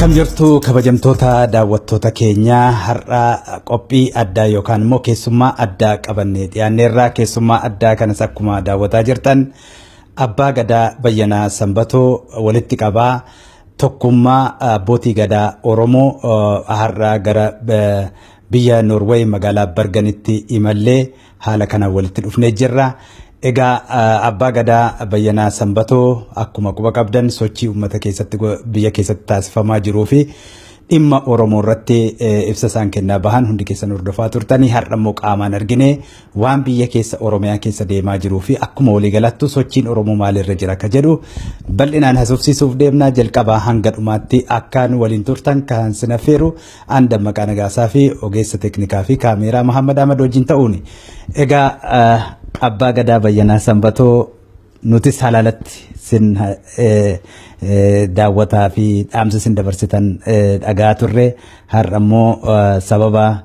Akkam jirtu kabajamtoota daawwattoota keenyaa? Har'a qophii addaa yookaan immoo keessummaa addaa qabannee dhiyaanneerraa. Keessummaa addaa kanas akkuma daawwataa jirtan Abbaa Gadaa Bayyanaa Sanbatoo, walitti qabaa tokkummaa abbootii gadaa Oromoo, har'a gara biyya Noorweey magaalaa Barganitti imallee haala kanaan walitti dhufnee jirra. Egaa Abbaa Gadaa Bayyanaa Sanbatoo akkuma quba qabdan sochii uummata keessatti, biyya keessatti taasifamaa jiruu fi dhimma Oromoo irratti ibsa isaan kennaa bahan hundi keessan hordofaa turtanii, har'a immoo qaamaan argine waan biyya keessa, Oromiyaa keessa deemaa jiruu fi akkuma waliigalattu sochiin Oromoo maalirra jira akka jedhu bal'inaan haasofsiisuuf deemnaa. Jalqabaa hanga dhumaatti akkaan waliin turtan kan sin affeeru an Dammaqaa Nagaasaa fi ogeessa teeknikaa fi kaameeraa Muhammad Ahmad wajjin ta'uuni. Egaa Abbaa Gadaa Bayyanaa Sanbatoo, nutis halaalatti sin daawwataa fi dhaamsa sin dabarsitan dhagaa turre. Har'a immoo sababa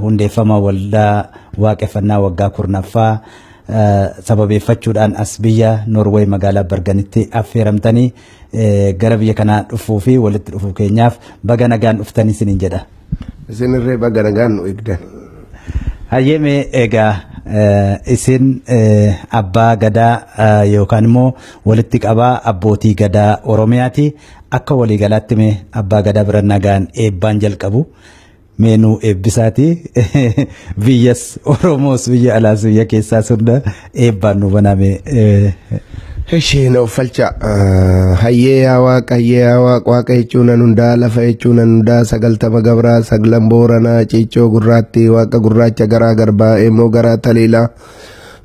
hundeeffama waldaa waaqeffannaa waggaa 10ffaa sababeeffachuudhaan as biyya Noorweey magaalaa Barganitti affeeramtanii gara biyya kanaa dhufuu fi walitti dhufuu keenyaaf baga nagaan dhuftanii isiniin jedha. Isinirree baga nagaan nu eegdan. Hayyeme, egaa isin abbaa gadaa yookaan immoo walitti qabaa abbootii gadaa Oromiyaati. Akka waliigalaatti mee abbaa gadaa bira nagaan eebbaan jalqabu. Mee nuu eebbisaati. Biyyas Oromoos, biyya alaas, biyya keessaas hunda eebbaan nu baname. Ishee na uffalcha. Hayyee yaa waaqa, hayyee yaa waaqa, waaqa jechuun nan hundaa, lafa jechuun nan hundaa, 90 gabraa, saglan booranaa, ciiccoo gurraatti, waaqa gurraacha garaa garbaa, eemoo garaa taliilaa.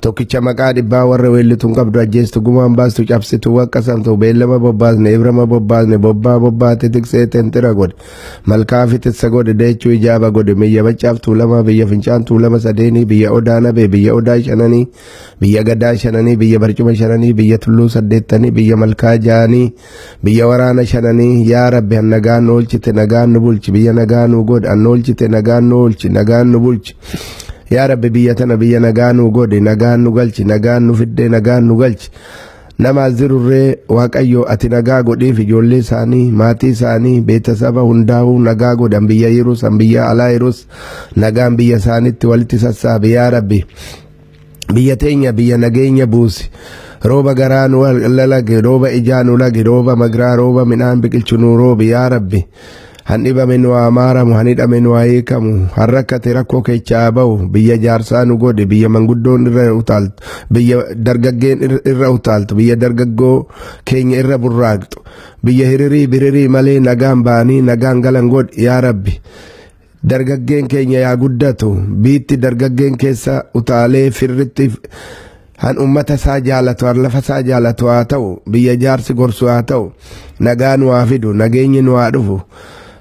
Tokkicha maqaa dhibbaa, warra weellituun qabdu, ajjeestu, gumaan baastu, cabsitu, waaqa samtu, beellama bobbaasne, ibrama bobbaasne, bobbaa bobbaate, tiksee tentira godhe, malkaa fitissa godhe, deechuu ijaaba godhe, biyya Maccaaf Tuulamaa, biyya Fincaan Tuulama sadeenii, biyya Odaa Nabee, biyya Odaa shananii, biyya Gadaa shananii, biyya barcuma shananii, biyya tulluu saddeettanii, biyya malkaa ja'anii, biyya waraana shananii. Yaa Rabbi, an nagaan nu oolchite, nagaan nu bulchi, biyya nagaa nu godhe, an oolchite, nagaan nu oolchi, nagaan nu bulchi. Yaa Rabbi, biyya tana biyya nagaa nu godhe, nagaan nu galchi, nagaan nu fidde, nagaan nu galchi. Nama as jirurree Waaqayyo ati nagaa godhiif, ijoollee isaanii, maatii isaanii, beetasaba hundaa'uu nagaa godhan, biyya jirus, an biyya alaa jirus nagaan biyya isaanitti walitti sassaabe. Yaa Rabbi, biyya teenya biyya nageenya buusi. Rooba garaa nu lalage, rooba ijaa nu lage, rooba magraa, rooba midhaan biqilchu nu roobi. Yaa Rabbi, han dhibame nu haa maaramu, han hidhame nu haa hiikamu, han rakkate rakkoo keechaa bahu. Biyya jaarsaa nu godhe, biyya manguddoon irra utaaltu, biyya dargaggeen irra utaaltu, biyya dargaggoo keenya irra burraaqxu, biyya hiririi biririi malee nagaan ba'anii nagaan galan godhi. Yaa Rabbi, dargaggeen keenya yaa guddatu, biitti dargaggeen keessa utaalee firritti han ummata isaa jaalatu, han lafa isaa jaalatu haa ta'u, biyya jaarsi gorsu haa ta'u, nagaa nu haa fidu, nageenyi nu haa dhufu,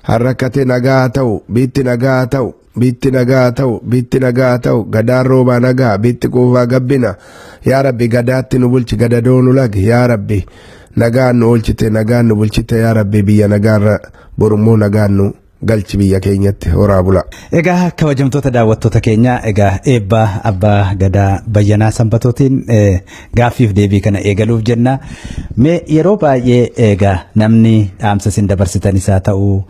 han rakkate nagaa haa ta'u, biitti nagaa haa ta'u, biitti nagaa haa ta'u, biitti nagaa haa ta'u, gadaan roobaa nagaa, biitti quufaa gabbina. Yaa Rabbi, gadaatti nu bulchi, gadadoo nu lagi. Yaa Rabbi, nagaan nu oolchite, nagaan nu bulchite. Yaa Rabbi, biyya nagaarra borummoo nagaan nu galchi biyya keenyatti. Horaa bula. Egaa kabajamtoota daawwattoota keenyaa, egaa eebba Abbaa Gadaa Bayyanaa Sanbatootiin gaaffiif deebii kana eegaluuf jenna. Mee yeroo baay'ee egaa namni dhaamsa isin dabarsitanis haa ta'u,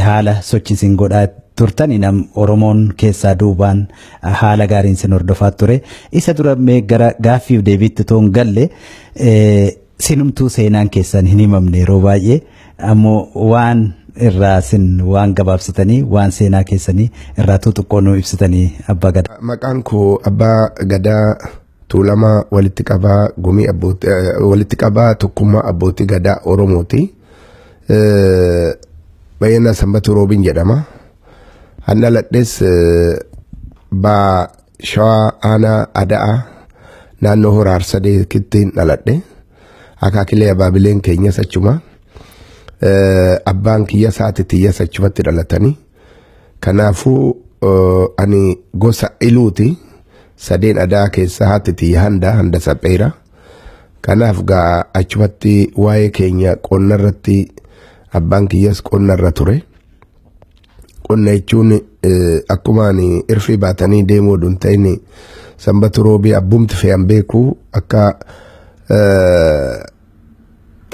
haala sochii isin godhaa turtani, nam Oromoon keessaa duubaan haala gaariin isin hordofaa ture. Isa dura mee gara gaaffiif deebiitti otoo hin galle, sinumtuu seenaan keessan hin himamne, yeroo baay'ee ammoo waan irraa sin waan gabaabsitanii waan seenaa keessanii irraa xixiqqoo nu ibsitanii, Abbaa Gadaa. Maqaan koo Abbaa Gadaa Tuulamaa, walitti qabaa gumii abbootii, walitti qabaa tokkummaa abbootii gadaa Oromooti. Bayyanaa Sanbatuu Roobiin jedhama. Han dhaladhes baa Shawaa, aanaa Ada'aa, naannoo Hora Harsadeetti dhaladhe. Akaakilee abaabileen keenyas achuma. Abbaan kiyya saati tiyyas achumatti dhalatanii. Kanaafuu ani gosa Iluuti. Sadeen Adaa keessaa haati tiyya handa sapheera. Kanaaf gaa achumatti waa'ee keenya qonna irratti, abbaan kiyyas qonna irra ture. Qonna jechuun akkuma ani irfii baatanii deemuu oduu hin ta'in, Sanbatu Roobii abbumti fe'an beeku akka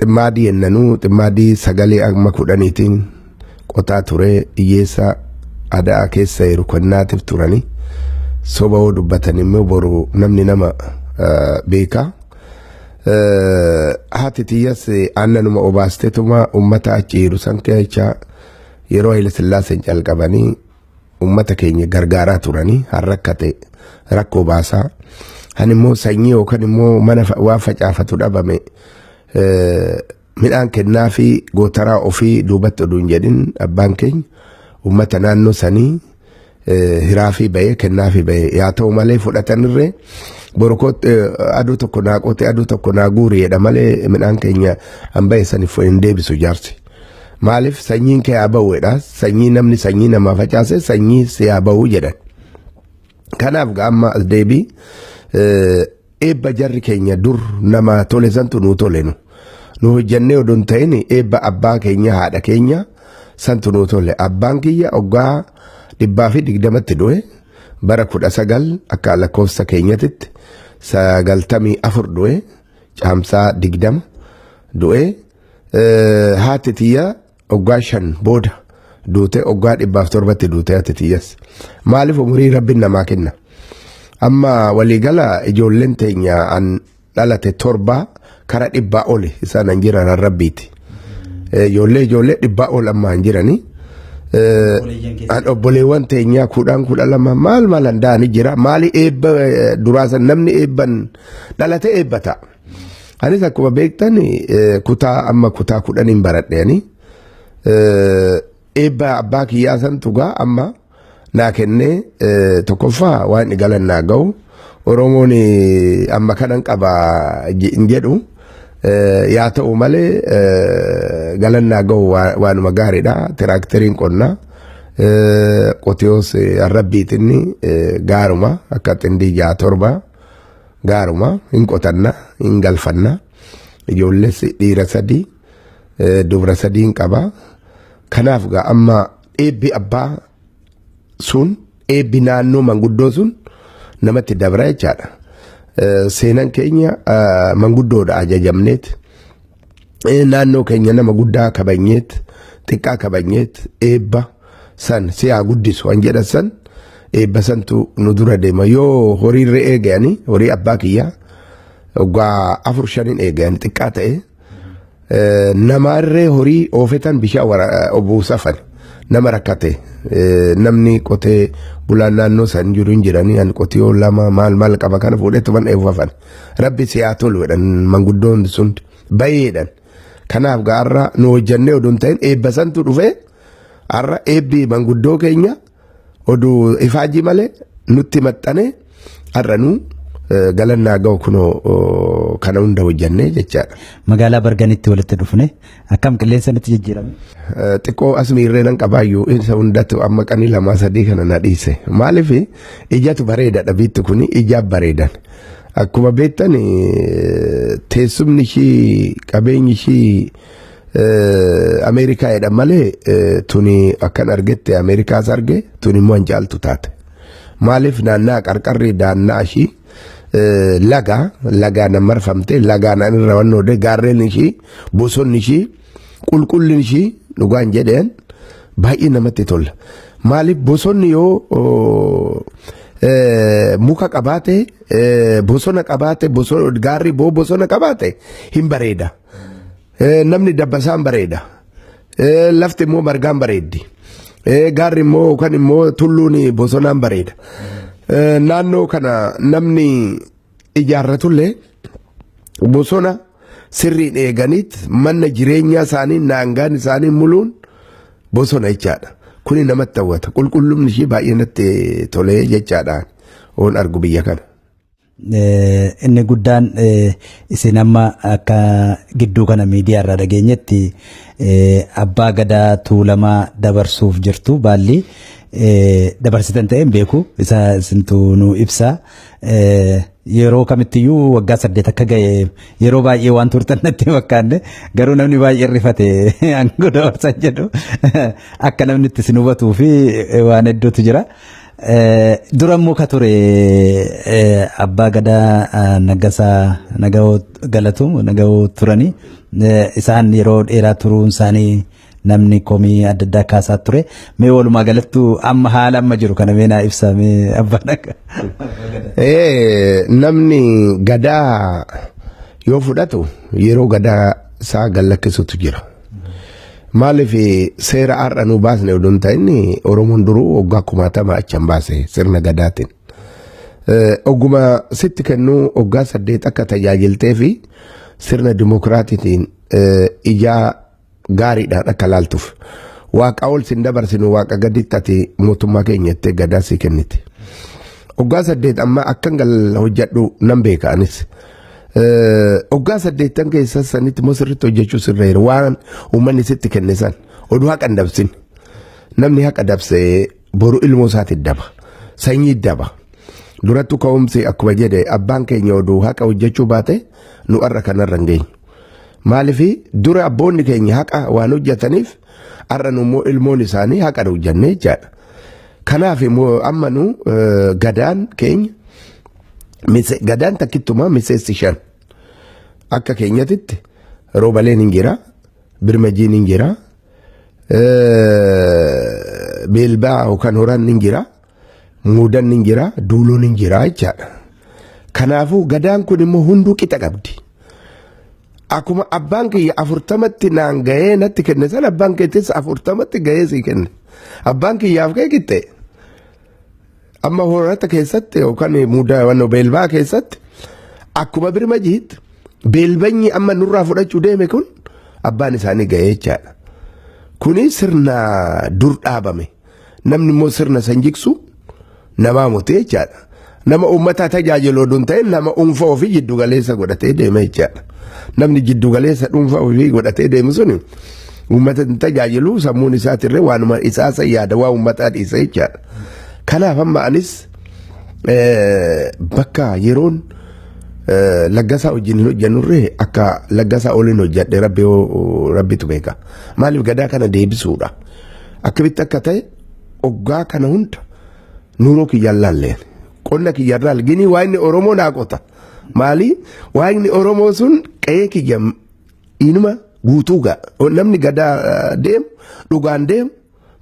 ximmaadii ennanuu ximmaadii sagalee amma 10tiin Qotaa ture, hiyyeessa adaa keessa jiru kennaatiif turanii, soba hoo dubbatan immoo boru namni nama beeka. Haati tiyyas aannanuma obaasteetuma uummata achi jiru san keessa yeroo Haile Sillaaseen calqabanii uummata keenya gargaaraa turanii, harrakkate rakkoo baasaa. Kan immoo sanyii yookaan immoo mana waa facaafatu dhabame midhaan kennaa fi gootaraa ofii duubatti oduu hin jedhin, abbaan keenya uummata naannoo sanii hiraa fi bahee kennaa fi bahee yaa ta'u malee fudhatanirree borokootti aduu tokko naa qote, aduu tokko naa guuri jedha malee midhaan keenya han bahe saniif hin deebisu jaarsi. Maaliif? Sanyiin kee haa bahu jedha. Sanyii namni sanyii namaa facaase sanyii si haa bahu jedhan. Kanaaf amma as deebii, eebba jarri keenya dur nama tole santu nuu tole. Nu hojjannee odoo hin ta'in eebba abbaa keenya, haadha keenya santu nuu tole. Abbaan kiyya waggaa 120tti du'e, bara 19 akka lakkoofsa keenyatitti 94 du'e, caamsaa 20 du'e. Haati tiyya waggaa 5 booda duute, waggaa 107tti duute haati tiyyas. Maaliif? Umurii rabbiin namaa kenna. Amma waliigala ijoolleen teenya an dhalate torba, kara 100 oli isaan an jiran rabbiiti. Ijoollee 100 ol amma an jiranii. An obboleewwan teenyaa 10, 12 maal maal handa'anii jira. Maali? Eebba duraasan namni eebban dhalate eebba ta'a. Anis akkuma beektan kutaa amma kutaa 10n baradheeni. Eebba abbaa kiyyaa santu gaa amma naa kennee, tokkoffaa waan galan naa ga'u. Oromoon amma kanan qaba hin jedhu. Yaa ta'u malee galan naa ga'u waanuma gaariidha. Tiraakteriin qonnaa. Qotiyoos arrabbiitinni gaaruma akka xindii ja'a torba gaaruma hin qotanna, hin galfanna. Ijoolles dhiira sadii, dubra sadii hin qaba. Kanaaf gaa amma eebbi abbaa sun, eebbi naannoo manguddoo sun namatti dabra jechaadha. Seenan keenya manguddoodha ajajamneet. Naannoo keenya nama guddaa kabajneet, xiqqaa kabajneet, eebba san si haa guddisu waan jedhan san, eebba santu nu dura deema. Yoo horiirra eeganii, horii abbaa kiyyaa waggaa afur shaniin eegan xiqqaa ta'e, namaarree horii oofetan bishaan obuusafan nama rakkate, namni qotee bulaan naannoo san jiru hin jiranii, an qotiyoo lama maal maal qaba kana fuudheetuman eebbafan, rabbi si haa tolu jedhan manguddoon sun bayeedhan. Kanaaf gaarra nu hojjannee oduu hin ta'in eebba santu dhufee, har'a eebbi manguddoo keenya oduu ifaajii malee nutti maxxanee har'a nu galannaa ga'u kunoo kana hunda hojjannee jechaadha. Magaalaa Barganitti walitti dhufne, akkam qilleensa nutti jijjiirame? Xiqqoo as miirree nan qabaayyuu, isa hundatu amma qanii lamaa sadii kana na dhiise. Maaliif? Ijatu bareeda dhabiitti kuni ijaaf bareedan. Akkuma beektan teessumni ishii, qabeenyi ishii Ameerikaa jedhan malee, tuni akkan argette Ameerikaas arge, tuni immoo hin caaltu taate. Maaliif? Naannaa qarqarri daannaa ishii laga lagaan marfamte, lagaan irra wannoode, gaarreen ishii, bosonni ishii, qulqullin ishii dhugaan jedheen baay'ee namatti tola. Maaliif? Bosonni yoo muka qabaate, bosona qabaate, gaarri boo bosona qabaate hin bareeda. Namni dabbasaan bareeda. Lafti immoo margaan bareeddi. Gaarri immoo yookaan immoo tulluun bosonaan bareeda. Naannoo kana namni ijaarratullee bosona sirriin eeganiit mana jireenyaa isaanii naangaan isaanii muluun bosona jechaadha. Kuni namatti hawwata. Qulqullumni ishee baay'ee natti tolee jechaadha. Oon argu biyya kana. Inni guddaan isin amma akka gidduu kana miidiyaa irraa dhageenyetti abbaa gadaa Tuulamaa dabarsuuf jirtu, baalli dabarsitan ta'e hin beeku, isa isintu nu ibsa. Yeroo kamittiyyuu waggaa 8 akka ga'e yeroo baay'ee waan turtan natti fakkaanne, garuu namni baay'ee rifate aangoo dabarsan jedhu akka namni itti isin hubatuu fi waan hedduutu jira. Dura immoo ka ture abbaa gadaa Naggasaa Nagahoo Galatu Nagahoo turanii, isaan yeroo dheeraa turuun isaanii Namni komii adda addaa kaasaa ture. Mee walumaa galattu amma haala amma jiru kana mee naa ibsaa mee abbaan akka. Namni gadaa yoo fudhatu yeroo gadaa isaa gallakkisutu jira. Maaliif seera har'a nu baasne odoo hin ta'in Oromoon duruu waggaa kumaatama achi hin baase sirna gadaatiin. Oguma sitti kennuu waggaa 8 akka tajaajiltee fi sirna dimokiraatiitiin ijaa gaariidhaan akka laaltuuf. Waaqa ol sin dabarsinu waaqa gaditti ati mootummaa keenya jettee gadaa sii kenniti. Waggaa 8 amma akkan gal hojjedhu nan beeka anis. Waggaa 8 keessa sanitti immoo sirriitti hojjechuu sirra jira waan uummanni sitti kenne san oduu haqa hin dabsin. Namni haqa dabsee boru ilmoo isaatti daba. Sanyii daba. Durattu ka'umsi akkuma jedhe abbaan keenya oduu haqa hojjechuu baate nu har'a kanarra hin geenyu. Maaliif dura abboonni keenya haqa waan hojjetaniif har'a nu immoo ilmoon isaanii haqa hojjenne jechaadha. Kanaaf immoo amma nu gadaan keenya gadaan takkittumaa miseensi 5 akka keenyatitti roobaleen hin jira, birmajiin hin jira, beelbaa yookaan horaan hin jira, muudan hin jira, duuluun hin jira jechaadha. Kanaafuu gadaan kun immoo hunduu qixa qabdi. Akkuma abbaan kiyya 40tti naan gahee natti kenne sana abbaan keettis 40tti gahee sii kenne. Abbaan kiyyaaf kee qixxee. Amma horata keessatti yookaan muudaa waan beelbaa keessatti akkuma birmajiitti beelbanyi amma nurraa fudhachuu deeme kun abbaan isaanii gahee jechaadha. Kuni sirna dur dhaabame. Namni immoo sirna san jigsu namaa mutee jechaadha. Nama uummataa tajaajilu oduu hin ta'in nama dhuunfaa ofii jiddu galeessa godhatee deema jechaadha. Namni jiddu galeessa dhuunfaa ofii godhatee deemu suni uummata hin tajaajilu sammuun isaatirree waanuma isaa san yaada waa uummataa dhiisa jechaadha. Kanaaf amma anis bakka yeroon laggasaa wajjin hin hojjennurree akka laggasaa oliin hojjedhe rabbitu beeka. Maaliif gadaa kana deebisuudha. Akkamitti akka ta'e oggaa kana hunda nuuroo kiyyaan laalleen. Qonna kiyyaan laal ginii waaqni Oromoo naa qota. Maali waaqni Oromoo sun qe'ee kiyya inuma guutuu ga'a. Namni gadaa deemu dhugaan deemu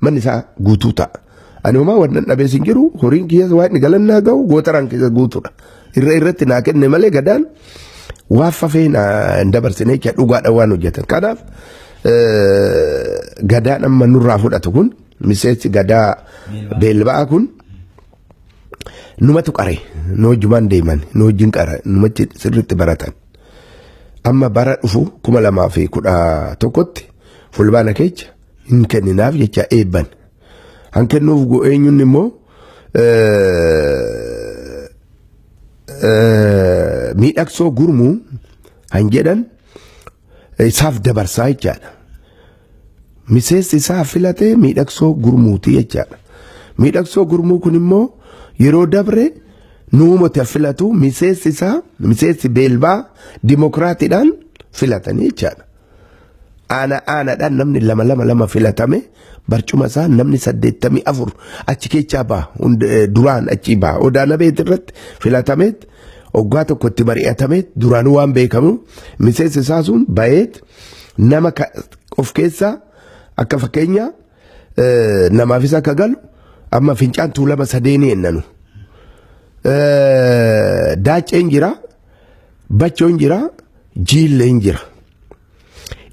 manni isaa guutuu ta'a. Ani homaa wannan dhabees hin jiru horiin kiyyas waaqni galannaa ga'u gootaraan keessa guutuudha. Irra irratti naa kenne malee gadaan waan fafee naa hin dabarsine jecha dhugaadhaan waan hojjetan. Kanaaf gadaan amma nurraa fudhatu kun miseensi gadaa beelba'aa kun numatu qare nu wajjumaan deeman nu wajjin qara numatti sirriitti baratan. Amma bara dhufu 2011tti fulbaana keessa hin kenninaaf jecha eebban. Han kennuuf eenyuun immoo miidhagsoo gurmuu han jedhan isaaf dabarsaa jechaadha. Miseensi isaa filatee miidhagsoo gurmuuti jechaadha. Miidhagsoo gurmuu kun immoo yeroo dabre nuumota filatu miseensi isaa miseensi beelbaa dimokiraatiidhaan filatanii jechaadha. Aana aanaadhaan namni lama lama lama filatame barcuma isaa namni 84 achi keessaa ba'a duraan achi ba'a odaa nabeet irratti filatameet waggaa tokko itti mari'atameet duraanuu waan beekamu miseensi isaa sun baheet nama of keessaa akka fakkeenya namaafis akka galu amma fincaan tuulama sadeenii ennanu. Daaceen jira, bachoon jira, jiilleen jira.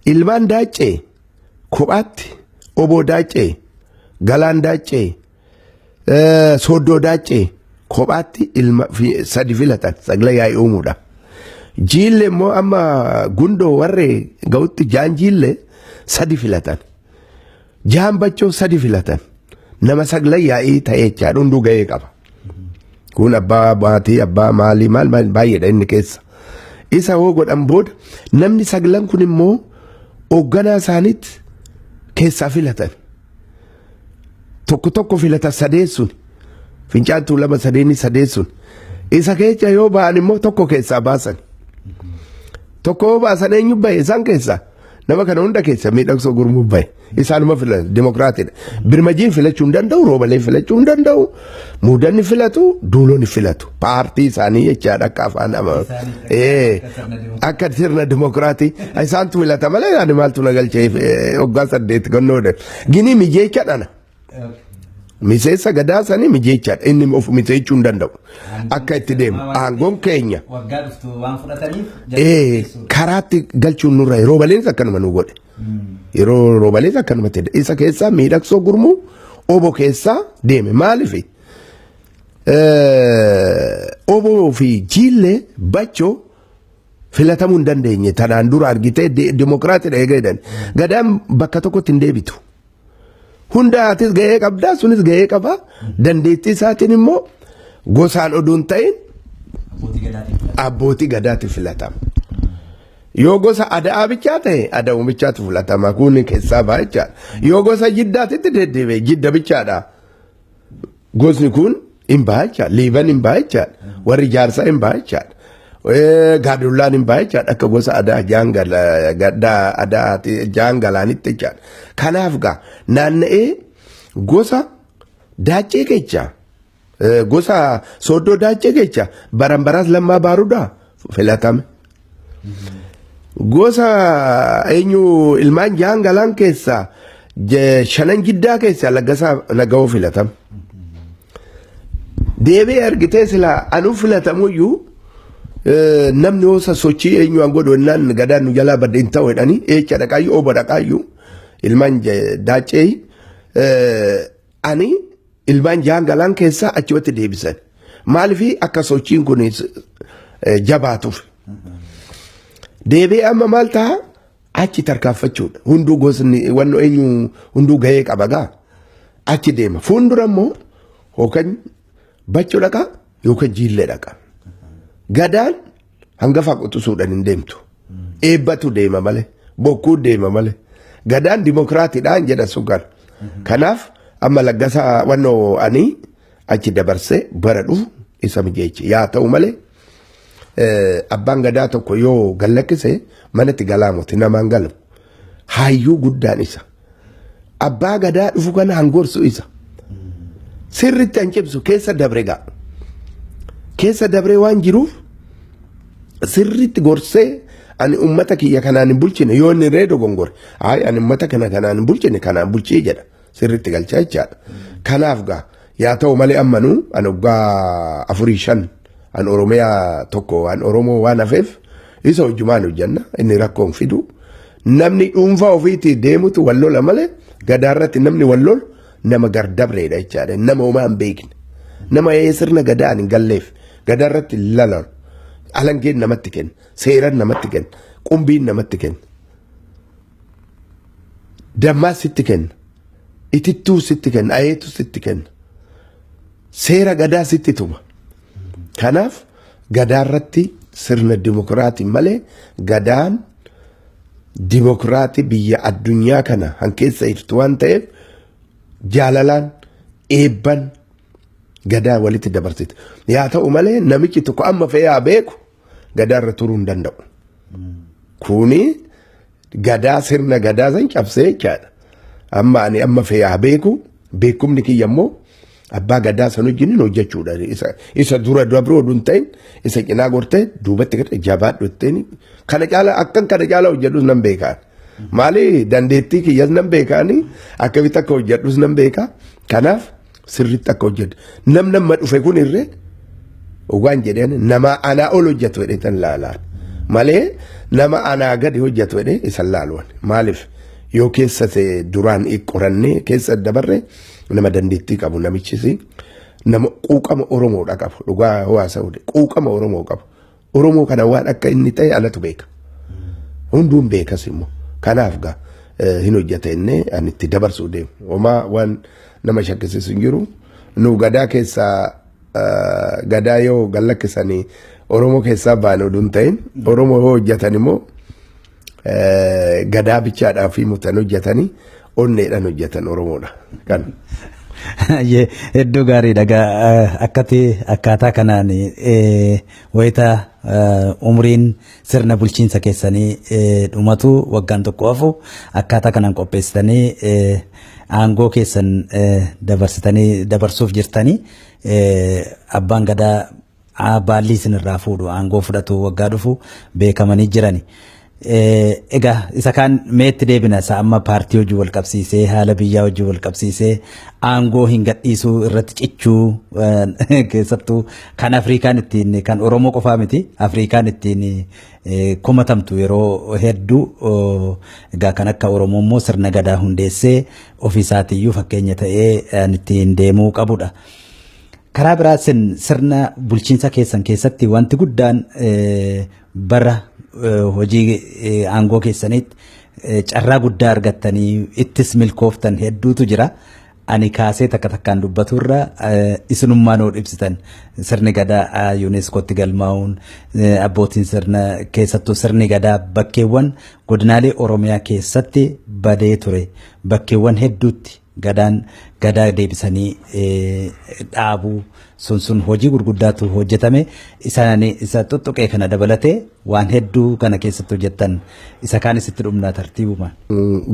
Ilmaan daacee kophaatti oboo daacee, galaan daacee, sooddoo daacee kophaatti ilma sadi filatan sagla yaa'ii uumuudha. Jiille immoo amma gundoo warree ga'utti jaan jiille sadi filatan. Jaan bachoo sadi filatan. Nama sagla yaa'ii ta'ee jechaadha hunduu ga'ee qaba. Kun abbaa maatii abbaa maalii maal maal baay'eedha inni keessa. Isa hoo godhan booda namni saglan kun immoo hoogganaa isaaniitti keessaa filatan. Tokko tokko filatan sadeessuun. Fincaan tuulama sadeeni sadeessuun. Isa keessa yoo ba'an immoo tokko keessaa baasan. Tokko yoo baasan eenyu bahe isaan keessaa? Nama kana hunda keessa Miidhagsoo Gurmuu bahe. Isaanuma filatu dimokiraatiidha. Birmajiin filachuu hin danda'u, Roobaleen filachuu hin danda'u, Muudanni filatu, Duulonni filatu. Paartii isaanii jechaadha akka afaan ama. Akka sirna dimokiraatii isaantu filata malee ani maaltu na galchee waggaa 8 gannoodha. Gini mijeecha dhana. Miseensa gadaa sanii mijeechaadha. Inni of miseechuu hin danda'u. Akka itti deemu. Aangoon keenya. Waggaa dhuftu waan fudhataniif. Karaatti galchuun nurra yeroo Roobalees akkanuma nu godhe. Yeroo Roobalees akkanuma ta'e. Isa keessaa Miidhagsoo Gurmuu Obbo keessaa deeme. Maaliif? Oboo fi Jiillee Bachoo filatamuu hin dandeenye. Tanaan dura argitee dimokiraatiidha eega jedhan. Gadaan bakka tokkotti hin deebitu. Hunda atis gahee qabdaa sunis gahee qaba. Dandeettii isaatiin immoo gosaan oduu hin ta'in abbootii gadaatiin filatama. Yoo gosa Ada'aa bichaa ta'e Ada'uu bichaatu filatama kun keessaa ba'a jechaadha. Yoo gosa Jiddaatitti deddeebi'e Jidda bichaadha. Gosni kun hin ba'a jechaadha. Liiban hin ba'a jechaadha. Warri Jaarsaa hin ba'a jechaadha. Gaadullaan hin ba'a jechaadha. Akka gosa Adaa Jaangalaanitti jechaadha. Kanaaf gaa naanna'ee gosa Daaccee kecha gosa Sooddoo Daaccee kecha Baranbaraas Lammaa Baarudaa filatame. Gosa eenyu ilmaan Jaangalaan keessaa shanan Jiddaa keessaa Laggasaa Nagawoo filatame. Deebi'ee argitee silaa anuu filatamuyyuu namni hoosa sochii eenyu an godhu jennaan gadaan nu jalaa badde hin ta'u jedhanii eecha dhaqaayyuu obo dhaqaayyuu ilmaan Daaccee ani ilmaan Jaangalaan keessaa achumatti deebisan. Maaliif akka sochiin kun jabaatuuf. Deebi'ee amma maal ta'a? Achi tarkaanfachuudha. Hunduu gosni wanno eenyu hunduu gahee qaba gaa. Achi deema. Fuuldura immoo yookaan Bachoo dhaqa yookaan Jiillee dhaqa. Gadaan hangafaa quxisuudhaan hin deemtu. Eebbatu deema malee. Bokkuu deema malee. Gadaan dimokiraatiidhaan jedha sugaan. Kanaaf amma Laggasaa wannoo ani achi dabarsee bara dhufu isa mijeeche. Yaa ta'u malee abbaan gadaa tokko yoo gallakkise manatti galaa moti namaan galu. Hayyuu guddaan isa. Abbaa gadaa dhufu kana hangorsu isa. Sirritti an cimsu keessa dabre gaa. Keessa dabree waan jiruuf sirritti gorsee ani ummata kiyya kanaan hin bulchine yoo inni ree dogongore. Ayi ani ummata kana kanaan hin bulchine kanaan bulchii jedha. Sirritti galchaa jechaadha. Kanaaf gaa yaa ta'u malee ammanuu an waggaa afurii shan an Oromiyaa tokko an Oromoo waan hafeef isa hojjumaan hojjanna inni rakkoo hin fidu. Namni dhuunfaa ofiitii deemutu wal lola malee gadaa irratti namni wal lolu nama gardabreedha jechaadha. Nama homaa hin beekne. Nama sirna gadaa hin galleef gadaa irratti lalalu. Alangeen namatti kenna, seeran namatti kenna, qumbiin namatti kenna. Dammaa sitti kenna. Itittuu sitti kenna. Ayeetu sitti kenna. Seera gadaa sitti tuma. Kanaaf gadaa irratti sirna dimokiraatii malee gadaan dimokiraatii biyya addunyaa kana hankeessa jirtu waan ta'eef jaalalaan eebban gadaa walitti dabarsite. Yaa ta'u malee namichi tokko amma fe'ee haa beeku gadaa irra turuu hin danda'u. Kuni gadaa sirna gadaa san cabsee jechaadha. Amma ani amma fe'ee haa beeku beekumni kiyya immoo abbaa gadaa san wajjin hojjechuudha. Isa dura dabroo oduu hin ta'in isa cinaa gortee duubatti gad jabaadhu ittiin kana caala akkan kana caala hojjedhus nan beekaan. Maali dandeettii kiyyas nan beekaani akkamitti akka hojjedhus nan beeka. Kanaaf sirriitti akka hojjedhu. Namni amma dhufe kun irree waan jedheen nama anaa ol hojjetu jedhee tan laalaan. Malee nama anaa gadi hojjetu jedhee isan laaluwan. Maaliif yoo keessa ta'e duraan qorannee keessa dabarre nama dandeettii qabu namichis nama quuqama Oromoodha qabu. Dhugaa hawaasa quuqama Oromoo qabu. Oromoo kana waan akka inni ta'e anatu beeka. Hunduun beekas immoo. Kanaaf gaa hin hojjeta innee ani itti dabarsuu deemu. Homaa waan nama shakkisiisu hin jiru. Nu gadaa keessaa gadaa yoo gallakkisanii Oromoo keessaa baane oduu hin ta'in Oromoo yoo hojjetan immoo gadaa bichaadhaa fi mutan hojjetanii onneedhaan hojjetan Oromoodha. Kan. Hedduu gaariidha. Akkati akkaataa kanaan wayita umriin sirna bulchiinsa keessanii dhumatu, waggaan tokko hafu, akkaataa kanaan qopheessitanii aangoo keessan dabarsitanii dabarsuuf jirtanii, abbaan gadaa baallii isinirraa fuudhu, aangoo fudhatu waggaa dhufu beekamanii jirani. Egaa isa kaan meetti deebina. Isa amma paartii hojii wal qabsiisee, haala biyyaa hojii wal qabsiisee, aangoo hin gadhiisuu irratti cichuu, keessattuu kan Afrikaan ittiin, kan Oromoo qofaa miti, Afrikaan ittiin komatamtu yeroo hedduu. Egaa kan akka Oromoo immoo sirna gadaa hundeessee ofiisaatiiyyuu fakkeenya ta'ee ittiin deemuu qabudha. Karaa biraa sirna bulchiinsa keessan keessatti wanti guddaan bara hojii aangoo keessaniitti carraa guddaa argattanii ittis milkooftan hedduutu jira. Ani kaasee takka takkaan dubbaturra isinummaa nuu ibsitan. Sirni gadaa UNESCOtti galmaa'uun, abbootiin sirna, keessattuu sirni gadaa bakkeewwan godinaalee Oromiyaa keessatti badee ture bakkeewwan hedduutti gadaan gadaa deebisanii dhaabuu, sun hojii gurguddaatu hojjetame. Isaan isa tuttuqee kana dabalatee waan hedduu kana keessatti hojjettan, isa kaanis itti dhumnaa tartiibumaan.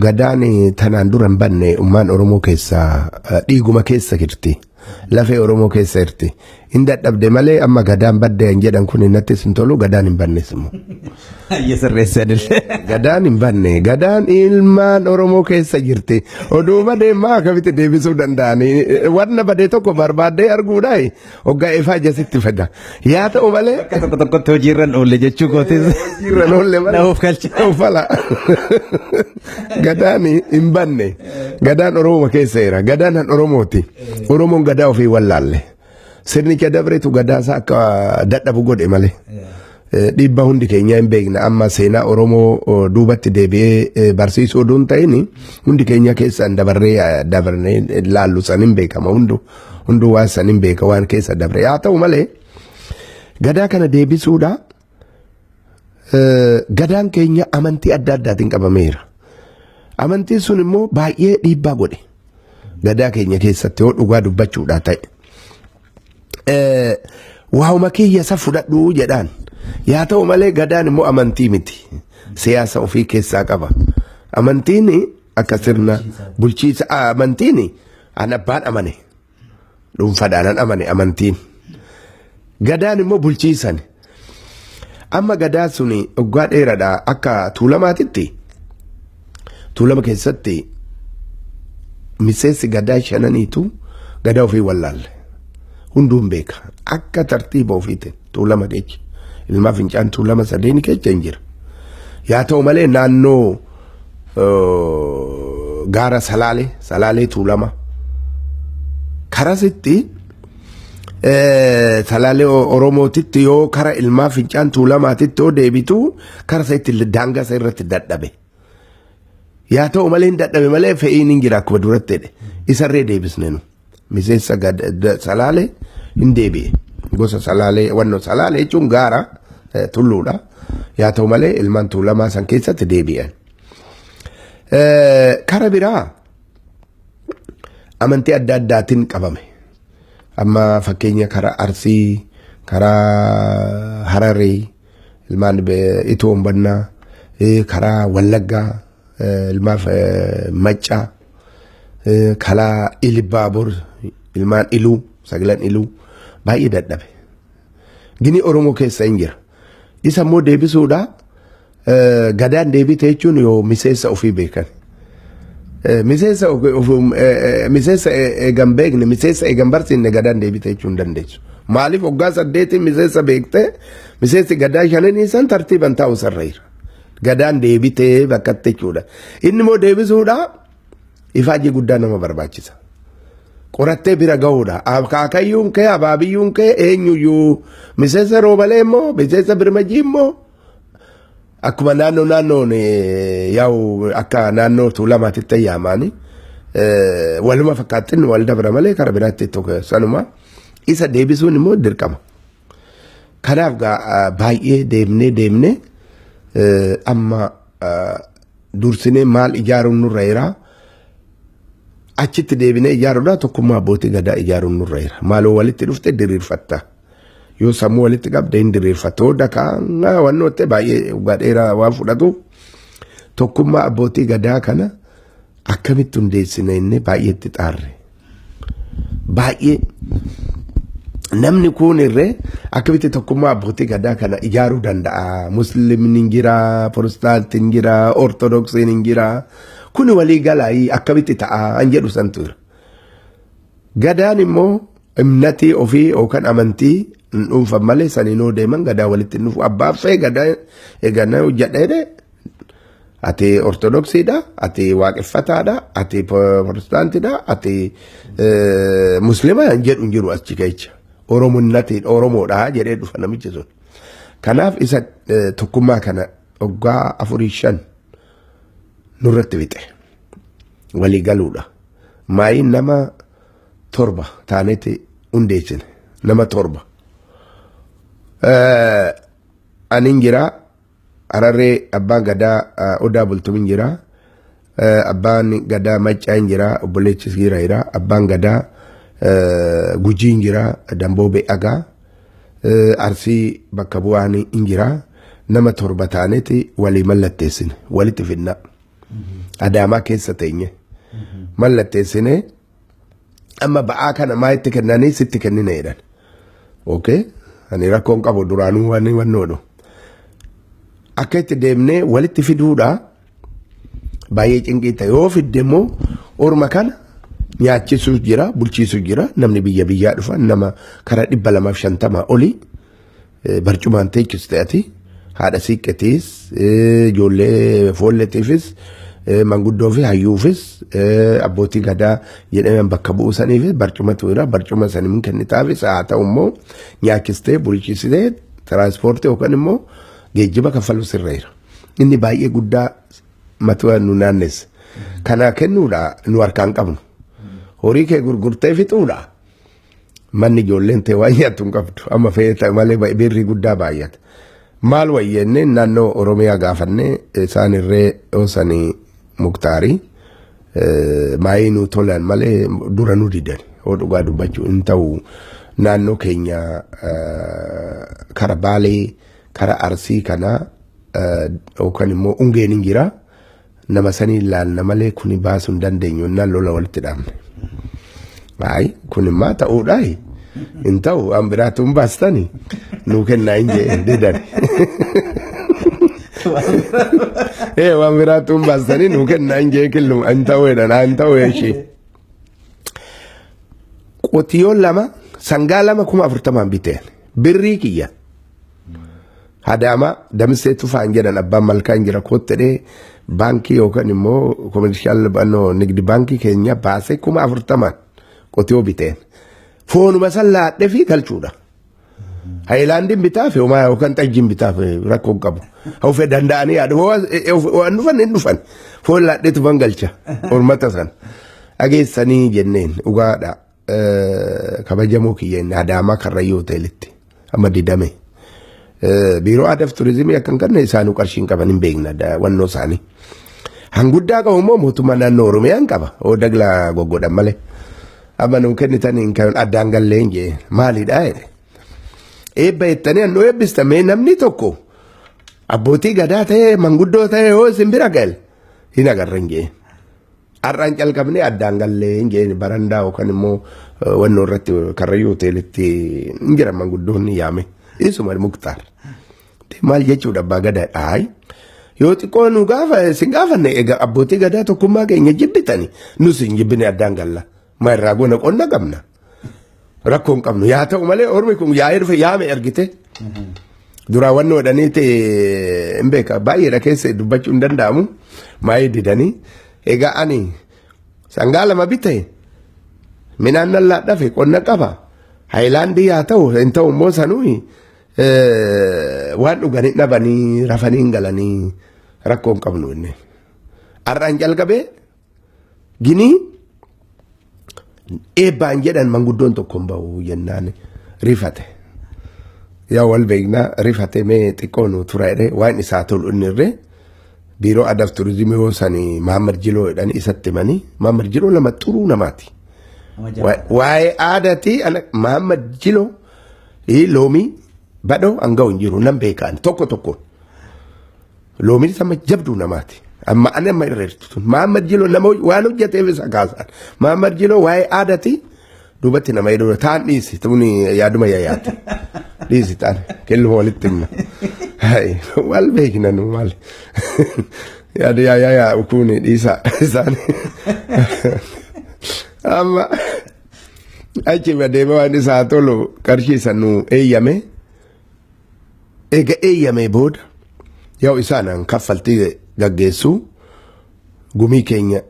Gadaan tanaan dura hin banne. Ummaan Oromoo keessa, dhiiguma keessa jirti. Lafee Oromoo keessa jirti. Hin dadhabde malee amma gadaan badde hin jedhan kun nattis hin tolu, gadaan hin bannes immoo. Ayya, sirreessan illee. Gadaan hin banne. Gadaan ilmaan Oromoo keessa jirti. Oduu badee maa akkamitti deebisuu danda'ani? Wanna badee tokko barbaaddee arguudhaa hoggaa ifaa jasitti fida. Yaa ta'u malee. Bakka tokko tokkotti hojiirra hin oolle jechuu kootis. Hojiirra hin oolle malee. Na of galcha. Uffala. Gadaan hin banne. Gadaan Oromoo keessa jira. Gadaan han Oromooti. Oromoon gadaa ofii wallaalle. Sirnicha dabreetu gadaa isaa akka dadhabu godhe malee. Dhiibbaa hundi keenya hin beekna. Amma seenaa Oromoo duubatti deebi'ee barsiisuu oduu hin ta'in, hundi keenya keessaan dabarree dabarnee laallu san hin beekama. Hunduu waan san hin beeka, waan keessa dabre. Haa ta'u malee gadaa kana deebisuudha. Gadaan keenya amantii adda addaatiin qabameera. Amantiin sun immoo baay'ee dhiibbaa godhe. Gadaa keenya keessatti yoo dhugaa dubbachuudhaa ta'e. Waa'uma kiyya isa fudhadhuu jedhaan. Yaa ta'u malee gadaan immoo amantii miti. Siyaasa ofii keessaa qaba. Amantiin akka sirna bulchiinsa, amantiin an abbaan amane. Dhuunfaadhaan an amane amantiin. Gadaan immoo bulchiisan. Amma gadaa suni waggaa dheeraadha akka Tuulamaatitti. Tuulama keessatti miseensi gadaa shananiitu gadaa ofii wallaalle. Hunduu hin beeka. Akka tartiiba ofiitiin Tuulama keessa. Ilmaa fincaan Tuulama sadeeni keessa hin jira. Yaa ta'u malee naannoo gaara Salaalee, Salaalee Tuulama. Karasitti Salaalee Oromootitti yoo kara ilmaa fincaan Tuulamaatitti yoo deebitu, kara isa itti daangaa isa irratti dadhabe. Yaa ta'u malee hin dadhabe malee fe'iin hin jira akkuma duratti jedhe. Isarree deebisne nu. Miseensa Salaalee hin deebi'e. Gosa Salaalee, wannoo Salaalee jechuun gaara tulluudha. Yaa ta'u malee ilmaan Tuulamaa san keessatti deebi'an. Kara biraa amantii adda addaatiin qabame. Amma fakkeenya kara Arsii, karaa Hararii, ilmaan Itoo Humbannaa, karaa Wallaggaa, ilmaan Maccaa, karaa Ilibbaabor, ilmaan Iluu, sagalan Iluu baay'ee dadhabe. Gini Oromoo keessa hin jira. Isa immoo deebisuudha. Gadaan deebite jechuun yoo miseensa ofii beekan. Miseensa eegan beekne, miseensa eegan barsiifne, gadaan deebite jechuu hin dandeessu. Maaliif? Waggaa 8 miseensa beektee, miseensi gadaa shananii san tartiiban taa'u sarreera. Gadaan deebitee bakkatti jechuudha. Inni immoo deebisuudha ifaajii guddaa nama barbaachisa. Qorattee bira gahuudha. Akaakayyuun kee, abaabiyyuun kee eenyuyyuu, miseensa roobalee immoo, miseensa birmajii immoo, akkuma naannoo naannoon yaa'u, akka naannoo Tuulamaatitti yaamaani waluma fakkaattin wal dabra malee kara biraatti tokko sanuma isa deebisuun immoo dirqama. Kanaaf baay'ee deemnee deemnee amma dursinee maal ijaaruun nurra jira? Achitti deebinee ijaaruudhaa tokkummaa abbootii gadaa ijaaruun nurra jira. Maaloo walitti dhufte diriirfatta. Yoo sammuu walitti qabde hin diriirfatta. Yoo dakaa wannootte baay'ee waggaa dheeraa waan fudhatuuf tokkummaa abbootii gadaa kana akkamitti hundeessina inni baay'ee itti xaarre. Baay'ee namni kun irree akkamitti tokkummaa abbootii gadaa kana ijaaruu danda'a. Musliimni hin jira, Pirotestaantiin hin jira, Ortodoksiin hin jira. Kuni walii galaayii akkamitti ta'a an jedhu santu jira. Gadaan immoo imnatii ofii yookaan amantii hin dhuunfan malee saniinoo deeman gadaa walitti hin dhufu. Abbaan fee gadaa eegannaa hojjedha jedhee ati Ortodoksiidha, ati Waaqeffataadha, ati Pirotestaantiidha, ati Muslima hin jedhu hin jiru achi keessa. Oromunnati Oromoodha jedhee dhufa namichi sun. Kanaaf isa tokkummaa kana waggaa afurii shan nurratti fixe. Walii galuudha. Maayiin nama 7 taaneeti hundeessine. Nama 7. Ani hin jira. Hararree abbaan gadaa Odaa Bultum hin jira. Abbaan gadaa Maccaa hin jira. Obboleessi Siira jira. Abbaan gadaa Gujii hin jira. Damboobee Agaa. Arsii bakka bu'aan hin jira. Nama 7 taaneeti walii mallatteessine. Walitti fidna. Adaamaa keessa teenye. Mallatteessine amma ba'aa kana maa itti kennanii sitti kennina jedhan. Okay. Ani rakkoon qabu duraanuu waan wannoodhu. Akka itti deemnee walitti fiduudha baay'ee cinqii ta'e yoo fidde immoo orma kana nyaachisuus jira bulchiisuus jira namni biyya biyyaa dhufa nama karaa 250 olii barcumaan teechisu ta'ati haadha siiqqetiis ijoollee foolleetiifis manguddoo fi hayyuufis abbootii gadaa jedhaman bakka bu'u saniifis barcumatu jira barcuma saniin kennitaafis haa ta'u immoo nyaachistee bulchisitee tiraanspoortii yookaan immoo geejjiba kaffaluu sirra jira. Inni baay'ee guddaa matua nu naannessa. Kana kennuudha nu harkaan qabnu. Horii kee gurgurtee fixuudha. Manni ijoolleen ta'e waan nyaattu hin qabdu. Amma fe'ee malee birrii guddaa baay'ata. Maal wayyennee naannoo Oromiyaa gaafannee isaan irree hoosanii Muktaarii maayii nu tolan malee dura nu didan. Hoo dhugaa dubbachuu hin ta'u naannoo keenya kara Baalee kara Arsii kana yookaan immoo ungeen hin jira. Nama sanii ilaalna malee kuni baasuu hin dandeenyu innaan lola walitti dhaabne. Ayi kun immaa ta'uudhaa hin ta'u waan biraatu hin baastani nuu kennaa hin jee didan. Ee waan biraatu hin baastani nuu kennaa hin jee killuma hin ta'u jedhan hin ta'u ishee. Qotiyoon 2 sangaa 2 40,000 biteen birrii kiyya. Adaamaa Damissee Tufaan jedhan abbaan malkaan jira koottedhee baankii yookaan immoo komershaal nigdi baankii keenya baasee 40,000 qotiyoo biteen. Foonuma san laadhee fi galchuudha. Hayilaandiin bitaaf homaa yookaan xajjiin bitaaf rakkoo hin qabu. Ofee danda'anii yaadu. Waan dhufan hin dhufan. Foon laadhee tufan galcha. Hormata san. Dhageessanii jenneen dhugaadha. Kabajamoo kiyya inni Adaamaa Karrayyuu hoteelitti amma didame. Biiroo aadaa fi turizimii akka hin qabne isaanuu qarshii hin qaban hin beekna wannoo isaanii. Hanguddaa qabu immoo mootummaa naannoo Oromiyaa hin qaba. Oo dagla goggodhan malee. Amma nuu kennitan hin kan addaan gallee hin jee maalidha jedhe. Eebba jettanii annoo eebbista mee namni tokko abbootii gadaa ta'ee manguddoo ta'ee yoo isin bira gale hin agarre hin jee. Har'aan calqabnee addaan gallee hin jeen barandaa yookaan immoo wannoo irratti Karrayyuu hoteelitti hin jiran manguddoonni yaame. Isuma Muktaar. Maal jechuudha abbaa gadaa dhaayi. Yoo xiqqoo nu gaafa isin gaafanne egaa abbootii gadaa tokkummaa keenya jibbitani nus hin jibbine addaan galla. Ma irraa goona qonna qabna. Rakkoo hin qabnu. Yaa ta'u malee ormi kun yaa'ee dhufe yaame ergite. Duraa wanni godhanii ta'e hin beeka baay'eedha keessa dubbachuu hin danda'amu. Maayii didanii. Egaa ani sangaa 2 bite midhaan nan laadhafe qonna qaba. Hayilaandii yaa ta'u hin ta'u immoo sanuu waan dhuganii dhabanii rafanii hin galanii rakkoo hin qabnu inni. Har'aan jalqabee Ginii eebbaan jedhan manguddoon tokko hin bahu jennaan rifate. Yaa wal beeknaa rifate mee xiqqoo nu tura jedhee waan isaa tolu inni irree Biiroo Aadaaf Turizimii yoo sani Mahammad Jiloo jedhanii isatti himanii, Mahammad Jiloo nama xuruu namaati. Waa'ee aadaati Mahammad Jiloo Loomii Badhoo hanga hin jiru nan beekaan tokko tokkoon. Loomiin sama jabduu namaati. Amma ani amma irra jirtu tun. Mahammad Jiloo nama waan hojjeteef isa kaasan. Mahammad Jiloo waa'ee aadaati duubatti nama jedhu taan dhiisi tuni yaaduma yayaati. Dhiisi taan kelluma walitti himna. Wal beekna nu maal. Yaada yaa yaa yaa kun dhiisa isaan. Amma achi badeema waan isaa tolu qarshii san nu eeyyame. Eega eeyyamee booda yoo isaan kaffaltii gaggeessu gumii keenya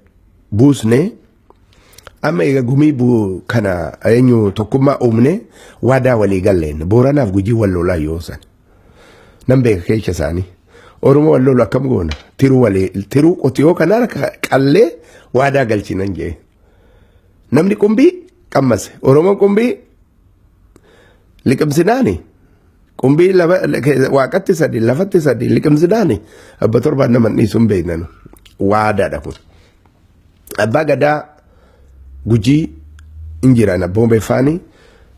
buusnee, amma eega gumii kana eenyu tokkummaa uumne, waadaa walii galleen. Booranaaf Gujii wal lolaa yoo san nan beeka keessa isaanii. Oromoo wal lolu akkam goona? Tiruu walii, tiruu qotiyoo kana qallee waadaa galchinan jee. Namni qumbii qammase, Oromoon qumbii liqimsinaani, qumbii waaqatti sadi, lafatti sadi liqimsinaani, abba torbaan nama dhiisuun beeknan waadaadha kun. Abbaa Gadaa Gujii hin jiran, abboon beefaanii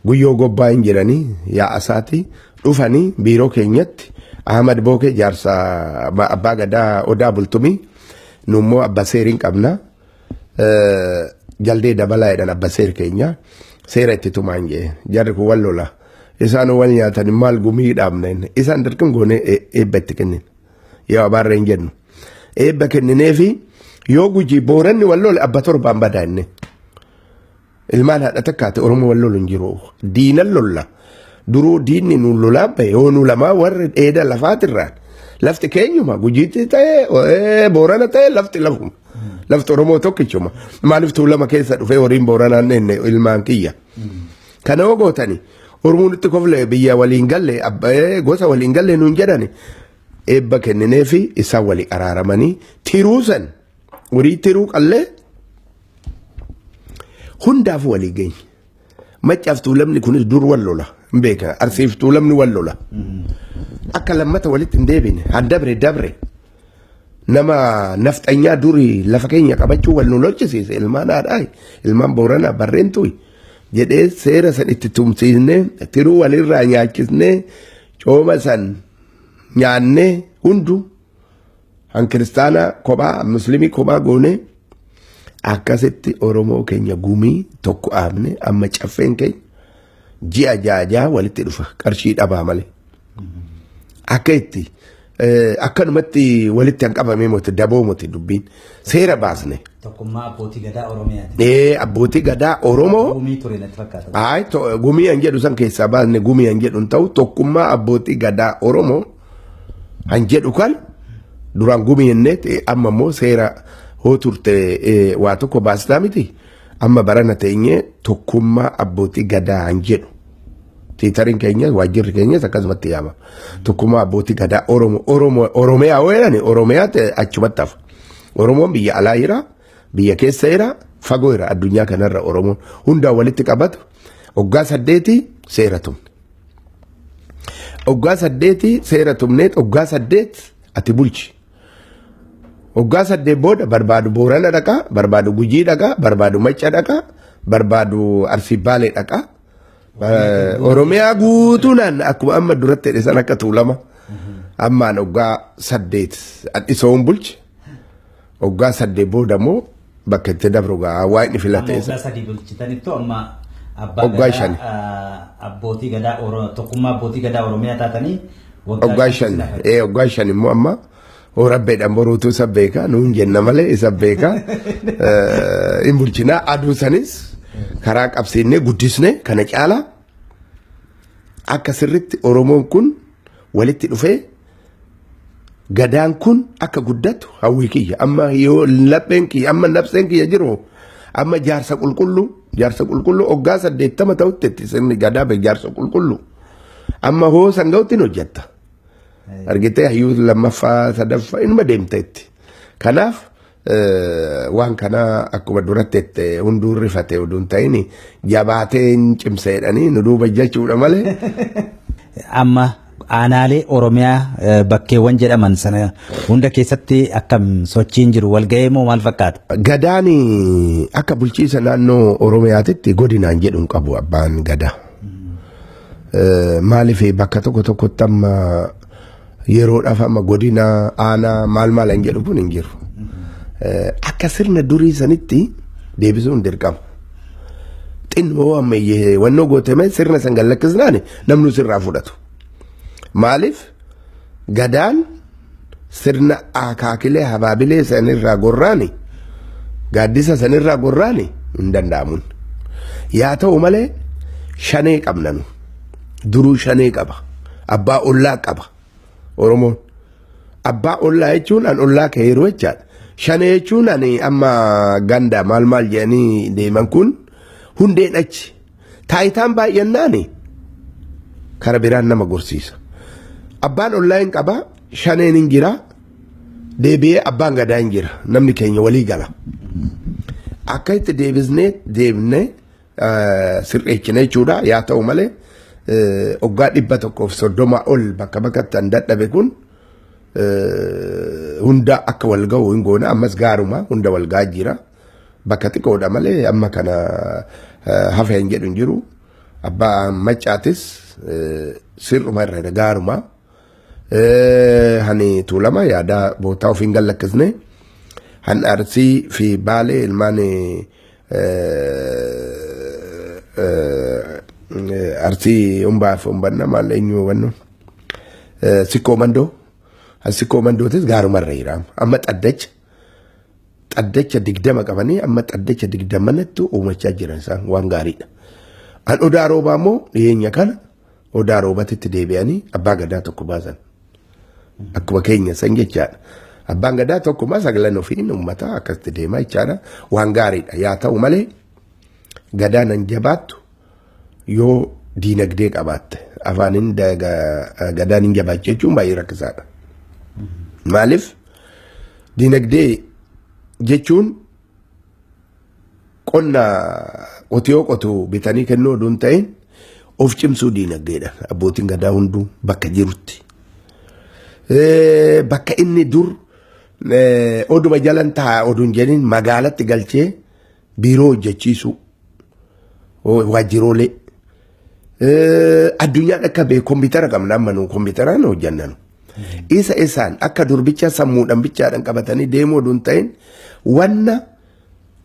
Guyyoo Gobbaa hin jiranii, yaa'asaati dhufanii biiroo keenyatti. Ahmad Bookee jaarsa Abbaa Gadaa Odaa Bultumii, nummoo abba seeriin qabna. Jaldee Dabalaa jedhan abba seer keenya, seera itti tumaan jee. Jarri kun wal lola. Isaan wal nyaatan, maal gumii dhaabne? Isaan dirqam goonee eebba itti kennin. Yoo abaarree hin jennu. Eebba kennineefi, yoo Gujii Booranni wal lole abba torbaan badaa inni. Ilmaan haadha takkaate Oromoo wal lolu hin jiru. Diinan lolla. Duruu diinni nu lolaa bahe, yoo nu lamaa warri dheeda lafaatirraan. Lafti keenyuma, Gujiitti ta'e Boorana ta'e, lafti lafuma. Lafti Oromoo tokkichuma. Maaliif Tuulama keessa dhufee horiin Booranaan enne ilmaan kiyya? Kana yoo gootani Oromoon itti kofle, biyya waliin galle, gosa waliin galle nuun jedhani. Eebba kennineefi isaan walii araaramanii, tiruu san, horii tiruu qallee hundaaf walii geenye. Maccaaf Tuulamni kunis dur wal lola hin beekan. Arsiif Tuulamni wal lola. Akka lammata walitti hin deebine han dabre dabre. Nama nafxanyaa durii lafa keenya qabachuu wal nu lolchisiise, ilmaan haadhaa, ilmaan Booranaa barreentu jedhee, seera san itti tumsiisnee, tiruu walirraa nyaachisnee, cooma san nyaannee, hundu han kiristaanaa kophaa, muslimii kophaa goonee, akkasitti Oromoo keenya gumii tokko dhaabne. Amma caffeen keenya ji'a ja'a ja'a walitti dhufa, qarshii dhabaa malee. Akka itti akkanumatti walitti han qabamee moti, daboo moti, dubbiin seera baasne. Tokkummaa Abbootii Gadaa Oromiyaati. Abbootii Gadaa Oromoo. Gumii ture natti fakkaata. Ayi, gumii han jedhu san keessaa baasne. Gumii han jedhu hin ta'u, Tokkummaa Abbootii Gadaa Oromoo han jedhu kan duraan gumii jennee, amma immoo seera hoo turte waa tokko baastaa miti, amma barana teenyee Tokkummaa Abbootii Gadaa han jedhu. Tiitariin keenya, waajjirri keenyas akkasumatti yaama. Tokkummaa Abbootii Gadaa Oromoo, Oromoo Oromiyaa yoo jedhani, Oromiyaa achumatti hafa. Oromoon biyya alaa jira, biyya keessa jira, fagoo jira, addunyaa kanarra Oromoon hundaa walitti qabatu. Waggaa 8 seera tumne. Waggaa 8 seera tumneet, waggaa 8 ati bulchi. Waggaa 8 booda barbaadu Boorana dhaqaa, barbaadu Gujii dhaqaa, barbaadu Macca dhaqaa, barbaadu Arsii Baalee dhaqaa. Oromiyaa guutuudhaan akkuma amma duratti jedhe san akka Tuulama. Ammaan waggaa 8 adhisoon bulche. Waggaa 8 booda immoo bakka itti dabru gaa waa inni filate isa. Waggaa 3 bulchitanittu amma abbaa Waggaa 5. Abbootii Gadaa, Tokkummaa Abbootii Gadaa Oromiyaa taatanii. Waggaa 5, waggaa 5 immoo amma rabbeedhaan boruutu isa beeka, nuun jenna malee isa beeka. Hin bulchinaa, aduu sanis karaa qabsiisnee guddisnee kana caalaa akka sirritti Oromoon kun walitti dhufee gadaan kun akka guddatu hawwii kiyya. Amma yoo lapheen kiyya, amma nafseen kiyya jiru, amma jaarsa qulqulluu, jaarsa qulqulluu waggaa 80 ta'utti itti sirni gadaa be jaarsa qulqulluu amma hoo san ga'utti hin hojjetta. Argitee, hayyuu lammaffaa, sadaffaa inuma deemta itti. Kanaaf waan kana akkuma duratti itti hunduu rifate oduu hin ta'in, jabaatee hin cimseedhanii nu duuba jechuudha malee. Amma Aanaalee Oromiyaa bakkeewwan jedhaman sana hunda keessatti akkam sochiin jiru walga'ee moo maal fakkaata? Gadaan akka bulchiisa naannoo Oromiyaatitti godinaan jedhu hin qabu abbaan gadaa. Maaliif bakka tokko tokkotti amma yeroodhaaf amma godina aanaa maal maal hin jedhu kun hin jiru. Akka sirna durii sanitti deebisuun dirqama. Xinnoo ammayyee wannoo gootame sirna san gallakkisnaan namni sirraa fudhatu. Maaliif gadaan sirna akaakilee habaabilee sanirraa gorraani gaaddisa sanirraa gorraani hin danda'amun. Yaa ta'u malee shanee qabna nu. Duruu shanee qaba. Abbaa ollaa qaba. Oromoon. Abbaa ollaa jechuun an ollaa kee yeroo jechaadha. Shanee jechuun ani amma ganda maal maal jedhanii deeman kun hundeen achi. Taayitaan baay'annaani kara biraan nama gorsiisa. Abbaan ollaa hin qaba, shaneen hin jira, deebi'ee abbaan gadaa hin jira. Namni keenya walii gala. Akka itti deebisnee deebnee sirreechine jechuudha. Yaa ta'u malee waggaa 130 ol bakka bakkatti an dadhabe kun hunda akka wal ga'u hin goone ammas gaaruma hunda wal ga'aa jira. Bakka xiqqoodha malee amma kana hafe hin jedhu hin jiru. Abbaa maccaatis sirruma irra gaaruma. Hani tuulama yaada bootaa ofiin gallakkisne. Han arsii fi baalee ilmaan arsii humbaaf humbanna maal eenyu hubannu. Sikkoo mandoo. Sikkoo mandootis gaaruma irra jira. Amma xaddacha. Xaddacha 20 qabanii amma xaddacha 20tti uumachaa jiran isaan waan gaariidha. An odaa roobaa immoo dhiyeenya kana odaa roobatitti deebi'anii abbaa gadaa tokko baasan. Akkuma keenya san jechaadha. Abbaan gadaa tokkuma sagalan ofiin uummata akkasitti deemaa jechaadha. Waan gaariidha. Yaa ta'u malee gadaan an jabaattu yoo diinagdee qabaatte afaaniin gadaan hin jabaachuu jechuun baay'ee rakkisaadha. Maaliif diinagdee jechuun qonna qotiyoo qotu bitanii kennuu oduu hin ta'in of cimsuu diinagdeedha. Abbootiin gadaa hunduu bakka jirutti. Bakka inni dur oduma jalan taa'a oduu hin jedhin magaalatti galchee biiroo hojjechiisuu waajjiroolee. Addunyaan akka beeku kompiitara qabna amma nu kompiitaraan hojjanna nu. Isa isaan akka durbicha sammuudhaan bichaadhaan qabatanii deemuu oduu hin ta'in wanna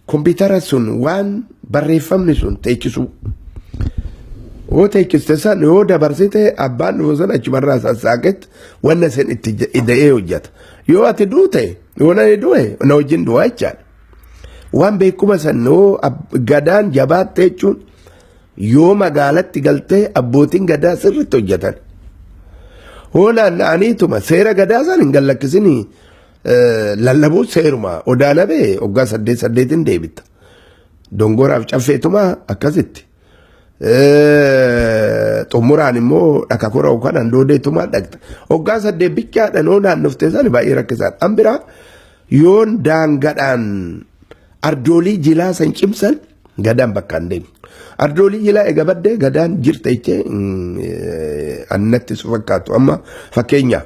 kompiitara sun waan barreeffamni sun teechisuu. Yoo teechiste san yoo dabarsite abbaan dhufu sun achumarraa sassaaqetti wanna isin itti ida'ee hojjeta. Yoo ati duute yoo nani du'e na wajjin du'a jechaadha. Waan beekuma san yoo gadaan jabaatte jechuun yoo magaalatti galtee abbootiin gadaa sirriitti hojjetan. Hoo naanna'aniituma seera gadaa san hin gallakkisinii lallabuu seeruma odaa nabee waggaa saddeet saddeetiin deebitta. Dongoraaf caffeetuma akkasitti. Xumuraan immoo dhaka kora yookaan handoodeetuma dhaqxa. Waggaa 8 bichaadhaan hoo naannoftee san baay'ee rakkisaadha. An biraa yoon daangadhaan ardoolii jilaa san cimsan gadaan bakka hin deemu. Ardoolii jilaa eega baddee gadaan jirta jechee annatti su fakkaatu. Amma fakkeenya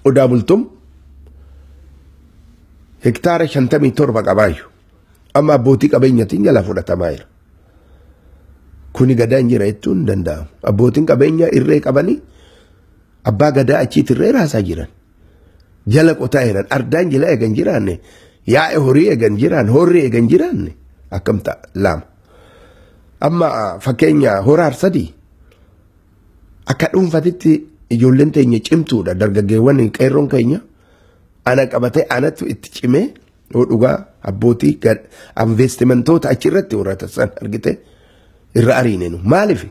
odaa bultum hektaara 57 qabaayyu. Amma abbootii qabeenyatiin jalaa fudhatamaa jira. Kuni gadaan jira jechuun hin danda'amu. Abbootiin qabeenyaa irree qabanii abbaa gadaa achiitti irree raasaa jiran. Jala qotaa jiran. Ardaan jala eegan jiraanne yaa'e horii eegan jiraan horri eegan jiraanne akkam ta'a lama. Amma fakkeenya hora Harsadii akka dhuunfatitti ijoolleen teenya cimtuudha dargaggeewwan qeerroon keenya ana qabatee anatu itti cimee yoo dhugaa abbootii investimentoota achirratti horatan san argite irra ariine nu maaliif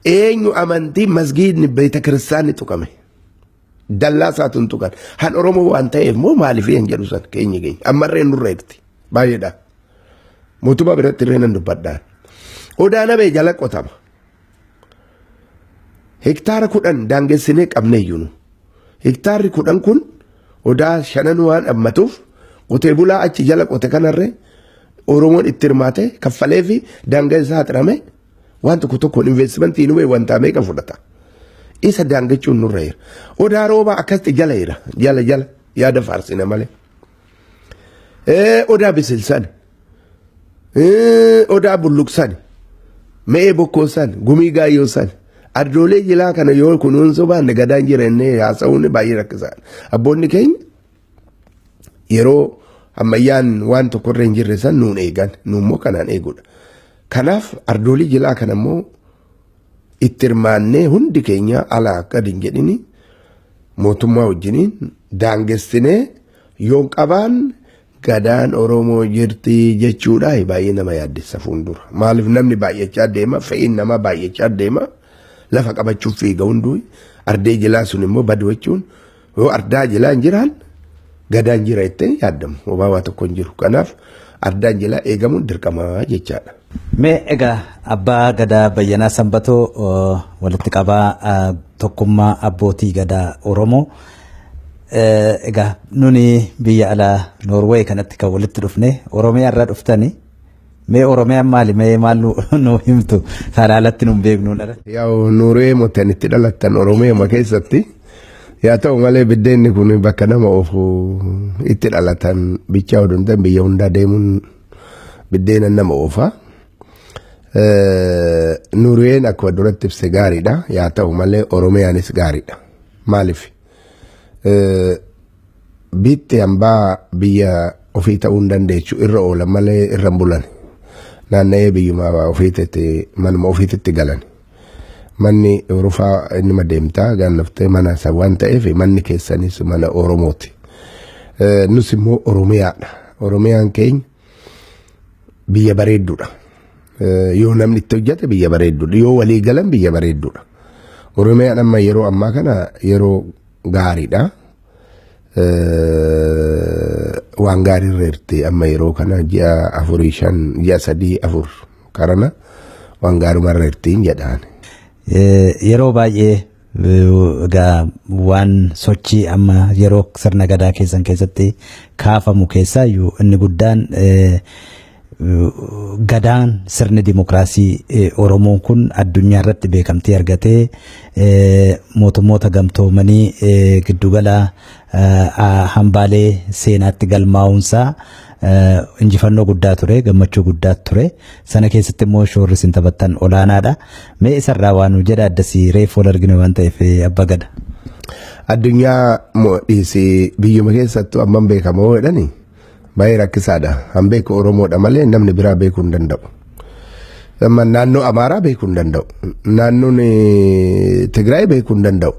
eenyu amantii masgiidni beeta kiristaanni tuqame dallaa isaatu hin tuqan han Oromoo waan ta'eef moo maaliif hin jedhu san keenya keenya ammarree nurra jirti baay'eedha mootummaa biratti irree nan dubbadhaan odaa nabee jala qotama hektaara 10 daangessinee qabneeyyu nu hektaarri 10 kun odaa shanan waan hammatuuf qotee bulaa achi jala qote kanarree Oromoon itti hirmaate kaffalee fi daangaa isaa xirame Waan tokko tokkoon investimentii nu wanta meeqa fudhata. Isa daangachuun nurra jira. Odaa roobaa akkasitti jala jira. Jala jala yaada faarsina malee. Odaa bisilsan. Odaa bulluqsan. Me'ee bokkoosan. Gumii gaayyoosan. Ardoolee jilaa kana yoo kunuunsuu baanne gadaan jira innee haasa'uun baay'ee rakkisaadha. Abboonni keenya yeroo ammayyaan waan tokkorra hin jirre san nuun eegan, nuun immoo kanaan eeguudha. Kanaaf ardoolii jilaa kana immoo itti hirmaannee hundi keenya alaa gadi hin jedhini mootummaa wajjiniin daangessinee yoon qabaan gadaan Oromoo jirti jechuudha baay'ee nama yaaddessa fuuldura. Maaliif namni baay'achaa deema, fe'iin namaa baay'achaa deema, lafa qabachuuf fiiga hunduu ardee jilaa sun immoo badu jechuun yoo ardaa jilaa hin jiraan gadaan jira jettee yaadamu homaa waa tokko hin jiru. Kanaaf ardaan jilaa eegamuun dirqama jechaadha. Mee egaa Abbaa Gadaa Bayyanaa Sanbatoo walitti qabaa tokkummaa abbootii gadaa Oromoo. Egaa nuni biyya alaa Noorweey kanatti kan walitti dhufne Oromiyaa irraa dhuftani. Mee Oromiyaan maali? Mee maal nu himtu? Kana alatti nu hin beeknu. Yaa'u Noorwee motan itti dhalattan Oromiyaa keessatti. Yaa ta'u malee biddeenni kun bakka nama oofu itti dhalatan bichaa oduu hin ta'in biyya hundaa deemuun biddeena nama oofa. Noorween akkuma duratti ibse gaariidha. Yaa ta'u malee Oromiyaanis gaariidha. Maaliif? Biitti hambaa biyya ofii ta'uu hin dandeechu irra oolan malee irra hin bulan. Naanna'ee biyyuma ofiitti manuma ofiitti galan. Manni rufaa inni madeemtaa gaannaftee mana isa waan ta'eef manni keessanis mana Oromooti. Nus immoo Oromiyaadha. Oromiyaan keenya biyya bareedduudha. Yoo namni itti hojjete biyya bareedduudha. Yoo walii galan biyya bareedduudha. Oromiyaan amma yeroo ammaa kana yeroo gaariidha. Waan gaarii irra jirti amma yeroo kana ji'a 4 5 ji'a 3 4 karana waan gaaruma irra jirti jedhaan. Yeroo baay'ee egaa waan sochii amma yeroo sirna gadaa keessan keessatti kaafamu keessaayyuu inni guddaan gadaan sirni dimokiraasii Oromoon kun addunyaa irratti beekamtii argatee mootummoota gamtoomanii giddugala hambaalee seenaatti galmaa'uunsaa injifannoo guddaa ture, gammachuu guddaa ture. Sana keessatti immoo shoorri isin taphattan olaanaadha. Mee isarraa waan nu jedha addasii reefu wal arginu waan ta'eef Abbaa Gada. Addunyaa dhiisii biyyuma keessattuu amman beekamoo jedhani baay'ee rakkisaadha. Han beeku Oromoodha malee namni biraa beekuu hin danda'u. Amma naannoo Amaaraa beekuu hin danda'u. Naannoon Tigraay beekuu hin danda'u.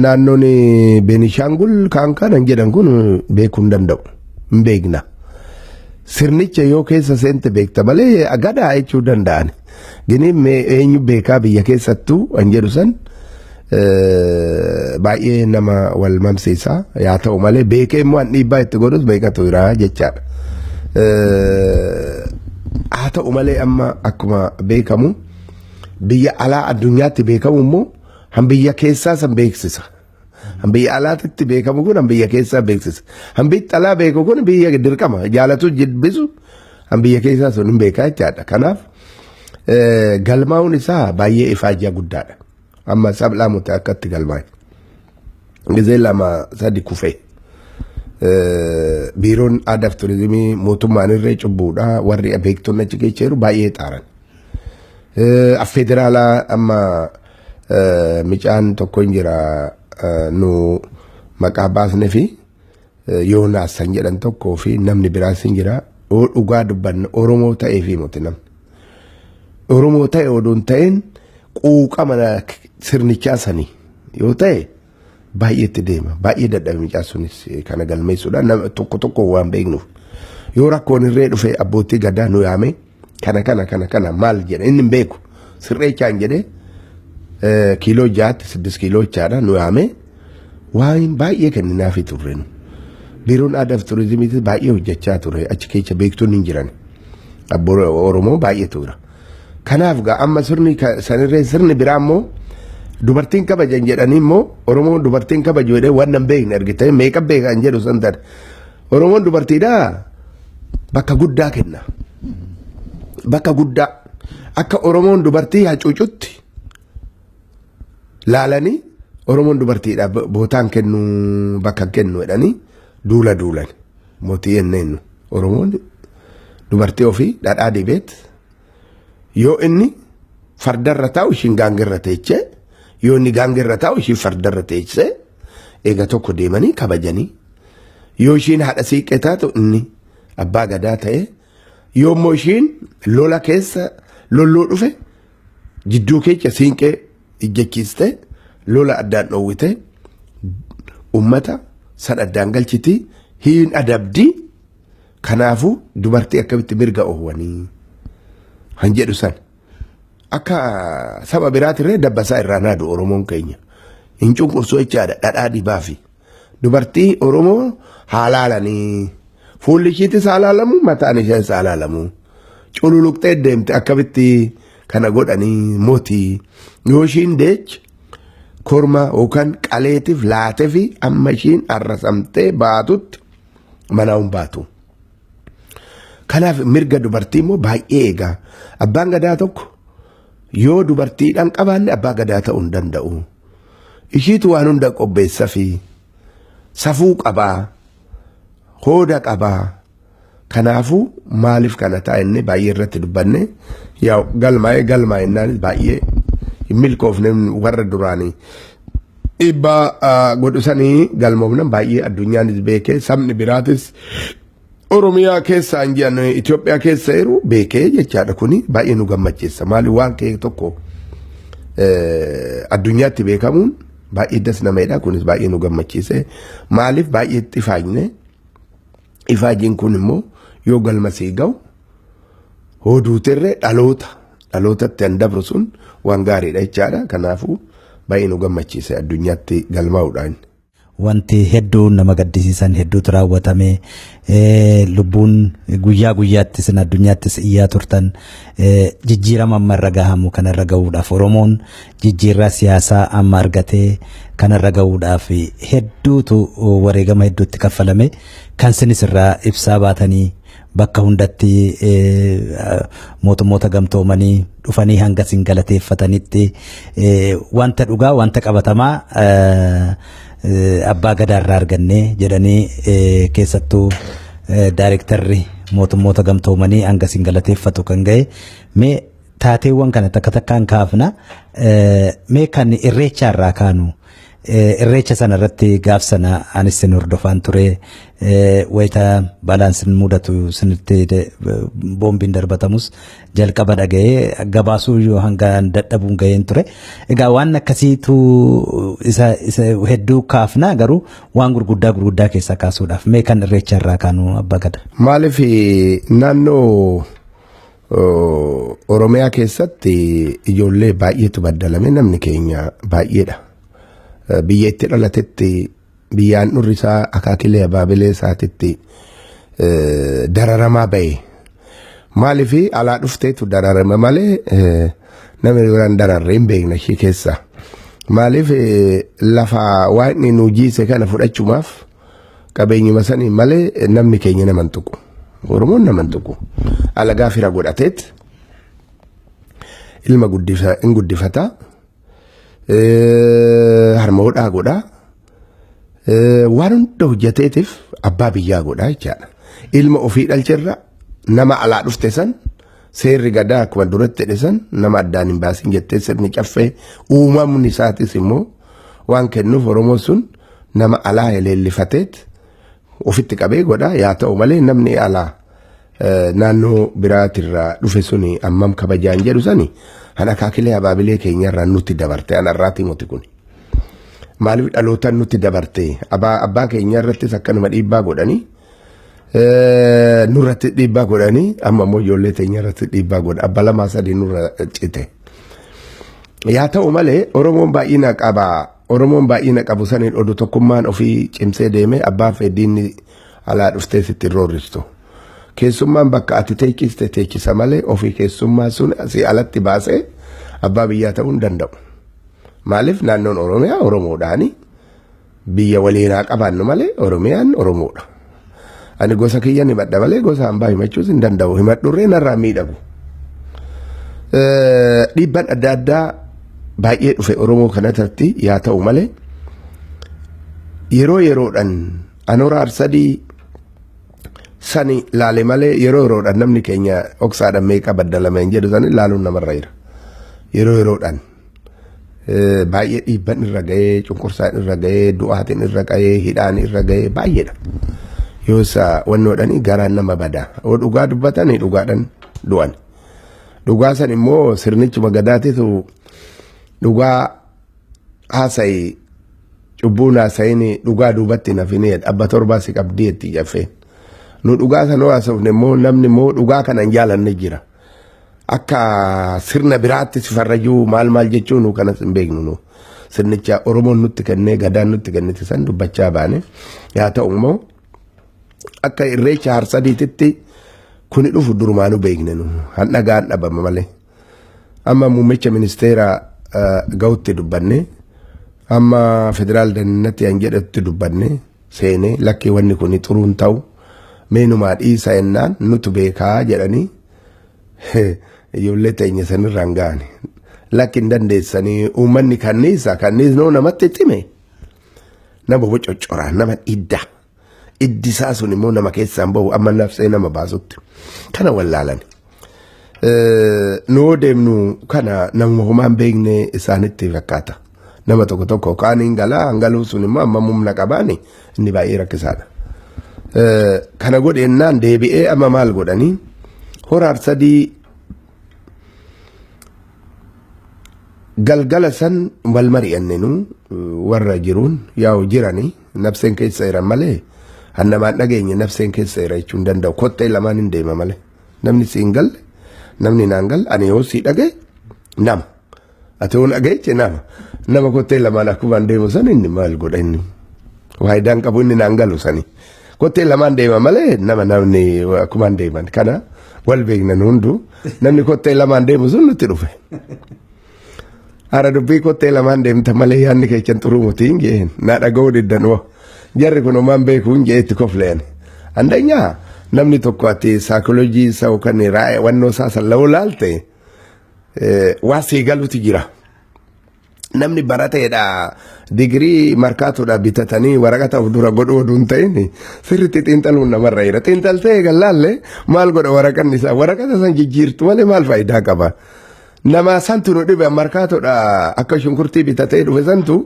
Naannoon Beenishaangul kaan kanan jedhan kun beekuu hin danda'u. Hin beekna. Sirnicha yoo keessa seente beekta malee gadaa jechuu danda'an. Gini eenyu beekaa biyya keessattuu an jedhu san baay'ee nama wal mamsiisa. Yaa ta'u malee beekee immoo an dhiibbaa itti godhus beekatu jira jechaadha. Haa ta'u malee amma akkuma beekamu biyya alaa addunyaatti beekamu immoo han biyya keessaa san beeksisa. Han biyya alaatitti beekamu kun han biyya keessaa beeksisa. Han biyya alaa beeku kun biyya dirqama jaalatu jibbisu han biyya keessaa sun hin beekaa jechaadha. Kanaaf galmaa'uun isaa baay'ee ifaajaa guddaadha. Amma sab'laamutti akkatti galmaa'e. Gizee 2 3 kufee. Biiroon aadaa fi turizimii mootummaan irree cubbuudha warri beektonni achi keessa jiru baay'ee xaaran. Federaalaa amma micaan tokko hin jira nu maqaa baasne fi Yoonaas san jedhan tokkoo fi namni biraas hin jira. Yoo dhugaa dubbanne Oromoo ta'ee fi miti namni. Oromoo ta'e odoo hin ta'in quuqama sirnichaa sanii yoo ta'e baay'eetti deema. Baay'ee dadhabe mucaan sunis kana galmeessuudhaan nama tokko tokko waan beeknuuf. Yoo rakkoon irree dhufe abbootii gadaa nu yaame kana kana kana kana maal jedhe inni hin beeku. Sirreechaan jedhee kiiloo 6tti 6 kiiloo jechaadha nu yaame waan baay'ee kenninaafii turre nu. Biiroon aadaa fi turizimiitis baay'ee hojjechaa ture achi keessa beektonni hin jiran. Abboo Oromoo baay'eetu jira. Kanaaf gaa amma sirni sanirree sirni biraa immoo dubartiin kabajan jedhanii immoo Oromoon dubartiin kabaju jedhee waan hin beekne argite meeqa beekan jedhu san taate. Oromoon dubartiidhaa bakka guddaa kenna. Bakka guddaa. Akka Oromoon dubartii hacuucutti laalanii, Oromoon dubartiidhaaf bootaan kennu, bakka kennu jedhanii duula duulan. Mootii enneennu Oromoon dubartii ofii dhadhaa dibeet, yoo inni fardarra taa'u ishiin gaangirra teechee, yoo inni gaangirra taa'u ishiin fardarra teessee, eega tokko deemanii kabajanii, yoo ishiin haadha siiqqee taatu inni abbaa gadaa ta'e, yoo immoo ishiin lola keessa lolloo dhufe jidduu keessa siinqee ijjachiiste, lola addaan dhoowwite, ummata san addaan galchiti, hiin adabdi. Kanaafuu dubartii akkamitti mirga oowwanii han jedhu san akka saba biraatirree dabbasaa irraa naadu Oromoon keenya hin cunqursu jechaadha. Dhadhaa dibaa fi dubartii Oromoo haa laalanii, fuulli ishiitis haa laalamu, mataan ishees haa laalamu, cululuqxee deemte akkamitti kana godhanii? Mootii yoo ishiin deech korma yookaan qaleetiif laatee fi amma ishiin arrasamtee baatutti manaa hin baatu. Kanaaf mirga dubartii immoo baay'ee eegaa. Abbaan gadaa tokko yoo dubartiidhaan qabaanne abbaa gadaa ta'uu hin danda'u. Ishiitu waan hunda qopheessa fi safuu qabaa, hooda qabaa. Kanaafuu maaliif kana ta'a inni baay'ee irratti dubbanne, yaa galmaa'ee galmaa'ennaanis baay'ee hin milkoofne. Warra duraanii dhiibbaa godhu sanii galmoofnan baay'ee addunyaanis beekee, sabni biraatis Oromiyaa keessa hin Itoophiyaa keessa jiru beekee jechaadha. Kuni baay'ee nu gammachiisa. Maali, waan kee tokko addunyaatti beekamuun baay'ee das nameedha. Kunis baay'ee nu gammachiise. Maaliif, baay'ee itti ifaajne. Ifaajiin kun immoo yoo galma sii ga'u, hooduutirree dhaloota dhalootatti han dabru sun waan gaariidha jechaadha. Kanaafuu baay'ee nu gammachiise addunyaatti galmaa'uudhaan. Wanti hedduu nama gaddisiisan hedduutu raawwatame. Lubbuun guyyaa guyyaatti isin addunyaattis iyyaa turtan, jijjiirama amma irra gahamu kanarra gahuudhaaf, Oromoon jijjiirraa siyaasaa amma argatee kanarra gahuudhaaf hedduutu wareegama hedduutti kaffalame. Kan sinis irraa ibsaa baatanii bakka hundatti mootummoota gamtoomanii dhufanii hanga isin galateeffatanitti, wanta dhugaa, wanta qabatamaa abbaa gadaarraa arganne jedhanii, keessattuu daayirektarri mootummoota gamtoomanii hanga isin galateeffatu kan ga'e. Mee taateewwan kana takka takkaan kaafna. Mee kan irreecha irraa kaanu. Irreecha sana irratti gaaf sana anis sin hordofaan ture. Wayita balaan sin mudatu, sinitti boombiin darbatamus jalqaba dhaga'ee gabaasuu iyyuu hanga dadhabuun ga'een ture. Egaa waan akkasiitu isa hedduu kaafna, garuu waan gurguddaa gurguddaa keessaa kaasuudhaaf mee kan irreecha irraa kaanu, abbaa gada. Maaliif, naannoo Oromiyaa keessatti ijoollee baay'eetu baddalame, namni keenya baay'eedha. Biyya itti dhalatetti, biyyaan dhurri isaa akaakilee abaabilee isaatitti dararamaa ba'e. Maaliif, alaa dhufteetu dararame malee namni biraan dararre hin beekna ishee keessa. Maaliif, lafa waan inni nu jiise kana fudhachumaaf qabeenyuma sanii malee namni keenya nama hin tuqu. Oromoon nama hin tuqu. Alagaa fira godhateet ilma hin guddifata. Harma hodhaa godha. Waan hunda hojjeteetiif abbaa biyyaa godha jechaadha. Ilma ofii dhalcherra nama alaa dhufte san, seerri gadaa akkuma duratti jedhe san, nama addaan hin baasin jettee, sirni caffee uumamni isaatis immoo waan kennuuf, Oromoon sun nama alaa leellifateet ofitti qabee godha. Yaa ta'u malee namni alaa naannoo biraatirraa dhufe suni ammam kabajaan jedhu sani han akaakilee abaabilee keenyarraa nutti dabarte, anarraati muti kun. Maaliif, dhalootaan nutti dabarte. Abbaa keenya irrattis akkanuma dhiibbaa godhanii, nurratti dhiibbaa godhanii, amma immoo ijoollee teenya irratti dhiibbaa godha, abba lamaa sadii nurra cite. Yaa ta'u malee Oromoon baay'ina qaba. Oromoon baay'ina qabu saniin oduu tokkummaan ofii cimsee deeme, abbaa fedhiinni alaa dhuftee sitti roorristu. Keessummaan bakka ati teechiste teechisa malee ofii keessummaa sun asii alatti baasee abbaa biyyaa ta'uu hin danda'u. Maaliif, naannoon Oromiyaa Oromoodhaani, biyya waliin haa qabaannu malee Oromiyaan Oromoodha. Ani gosa kiyya ni badha malee gosa hambaa himachuus hin danda'u. Himadhurree narraa miidhagu. Dhiibbaan adda addaa baay'ee dhufe Oromoo kanarratti yaa ta'u malee yeroo yeroodhaan anoora Arsadii sani laale malee yeroo yeroodhaan namni keenya dhoksaadhaan meeqa baddalame hin jedhu sani laaluun namarra jira. Yeroo yeroodhaan baay'ee dhiibban irra ga'ee, cunqursaan irra ga'ee, du'aatiin irra ga'ee, hidhaan irra ga'ee baay'eedha. Yoo isa wannoodhaan garaan nama badaa. Yoo dhugaa dubbatan dhugaadhaan du'an. Dhugaa san immoo sirnichuma gadaatitu dhugaa haasa'i, cubbuun haasa'iin dhugaa duubatti nafini abba torbaa si qabdii itti jaffeen. Nu dhugaa san haasofne immoo namni immoo dhugaa kana hin jaalanne jira. Akka sirna biraatti si farrajuu maal maal jechuun nu kanas hin beeknu nu. Sirnicha Oromoon nutti kennee, Gadaan nutti kennite san dubbachaa baane. Yaa ta'u immoo akka Irreecha Harsadiititti kuni dhufu durumaanuu beekne nu. Handhagaan dhabama malee. Amma muummicha ministeera ga'utti dubbanne, amma federaal dannatti an jedhutti dubbanne, seenee lakkee wanni kun xuruun ta'u meenumaa dhiisa jennaan nutu beekaa jedhanii ijoollee teenya sanirraan ga'ani. Lakki hin dandeessanii, uummanni kanniisa kanniisnoo namatti cime, nama bococcoraa, nama idda. Iddi isaa sun immoo nama keessaan bahu amma nafsee nama baasutti kana wallaalan. Nuu deemnu kana nama homaan beekne isaanitti fakkaata. Nama tokko tokko kaaniin galaa hangaluu sun immoo amma humna qabaani inni baay'ee rakkisaadha. Kana godheennaan deebi'ee amma maal godhanii Hora Arsadii galgala san wal mari'anne, nu warra jiruun yaa'u jiranii nafseen keessa jiran malee hannamaan dhageenye nafseen keessa jira jechuun danda'u, kottee lamaan hin deema malee namni si hin galle, namni naan galle. Ani yoo si dhagaye nama, ati yoo dhageeche nama, nama kottee lamaan akkumaan deemu san inni maal godha? Inni faayidaan qabu, inni naan galu sani kottee lamaan deema malee nama namni akkumaan deeman kana wal beeknan hunduu namni kottee lamaan deemu sun nutti dhufe. Hara dubbii kottee lamaan deemta malee yaadni keechan xuruu mutiin jeen na dhaga'uu diddan, oo jarri kun homaan beekuun jee itti kofleen. Andanyaa namni tokko ati saayikooloojii isaa yookaan wannoo isaa san la'uu laalte waa sii galuutu jira. Namni barateedha, digirii markaatoodha bitatanii waraqata of dura godhuu oduu hin ta'in sirriitti xiinxaluun namarra jira. Xiinxaltee eegallaallee maal godha waraqanni isaa? Waraqata san jijjiirtu malee maal faayidaa qaba? Nama santu nu dhibe, markaatoodha akka shunkurtii bitatee dhufe santu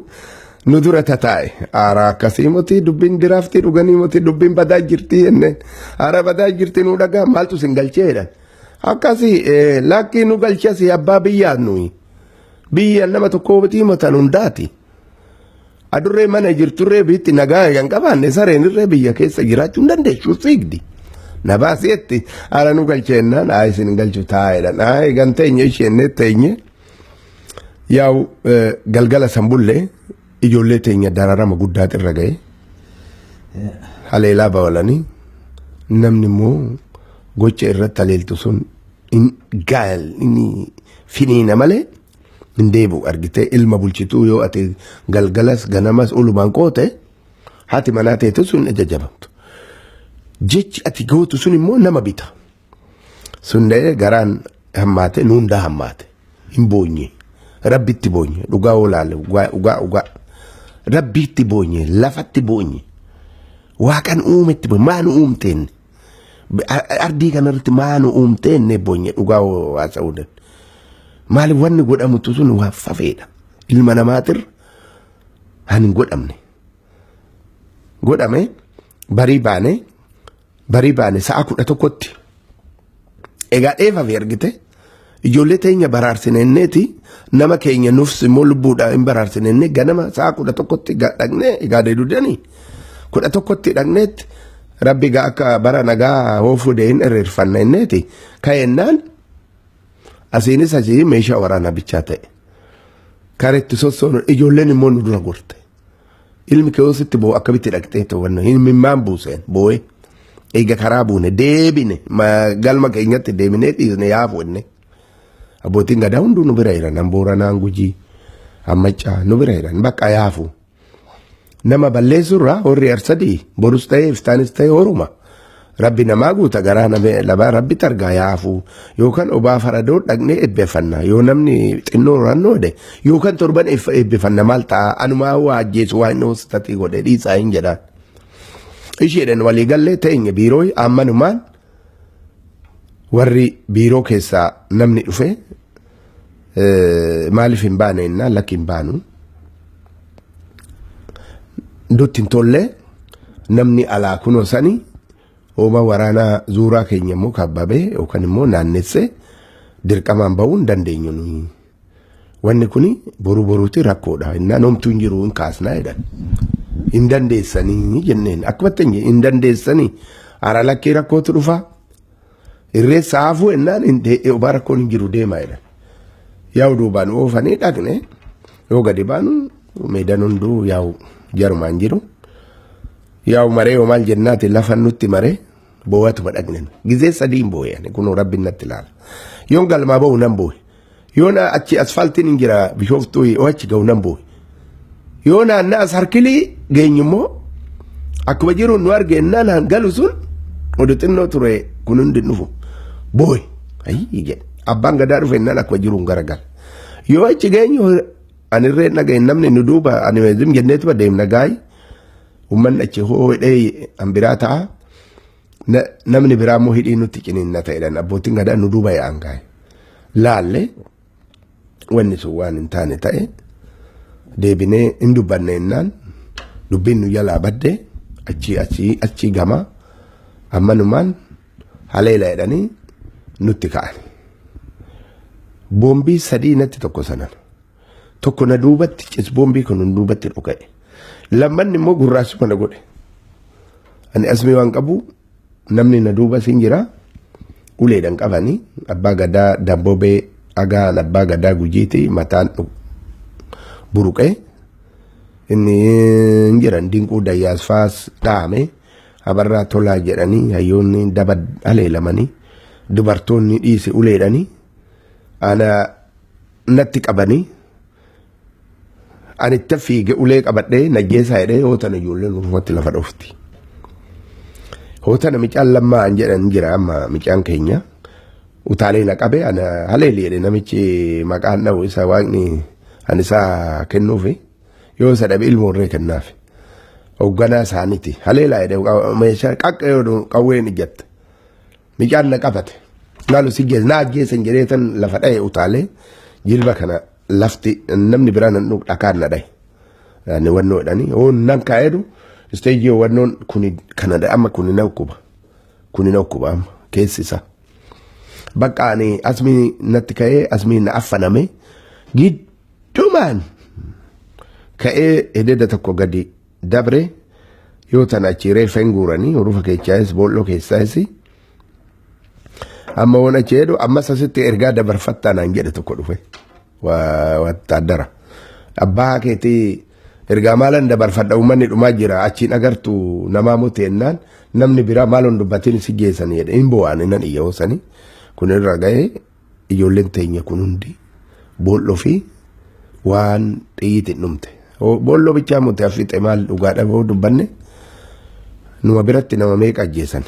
nu dura tataa'e. Aaraa akkasii moti, dubbiin diraaftii dhuganii moti, dubbiin badaa jirtii jenneen. Aaraa badaa jirti, nu dhagaa maaltu sin galchee jedhan. Akkasii lakkii nu galchasi, abbaa biyyaa nuyi. Biyya nama tokko matan hundaati. Adurree mana jirturree biitti nagaa kan qabaanne, sareen irree biyya keessa jiraachuu hin dandeessu, fiigdi. Na baasietti haala nu galcheennaan haa isin galchu taa'edha. Haa eegan teenye isheen teenye yaa'u galgala san bullee ijoollee teenya dararama guddaatu irra ga'e. Haleelaa bawalanii namni immoo gocha irratti haleeltu sun hin gaal inni finiina malee hin deebi'u. Argitee, ilma bulchituu yoo ati galgalas ganamas ulumaan qoote, haati manaa teetu sun jajjabamtu. Jechi ati gootu sun immoo nama bita. Sun da'ee garaan hammaate, nu hundaa hammaate. Hin boonye. Rabbitti boonye, dhugaa olaale, dhugaa dhugaa dhugaa. Rabbitti boonye, lafatti boonye. Waaqan uumetti boonye, maa nu uumteen? Ardii kanarratti maa nu uumteen boonye, dhugaa haasa'uu danda'u. Maaliif wanni godhamutu sun waa fafeedha. Ilma namaatirra han hin godhamne. Godhame barii baane, barii baane sa'a 11tti. Egaa dheefame, argite, ijoollee teenya baraarsinenneeti, nama keenya nufs immoo lubbuudhaan hin baraarsinenne. Ganama sa'a 11tti dhaqnee, egaa deedudanii 11tti dhaqneetti, rabbi gaa akka bara nagaa hoofuu deehin irreerfanna inneeti ka'ennaan asiinis asii meeshaa waraanaa bichaa ta'e. Kareetti sossoonu ijoolleen immoo nu dura gorte. Ilmi keewwasitti boo'u akkamitti dhaqxee to'annu hin mimmaan buuseen boo'ee. Eega karaa buune deebine, galma keenyatti deebinee dhiisne yaafu inni. Abbootiin gadaa hunduu nu bira jiran, Booranaan, Gujii, Ammaccaa nu bira jiran, bakka yaafu. Nama balleessurraa horri Arsadii borus ta'ee iftaanis ta'ee horuma. Rabbi namaa guuta garaa lamaa rabbi targaa yaafuu yookaan obaa faradoo dhaqnee eebbifanna yoo namni xinnoo rannoo jedhe yookaan torban eebbifanna maal ta'a anumaa waa ajjeesu waa inni hoositatii godhe dhiisaa hin jedhaan. Isheedhaan waliigallee teenye biiroo ammanumaan warri biiroo keessaa namni dhufe maaliif hin baane jennaan lakki hin baanu. Dutti hin tolle namni alaa kunoo sanii hooma waraanaa zuuraa keenya immoo kabbabee yookaan immoo naannessee dirqamaan bahuu hin dandeenyu nuyi. Wanni kuni boru boruuti rakkoodha. Innaan homtuu hin jiru hin kaasnaa jedhan. Hin dandeessanii jenneen akkumatti hin dandeessanii hara lakkii rakkootu dhufa. Irreessa hafuu ennaan obaa rakkoon hin jiru deemaa jedhan. Yaa'u duubaan oofanii dhaqne yoo gadi baanu meedan hunduu yaa'u jarumaan jiru. Yaa'u maree yoo maal jennaati lafa nutti maree boo'atuma dhaqne. Gizee sadii hin boo'e ani kunoo rabbi natti ilaala. Yoon galmaa ba'u nan boo'e. Yoo na achi asfaaltiin hin jira bishooftuu yoo achi ga'u nan boo'e. Yoo naannaa as harkilii geenyu immoo akkuma jiru nu arge ennaan galu sun oduu xinnoo ture kun hundi dhufu boo'e. Ayyii jedhe. Abbaan gadaa dhufe ennaan akkuma jiru hin garagala. Yoo achi geenyu ani irree dhaga'e namni nu duuba ani zim jenneetuma deemna gaayi. Uummanni achi hoo hidhee an biraa ta'a. Namni biraa immoo hidhii nutti ciniinna ta'edhaan abbootiin gadaa nu duuba yaa'an gaayi. Laalle wanni sun waan hin taane ta'e deebinee hin dubbanne ennaan dubbiin nu jalaa badde achi achi achi gama ammanumaan haleela jedhanii nutti ka'an. Boombii sadii natti tokko sanan. Tokko na duubatti cis boombii kun nu duubatti dhuka'e. Lammanni immoo gurraachuma na godhe. Ani asmii waan qabu namni na duuba sin jira. Uleedhaan qabanii abbaa gadaa damboobee agaan abbaa gadaa gujiiti mataan buruqee inni hin jiran dinquu dayyaas faas dhaame abarraa tolaa jedhanii hayyoonni daba haleelamanii dubartoonni dhiise uleedhanii ana natti qabanii ani itti fiige ulee qabadhee najjeesaa jedhee yoo tana ijoolleen urfatti lafa dhofti. Hoo tana micaan lammaa an jedhan jira amma micaan keenya utaalee na qabe ana haleeli jedhe namichi maqaan dha'u isa waaqni an isaa kennuufi yoo isa dhabe ilmoo irree kennaafi. Hoogganaa isaaniiti haleelaa jedhe meeshaa qaqqa yoo qawween ijjatte. Micaan na qabate. Naalu si geesse na ajjeesan jedhee tan lafa dha'e utaalee jilba kana lafti namni biraa nan dhugu dhakaan na dha'e. Ani wannoo jedhanii hoo nan kaa'eedu isteejii wannoon kuni kana amma kuni na dhukkuba. Kuni na dhukkuba amma keessi isaa. Bakka ani asmii natti ka'ee asmii na affaname giddumaan ka'ee ededa tokko gadi dabre yoo tana achi reeffa hin guuranii hurufa keessaayis boolloo keessaayis amma waan achi jedhu ammas asitti ergaa dabarfattaa naan jedhe tokko dhufe wattaaddara. Abbaa keetii ergaa maalan dabarfadha uummanni dhumaa jira achiin agartu namaa muti ennaan namni biraa maaloon dubbatiin si geessanii jedhe hin bo'aan nan iyya hoosanii kun irra ga'ee ijoolleen teenya kun hundi boolloo fi waan xiyyiitiin dhumte. Boolloo bichaa muti hafixe maal dhugaa dhaboo dubbanne numa biratti nama meeqa ajjeesan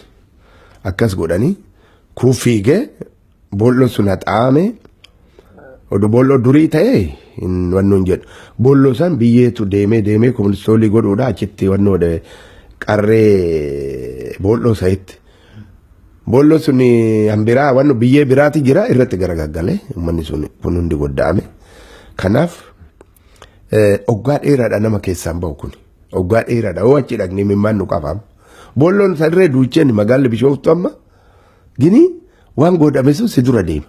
akkas godhanii kun fiigee boolloo sun haxaa'ame oduu boolloo durii ta'e hin wannoon jedhu boolloo san biyyeetu deemee deemee koministoolii godhuudha achitti wannoo qarree boolloo sa'itti. Boolloo sun hanbiraa wanno biyyee biraati jira irratti garagaggale uummanni sun kun hundi godda'ame. Kanaaf oggaa dheeraadha nama keessaan bahu kun oggaa dheeraadha hoo achi dhaqnee mimmaan nu qabaam. Boolloon sarree duucheen magaalli bishooftu amma gini waan godhame sun si dura deema.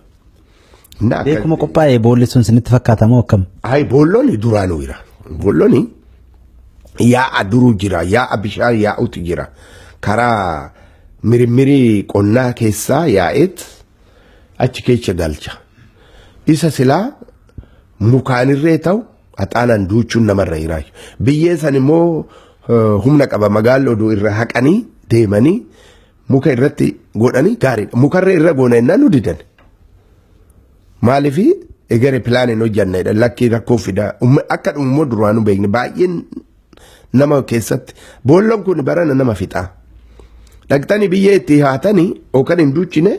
Beekuma qophaa'e boolli sun sinitti fakkaata moo akkam? Hayi boolloon duraanuu jira. Boolloon yaa'a duruu jira yaa'a bishaan yaa'utu jira. Karaa mirmirii qonnaa keessaa yaa'eet achi keessa galcha. Isa silaa mukaanirree ta'u haxaanaan duuchuun namarra jiraayu. Biyyee san immoo humna qaba magaalli oduu irra haqanii deemanii muka irratti godhanii gaariidha. Mukarra irra goona jennaan nu didan. Maaliif egere pilaaniin hojjannedha lakkii rakkoo fidaa akka dhumu immoo duraanuu beekne baay'een nama keessatti boolloon kun barana nama fixaa. Dhaqxanii biyya itti haatanii yookaan hin duuchine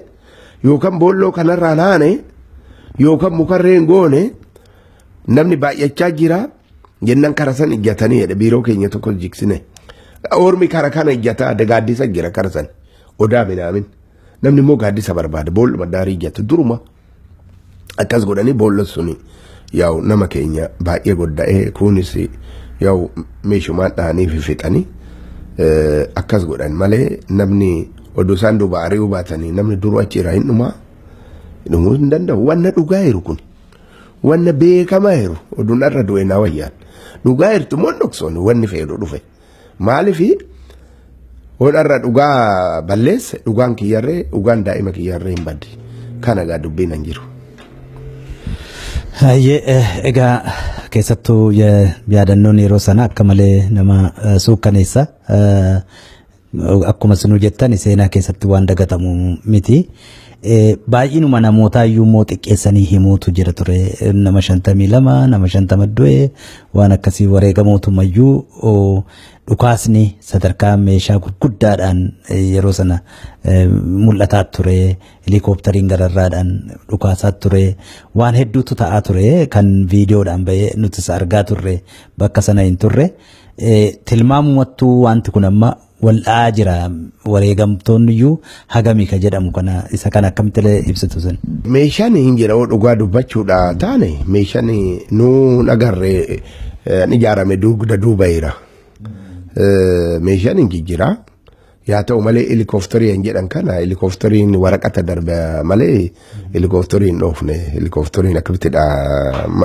yookaan boolloo kanarraan haane yookaan mukarree hin goone, namni baay'achaa jira jennaan kara san ijjatanii jedhe. Biiroo keenya tokko jigsine. Ormi kara kana ijjataa, gaaddisa jira kara san, odaa minaamin. Namni immoo gaaddisa barbaada, boolluma daarii ijjata duruma. Akkas godhanii boolla suni yaa'u nama keenya baay'ee godda'ee, kunis yaa'u meeshumaan dhahanii fixanii akkas godhan malee, namni oduu isaan duuba ari'uu baatanii namni duruu achi irraa hin dhumaa, dhumuu hin danda'u. Wanna dhugaa jiru kun, wanna beekamaa jiru, oduun irra du'e naa wayyaan dhugaa jirtu moo dhoksoon wanni feedu dhufe maalifi hoodharra dhugaa balleesse, dhugaan kiyyarree, dhugaan daa'ima kiyyarree hin baddi. Kana gaa dubbiin hin jiru. Egaa keessattuu yaadannoon yeroo sana akka malee nama suukkaneessa. Akkuma sinuu jettan, seenaa keessatti waan dagatamu miti. Baay'inuma namootaa iyyuu immoo xiqqeessanii himuutu jira ture. Nama 52, nama 50 du'e, waan akkasii wareegamootumayyuu dhukaasni sadarkaa meeshaa gurguddaadhaan yeroo sana mul'ataa ture. Helikooптariin gararraadhaan dhukaasaa ture. Waan hedduutu ta'aa ture kan viidiyoodhaan bahee nutis argaa turre, bakka sana hin turre. Tilmaamumattuu wanti kun amma wal'aa jira, wareegamtoonni iyyuu hagamii ka jedhamu kana, isa kana akkamitti ibsitu sin? Meeshaan hin jira, dhugaa dubbachuudha taane meeshaan nuun agarree ijaarame dugda duuba jira. Meeshaan hin jijjiira. Yaa ta'u malee, helikoophtarii hin jedhan kana, helikooftariin waraqata darbe malee helikooftariin hin dhoofne. Helikooftariin akkamittidha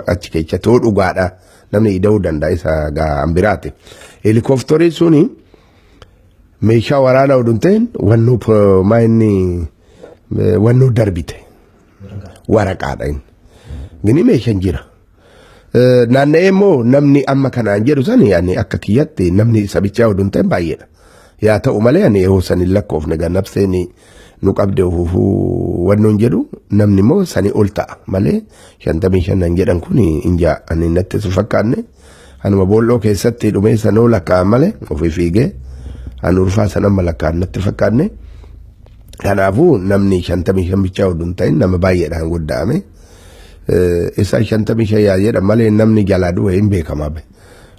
achi keessatti hoo dhugaadha namni ida'uu danda'a, isa gaa biraati. Helikooftariin suni meeshaa waraanaa oduu hin ta'in wannoo maayinni wannoo darbite waraqaadha inni. Gini meeshaan jira. Naanna'ee immoo namni amma kanaan jedhu sani, ani akka kiyyatti namni sabichaa oduu hin ta'in baay'eedha. Yaa ta'u malee, ani yoo san hin lakkoofne, gaa nabseen nu qabde ufuufuu wannoon jedhu, namni immoo sani ol ta'a malee 55 jedhan kun hin jaa, ani natti si fakkaanne. Anuma boolloo keessatti dhumee sanoo lakkaa'an malee, ofii fiigee ani ulfaa san amma lakkaa'an natti fakkaanne. Kanaafuu namni 55 bichaa oduu hin ta'in nama baay'eedhaan gudda'ame. Isa 55 yaa jedhan malee namni jalaa du'e hin beekamaa.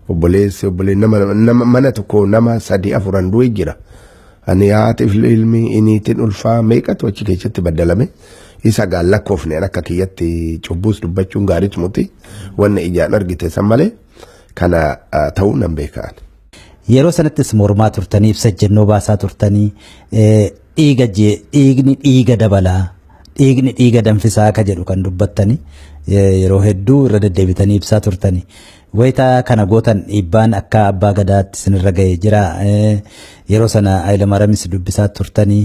Obboleessi obboleen nama mana tokko nama sadi afuran du'e jira. Ani haati ilmi iniitiin ulfaa meeqatu achi keessatti baddalame. Isa gaan lakkoofne, akka kiyyatti cubbuus dubbachuun gaariitu muti. Wanna ijaan argite san malee kana ta'uu nan beekaan. Yeroo sanattis mormaa turtanii, ibsa ejjennoo baasaa turtanii, dhiiga dhiigni dhiiga dabalaa, dhiigni dhiiga danfisaa akka jedhu kan dubbattanii yeroo hedduu irra deddeebitanii ibsaa turtanii. Wayita kana gootan dhiibbaan akka abbaa gadaatti isinirra ga'ee jira. Yeroo sana Hayilamaariyamis dubbisaa turtanii.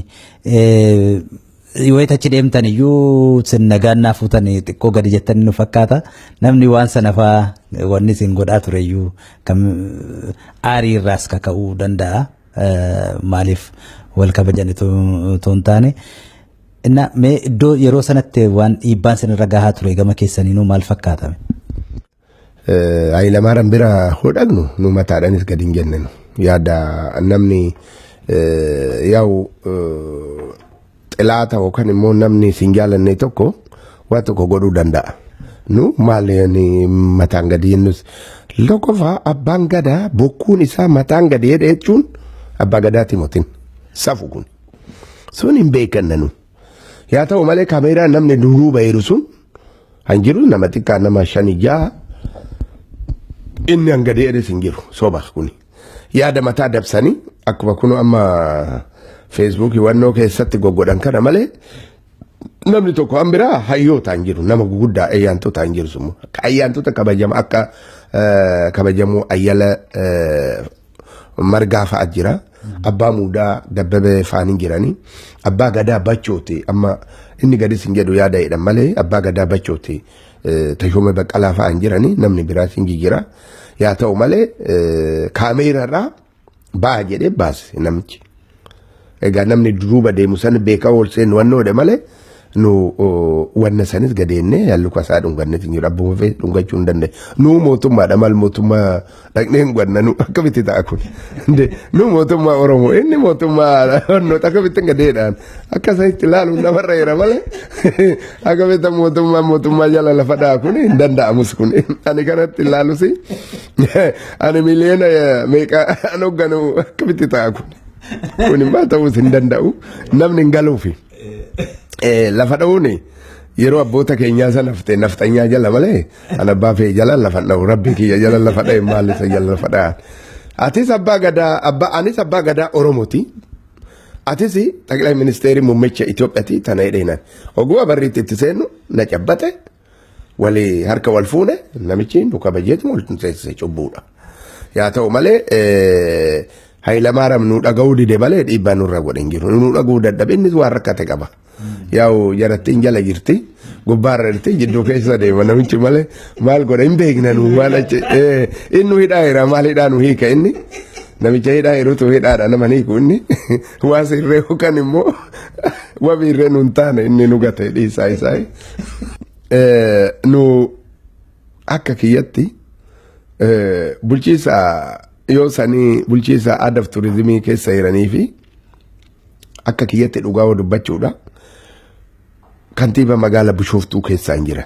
Wayita achi deemtan iyyuu isin nagaan naa fuutanii xiqqoo gadi jettanii nu fakkaata. Namni waan sana fa'aa wanni isin godhaa ture iyyuu kan aarii irraas kaka'uu danda'a. Maaliif wal kabajan itoo hin taane. Inna mee iddoo yeroo sanatti waan dhiibbaan isinirra gahaa ture gama keessaniinuu maal fakkaatame? Hayilamaariyaam bira hoo dhaqnu nu mataadhaanis gadi hin jennenu. Yaada namni yaa'u xilaata yookaan immoo namni sin jaalanne tokko waa tokko godhuu danda'a. Nu maal mataan gadi jennus, tokkoffaa abbaan gadaa bokkuun isaa mataan gadi jedhe jechuun abbaa gadaati motin safu kun. Sun hin beekanna nu. Yaa ta'u malee, kaameeraa namni duruu baheeru sun han jiru, nama xiqqaa, nama shani ja'a, inni hanga jedhes hin jiru, soba kuni. Yaada mataa dabsanii akkuma kun amma Feesbuukii wannoo keessatti goggodhan kana malee, namni tokko an biraa hayyoota hin jiru, nama guguddaa ayyaantota hin jiru, sun ayyaantota kabajama akka kabajamuu Ayyala Margaa fa'a jira. Abbaa Muudaa Dabbabee fa'aan hin jiranii. Abbaa Gadaa Bachooti, amma inni gadis hin jedhu yaada jedhan malee, Abbaa Gadaa Bachooti Tashoomee Baqqalaa fa'aa hin jiranii, namni biraas hin jijjiira. Yaa ta'u malee, kaameerarraa ba'a jedhee baase namichi. Egaa namni duuba deemu san beekaa ol seenu wannoodha malee Nu wanna sanis gadeennee yaalluka isaa dhunganneet hin jiru. Abbuma fee dhungachuu hin dandeenye. Nu mootummaadha maal mootummaa dhaqnee hin gwanna nu akkamitti ta'a kun. Nu mootummaa Oromoo inni mootummaa Oromoo akkamitti gadeedhaan akka isa itti ilaaluun namarra jira malee akkamitti mootummaa mootummaa jala lafa dha'a kun hin danda'amus kun. Ani kanatti ilaalus ani miliyoona meeqa an hoogganu akkamitti ta'a kun. Kun immoo ta'uus hin danda'u namni hin galuufi. Lafa dha'uun yeroo abboota keenyaa sana haftee nafxanyaa jala malee an abbaa fee jala lafa dha'u rabbi kiyya jala lafa dha'e maal isa jala lafa dha'an. Atis abbaa gadaa abbaa anis abbaa gadaa Oromooti. Atis xaqilaa ministeerii muummicha Itoophiyaati tana jedheenan. Oguu abarriitti itti seennu na cabbate walii harka wal fuune namichi nu kabajeetu wal seensise cubbuudha. Yaa ta'u malee Hayilamaariyaam nu dhaga'uu dide malee dhiibbaa nurra godhe hin jiru. Nu dhaga'uu dadhabe innis waan rakkate qaba. Yaa'u jarattiin jala jirti gubbaarra jirti jidduu keessa deema namichi malee maal godha hin beekna nu waan achi inni hidhaa jira maal hidhaa nu hiika inni namicha hidhaa jirutu hidhaadha nama hiiku inni waa sirree yookaan immoo wabii irree nu hin taane inni nu gate dhiisaa isaa. Nu akka kiyyatti bulchiisa yoo sanii bulchiisa aadaaf turizimii keessa jiranii fi akka kiyyatti dhugaa dubbachuudha. Kantiiba magaala Bishooftuu keessaa hin jiran.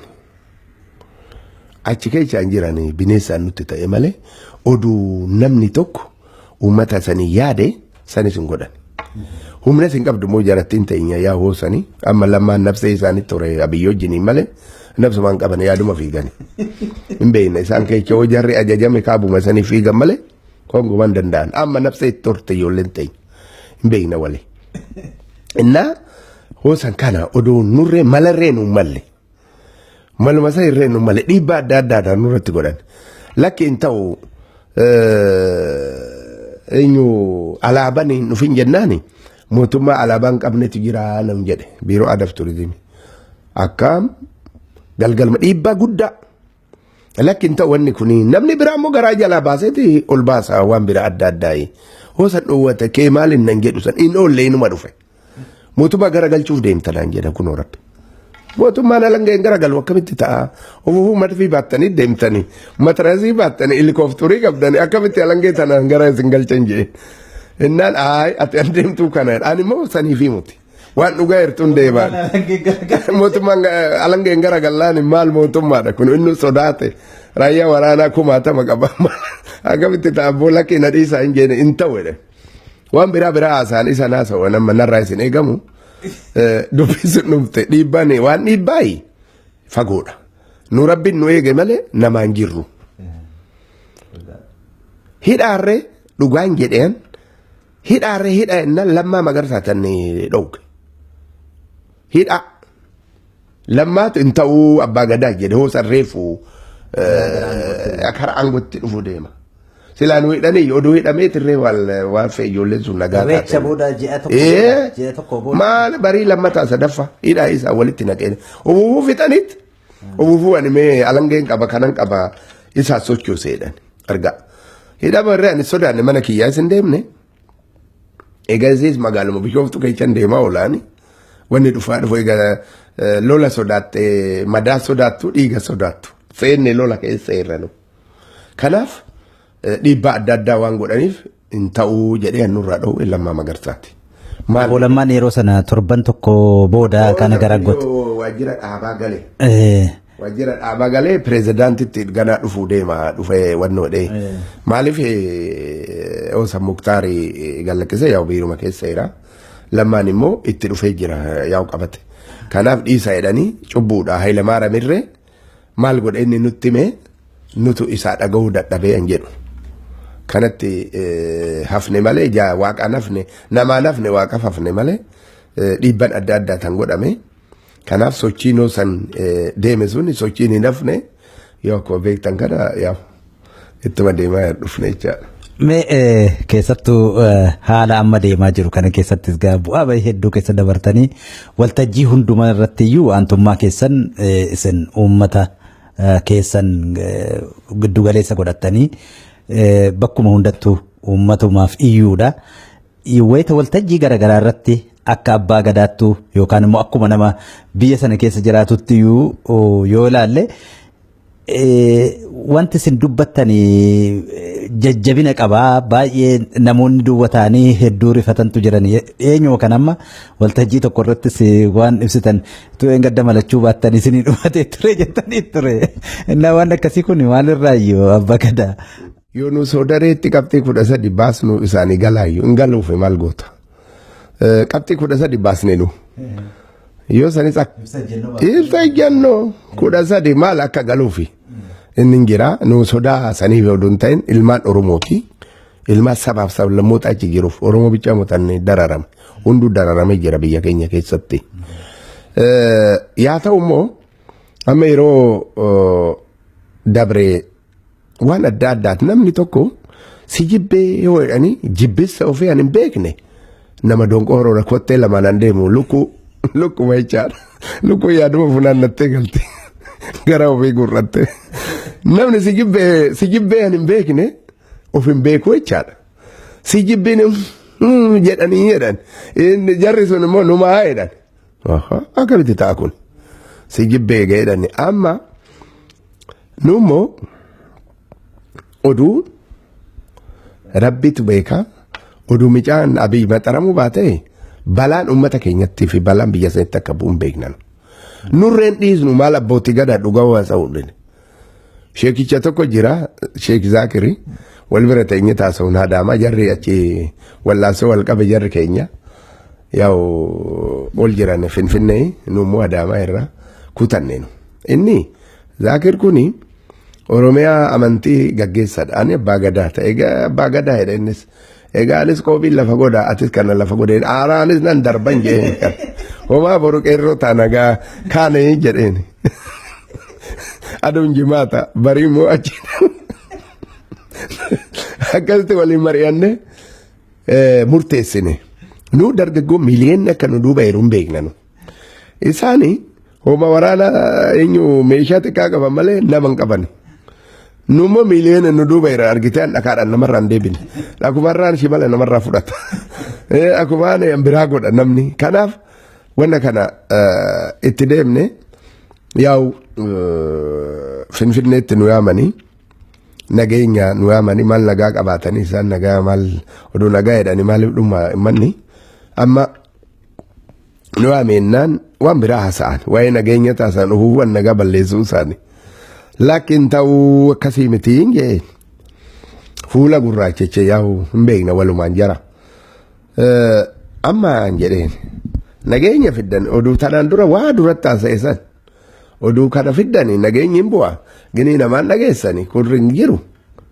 Achi keessa hin jiran bineensaan nutti ta'e malee oduu namni tokko uummata sanii yaade sanis hin godhan. Humna isin qabdu immoo jarattiin ta'in yaa hoosanii amma lammaan nafsee isaanii ture Abiyyi wajjiniin malee nafsumaan qaban yaaduma fiigani. Hin beekne isaan keessa hoo jarri ajajame kaabuma sanii fiigan malee kongumaan danda'an amma nafsee itti turte ijoolleen ta'in hin beekne wali. Innaa hoosan kana oduu nurree malarree nu malle. Maluma isa irree nu malle dhiibbaa adda addaadhaan nurratti godhan. Lakki hin ta'u eenyu alaabaan hin dhufin jennaani mootummaa alaabaa hin qabnetu jira nam jedhe biiroo aadaaf turizimii. Akkam galgalma dhiibbaa guddaa. Lakki hin ta'u wanni kuni namni biraa immoo garaa jalaa baaseeti ol baasa waan biraa adda addaayi. Hoosan dhoowwate kee maaliin nan jedhu san hin oolle inuma dhufe. Mootummaa garagalchuuf deemta naan jedha kunoo rabbi. Mootummaan alangeen garagalu akkamitti ta'a? Ofufuu madfii baattanii deemtanii matarasii baattanii helikoophtarii qabdanii akkamitti alangee tanaan gara isin galchan jee. Innaan ayi ati an deemtuu kana ani immoo saniif himuti. Waan dhugaa hirtuun deemaan. Mootummaan alangeen garagallaan maal mootummaadha kun inni sodaate raayyaa waraanaa kumaatama qaba. Akkamitti ta'a boolla keenya dhiisaa hin jeene hin ta'u jedhe. Waan biraa biraa haasa'an isa naasa'u nama narraa isin eegamu dubbisun dhufte dhiibbaan waan dhiibbaayi fagoodha. Nu rabbiin nu eege malee namaan jirru. Hidhaarree dhugaan jedheen hidhaarree hidha jennaan Lammaa Magarsaa tan dhowwe. Hidha. Lammaatu hin ta'uu abbaa gadaa jedhe hoo sarreefu karaa aangootti dhufu deema. Silaa nu hidhanii oduu hidhamee tirree waan fe'e ijoolleen sun nagaa taate. Irreecha booda ji'a tokko ji'a tokko booda. Maal barii lammataa sadaffaa hidhaa isaa walitti naqee ofufuu fixanitti ofufuu ani mee alangeen qaba kanan qaba isaa sochooseedhaan argaa. Hidhama irree ani sodaanne mana kiyyaa isin deemne. Egaa isiis magaaluma Bishooftuu keessan deemaa oolaani. Wanni dhufaa dhufu egaa lola sodaatte madaa sodaattu dhiiga sodaattu. Seenne lola keessa irranu. Kanaaf dhiibbaa adda addaa waan godhaniif hin ta'uu jedhee nurraa dhowwe Lammaa Magarsaati. Maal? Lammaan yeroo sana torban tokko booda kana gara gote. Waajjira dhaabaa galee. Waajjira dhaabaa galee pireezidaantitti ganaa dhufuu deema dhufee wannoo dhee. Maaliif Oosa Muktaarii gallakkisee yaa'u biiruma keessa jira. Lammaan immoo itti dhufee jira yaa'u qabate. Kanaaf dhiisa jedhanii cubbuudha Hayilamaariyaam irree maal godhe inni nutti himee nutu isaa dhaga'uu dadhabee hin jedhu. Kanatti hafne malee waaqaan hafne namaan hafne waaqaaf hafne malee dhiibban adda addaa tan godhame. Kanaaf sochiin san deeme sun sochiin hin hafne yoo akkuma beektan kana yaa ittuma deemaa dhufne jechaadha. Mee keessattuu haala amma deemaa jiru kana keessattis gaa bu'aa bahii hedduu keessa dabartanii waltajjii hundumaa irratti iyyuu aantummaa keessan isin uummata keessan giddu galeessa godhattanii bakkuma hundattuu uummatumaaf iyyuudha. Wayita waltajjii garaagaraa irratti Akka abbaa gadaattuu yookaan immoo akkuma nama biyya sana keessa jiraatutti yoo ilaalle, wanti isin dubbattan jajjabina qabaa. Baay'ee namoonni duwwa ta'anii hedduu rifatantu jiran. Eenyuma kan amma waltajjii tokko irrattis waan ibsitan tu'een gadda malachuu baattan isinii dhumatee ture jettanii ture. Innaa waan akkasii kun maalirraayyuu, abbaa gadaa? Yoo nu soodareetti qabxii 13 baasnu isaanii galaayyuu hin galuufi maal goota? Qabxii 13 baasne nu. Yoo sanis ibsa ejjennoo 13 maal akka galuufi inni hin jira. Nu sodaa saniif oduu hin ta'in, ilmaan Oromooti. Ilmaan sabaaf sablammoota achi jiruuf Oromoo bichaa mutanne dararame. Hunduu dararamee jira biyya keenya keessatti. Yaa ta'u immoo amma yeroo dabree waan adda addaati namni tokko si jibbee yoo jedhanii, jibbissa ofii ani hin beekne nama donqooroodha, kottee lamaan an deemu lukkuu lukkuma jechaadha. Lukkuu yaaduma funaannattee galte gara ofii gurratte. Namni si jibbee ani hin beekne of hin beeku jechaadha. Si jibbeen jedhanii jedhan, jarri sun immoo numaa jedhan. Akkamitti ta'a kun? Si jibbee jedhani amma nummoo oduu rabbitu beeka, oduu micaan Abiy maxaramuu baate balaan uummata keenyattii fi balaan biyya sanitti akka bu'uun beeknan. Nurreen dhiisnu maal abbootii gadaa dhugaa haasa'uu. Sheekicha tokko jira, Sheek Zaakiri, wal bira teenye taasisuun hadaamaa jarri achi wallaansoo wal qabe, jarri keenya yaa'u ol jiran Finfinnee, nummoo Adaamaa irraa kutanne. Inni Zaakir kuni Oromiyaa amantii gaggeessadha. Ani abbaa gadaa ta'e. Egaa abbaa gadaa jedha innis. Egaa anis qoobiin lafa godha, atis kana lafa godheen aaraanis nan darban jeen. Homaa boru qeerroo taana gaa kaane jedheen. Aduun jimaata barii immoo achi. Akkasitti waliin mari'anne murteessine. Nu dargaggoo miiliyoonni akka nu duuba jiru hin beekna nu. Isaani homa waraana eenyu meeshaa xiqqaa qaban malee nama hin qaban. Nu immoo miiliyoona nu duuba jira argitee dhakaadhaan namarraa hin deebine. Dhakumarraan shimala namarraa fudhata. Akumaan biraa godha namni. Kanaaf wanna kana itti deemne, yaa'u Finfinneetti nu yaamanii, nageenya nu yaamanii, maal nagaa qabaatanii isaan nagaa maal oduu nagaa jedhanii maaliif dhuma manni amma nu yaamennaan waan biraa haasa'an, waa'ee nageenya taasisan ufuuwwan nagaa balleessuu isaanii. Lakkin ta'uu akkasii miti hin jee fuula gurraachicha yaa'u hin beekna walumaan jara. Amma hin jedheen, nageenya fiddan oduu tanaan dura waa duratti haasa'e san oduu kana fiddani nageenyi hin bu'a ginii namaan dhageessani kurri hin jiru,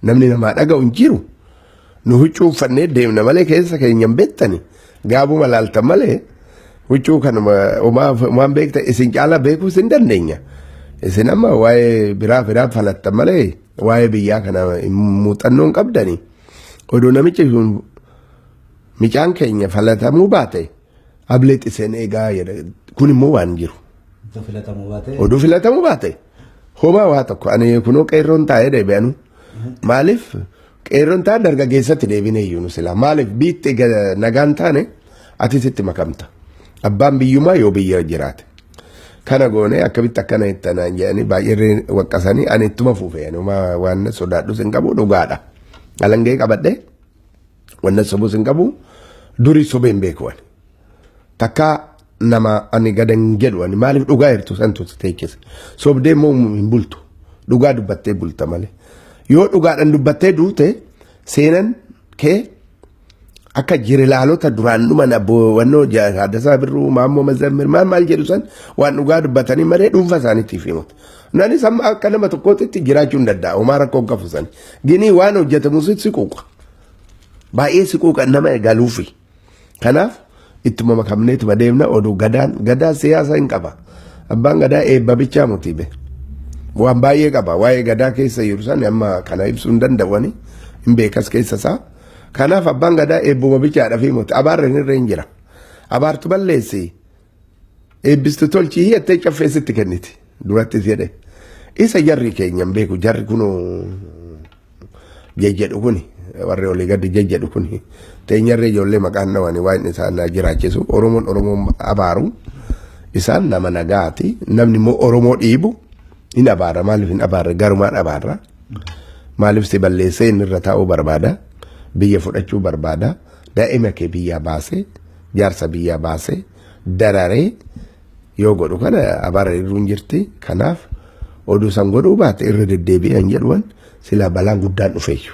namni namaa dhaga'u hin jiru. Nu huccuu uffannee deemna malee keessa keenya hin beektani, gaabuma laaltan malee huccuu kanuma homaan beekta, isin caalaa beekuus hin dandeenya. Isin amma waa'ee biraa biraa falattan malee waa'ee biyyaa kana muuxannoo hin qabdani. Oduu namichi sun micaan keenya falatamuu baate ablee xiseen eegaa jedha, kun immoo waan jiru. Oduu filatamuu baate homaa waa tokko ani kunoo qeerroon taa'ee deebi'anu. Maaliif qeerroon taa'e? Dargaggeessatti deebinee iyyuu nu silaa maaliif biitti nagaan taane atis itti makamta. Abbaan biyyumaa yoo biyya jiraate. Kana goone akkamitti akkana jettanaan jedhanii baay'ee waqqasanii, ani ittuma fuufee waan sodaadhus hin qabu, dhugaadha. Alangee qabadhee wanna sobus hin qabu, durii sobee hin beeku ani. Takka nama ani gadan jedhu ani maaliif dhugaa jirtu santu si teechisa. Sobdee immoo hin bultu. Dhugaa dubbattee bulta malee. Yoo dhugaadhaan dubbattee duute seenan kee akka jirilaalota duraan dhuman abboowwannoo Taaddasaa Birruu, Maammoo Mazammir maal maal jedhu san waan dhugaa dubbatanii malee dhuunfa isaaniitiif himatu. Nanis amma akka nama tokkootitti jiraachuu hin danda'a. Homaa rakkoo hin qabu san. Ginii waan hojjetamu si quuqa. Baay'ee si quuqa nama galuufi. Kanaaf ittuma makamneetuma deemna. Oduu gadaan gadaa siyaasa hin qaba. Abbaan gadaa eebba bichaa mutiibe. Waan baay'ee qaba. Waa'ee gadaa keessa jiru san amma kana ibsuu hin danda'ani. Hin beekas keessa isaa. Kanaaf abbaan gadaa eebbuma bichaadha fi muti. Abaarri irra hin jira. Abaartu balleessi. Eebbistu tolchii jettee caffeessitti kenniti. Durattis jedhe. Isa jarri keenya hin beeku. Jarri kunoo jejjedhu kuni. Warri olii gadi jejjedhu kun teenyarree ijoollee maqaan dhawani waan isaan na jiraachisu. Oromoon Oromoon abaaru, isaan nama nagaati. Namni immoo Oromoo dhiibu hin abaara. Maaliif hin abaarre? Garumaan abaarra. Maaliif si balleessee inni irra taa'uu barbaada? Biyya fudhachuu barbaada. Daa'ima kee biyyaa baasee, jaarsa biyyaa baasee, dararee yoo godhu kana abaara irra hin jirti. Kanaaf oduu san godhuu baate irra deddeebi'an jedhuwan silaa balaan guddaan dhufeeyyu.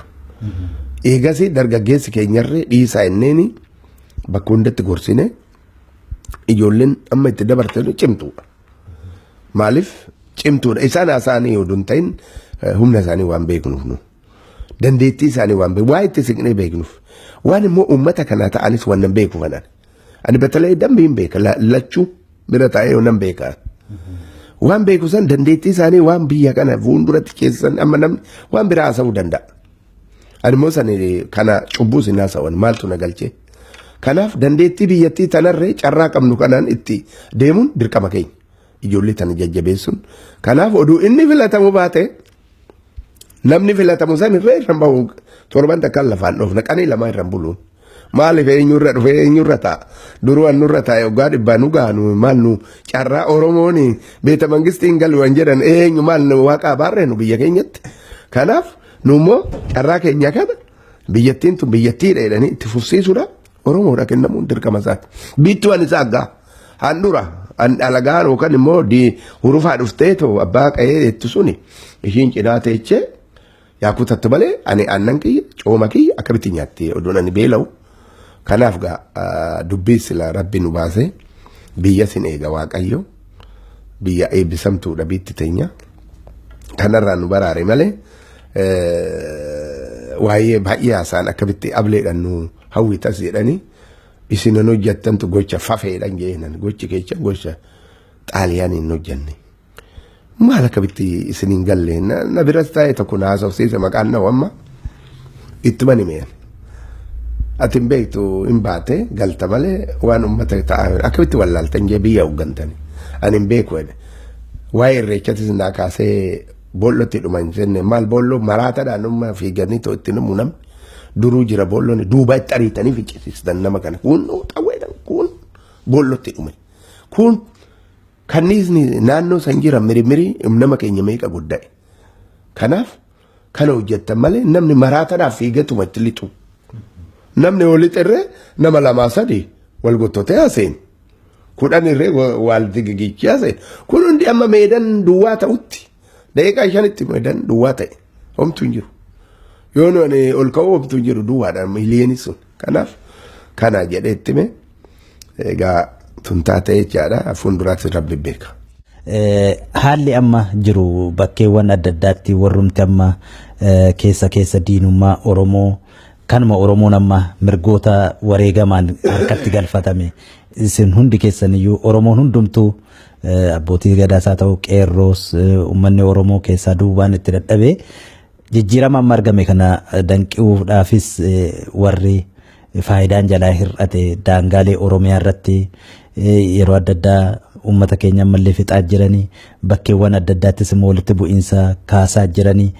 Eegas dargaggeessi keenyarree dhiisaa inneeni bakka hundatti gorsine, ijoolleen amma itti dabarte cimtuudha. Maaliif cimtuudha? Isaan haasa'anii oduu hin ta'in humna isaanii waan beeknuuf nu. Dandeettii isaanii waan beeknuuf, waa itti siqnee beeknuuf. Waan immoo uummata kanaa ta'anis waan nan beeku kanaan. Ani batalee dambii hin beeka, lachuu bira taa'ee nan beeka. Waan beeku san, dandeettii isaanii, waan biyya kana fuulduratti keessan amma namni waan biraa haasa'uu danda'a. Ani immoo san kana cubbuu sin haasa'an maaltu na galchee. Kanaaf dandeettii biyyattii tanarree carraa qabnu kanaan itti deemuun dirqama keenya. Ijoollee tana jajjabeessuun. Kanaaf oduu inni filatamu baate, namni filatamu san irra irra bahu, torban takkaan lafaan dhoofna, qanii lamaa irra buluun. Maaliif eenyurra dhufee eenyurra taa'a? Duruu annurra taa'e waggaa 100 nu gaanu. Maal nu carraa Oromoon beeta mangistiin galu waan jedhan eenyu? Maal nu waaqa abaarree nu biyya keenyatti? Kanaaf nu immoo carraa keenya kana biyyattiin tun biyyattiidha jedhanii itti fufsiisuudha. Oromoodha kennamuun dirqama isaati. Biittuwaan isaa aggaa handhura alagaan yookaan immoo hurufaa dhuftee too abbaa qa'ee jettu suni ishiin cinaa teechee yaa kutattu malee ani aannan kiyya, cooma kiyya akkamitti nyaatti oduun ani beela'u? Kanaaf gaa dubbii sila rabbi nu baase, biyya sin eega Waaqayyo, biyya eebbisamtuudha biitti teenya. Kanarraa nu baraare malee waa'ee baay'ee haasa'an, akkamitti ableedhaan nu hawwitas jedhanii isinan hojjettantu gocha fafeedhaan jeenan, gochi keessa gocha Xaaliyaaniin hin hojjenne. Maal akkamitti isiniin galle? Na biras taa'e tokko na haasofsiise, maqaan na amma ittuma himeen. Ati hin beektu, hin baate galta malee waan uummata ta'a akkamitti wallaaltan jee biyya hooggantani. Ani hin beeku jedhe. Waa'ee irreechatis naa kaasee boollootti dhuma hin jenne. Maal boolloo maraataadhaan dhuma fiiganii too itti namu, namni duruu jira, boolloon duuba itti ariitanii ficcisiistan nama kana, kun xawweedhaan, kun boollootti dhume, kun kanniisni naannoo san jira, mirimiri nama keenya meeqa gudda'e. Kanaaf kana hojjettan malee namni maraataadhaaf fiigatuma itti lixu. Namni oli xirree nama lamaa sadi wal gottotee haaseen. 10 irree wal digigichii haaseen. Kun hundi amma meedan duwwaa ta'utti, daqiiqaa 5tti meedan duwwaa ta'e, homtuu hin jiru. Yoo nuyi ol ka'u homtuu hin jiru, duwwaadha miiliyoonii sun. Kanaaf kana jedhee itti hime, egaa tun taatee jechaadha, fuulduraatti rabbi beeka. Haalli amma jiru bakkeewwan adda addaatti warrumti amma keessa keessa diinummaa Oromoo kanuma Oromoon amma mirgoota wareegamaan harkatti galfatame, isin hundi keessaniyyuu, Oromoon hundumtuu, abbootii gadaas haa ta'u qeerroos, uummanni Oromoo keessaa duubaan itti dadhabee jijjiirama amma argame kana danqi'uudhaafis, warri faayidaan jalaa hir'ate daangaalee Oromiyaa irratti yeroo adda addaa uummata keenya ammallee fixaa jiranii, bakkeewwan adda addaattis immoo walitti bu'iinsa kaasaa jiranii.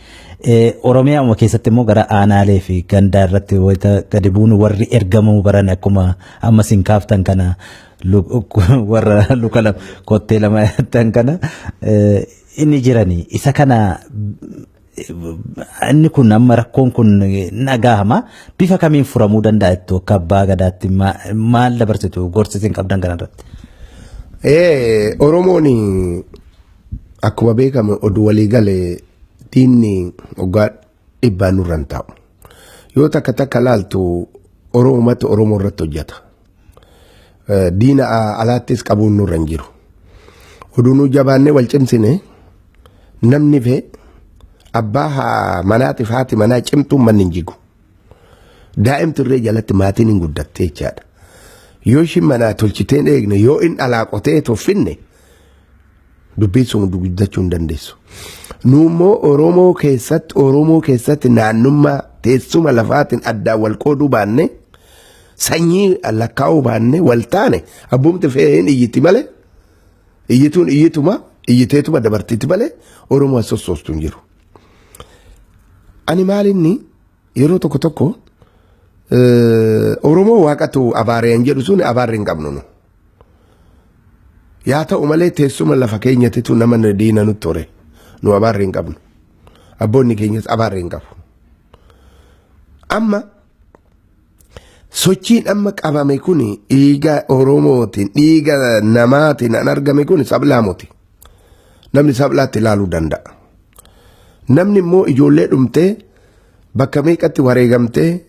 Oromiyaa keessatti immoo gara aanaalee fi gandaa irratti wayita gadi bu'uun warri ergamuu baran akkuma amma isin kaaftan kana, warra luka lama kottee lama tan kana inni jiranii, isa kana inni kun amma rakkoon kun nagahama bifa kamiin furamuu danda'a jettu? Akka abbaa gadaatti maal dabarsitu gorsi isin qabdan kanarratti? Oromoon akkuma beekamu oduu walii galee diinni waggaa 100 nurra hin taa'u. Yoo takka takka laaltu Oromumatti Oromoo irratti hojjeta. Diina alaattis qabuun nurra hin jiru. Oduu nu jabaannee wal cimsine, namni fee abbaa manaatiif haati manaa cimtuun manni hin jigu. Daa'imti irree jalatti maatiin hin guddatte jechaadha. Yoo ishiin manaa tolchitee hin eegne, yoo inni alaa qotee toffinne, dubbiin sun guddachuu hin dandeessu. Nu immoo Oromoo keessatti naannummaa teessuma lafaatiin addaan wal qooduu baanne, sanyii lakkaa'uu baanne, wal taane abbumti fe'ee hin iyyiti malee, iyyituun iyyituma iyyiteetuma dabartiiti malee Oromoo as sossoostu hin jiru. Ani maalinni Yeroo tokko tokko Oromoo waaqatu abaareen jedhu sun abaarri hin qabnu nu. Yaa ta'u malee teessuma lafa keenyatitu nama diina nutti hore, nu abaarri hin qabnu. Abboonni keenyas abaarri hin qabu. Amma sochiin amma qabame kun dhiiga Oromootiin, dhiiga namaatiin an argame kun sablaamuti. Namni sablaatti ilaaluu danda'a. Namni immoo ijoollee dhumtee, bakka meeqatti wareegamtee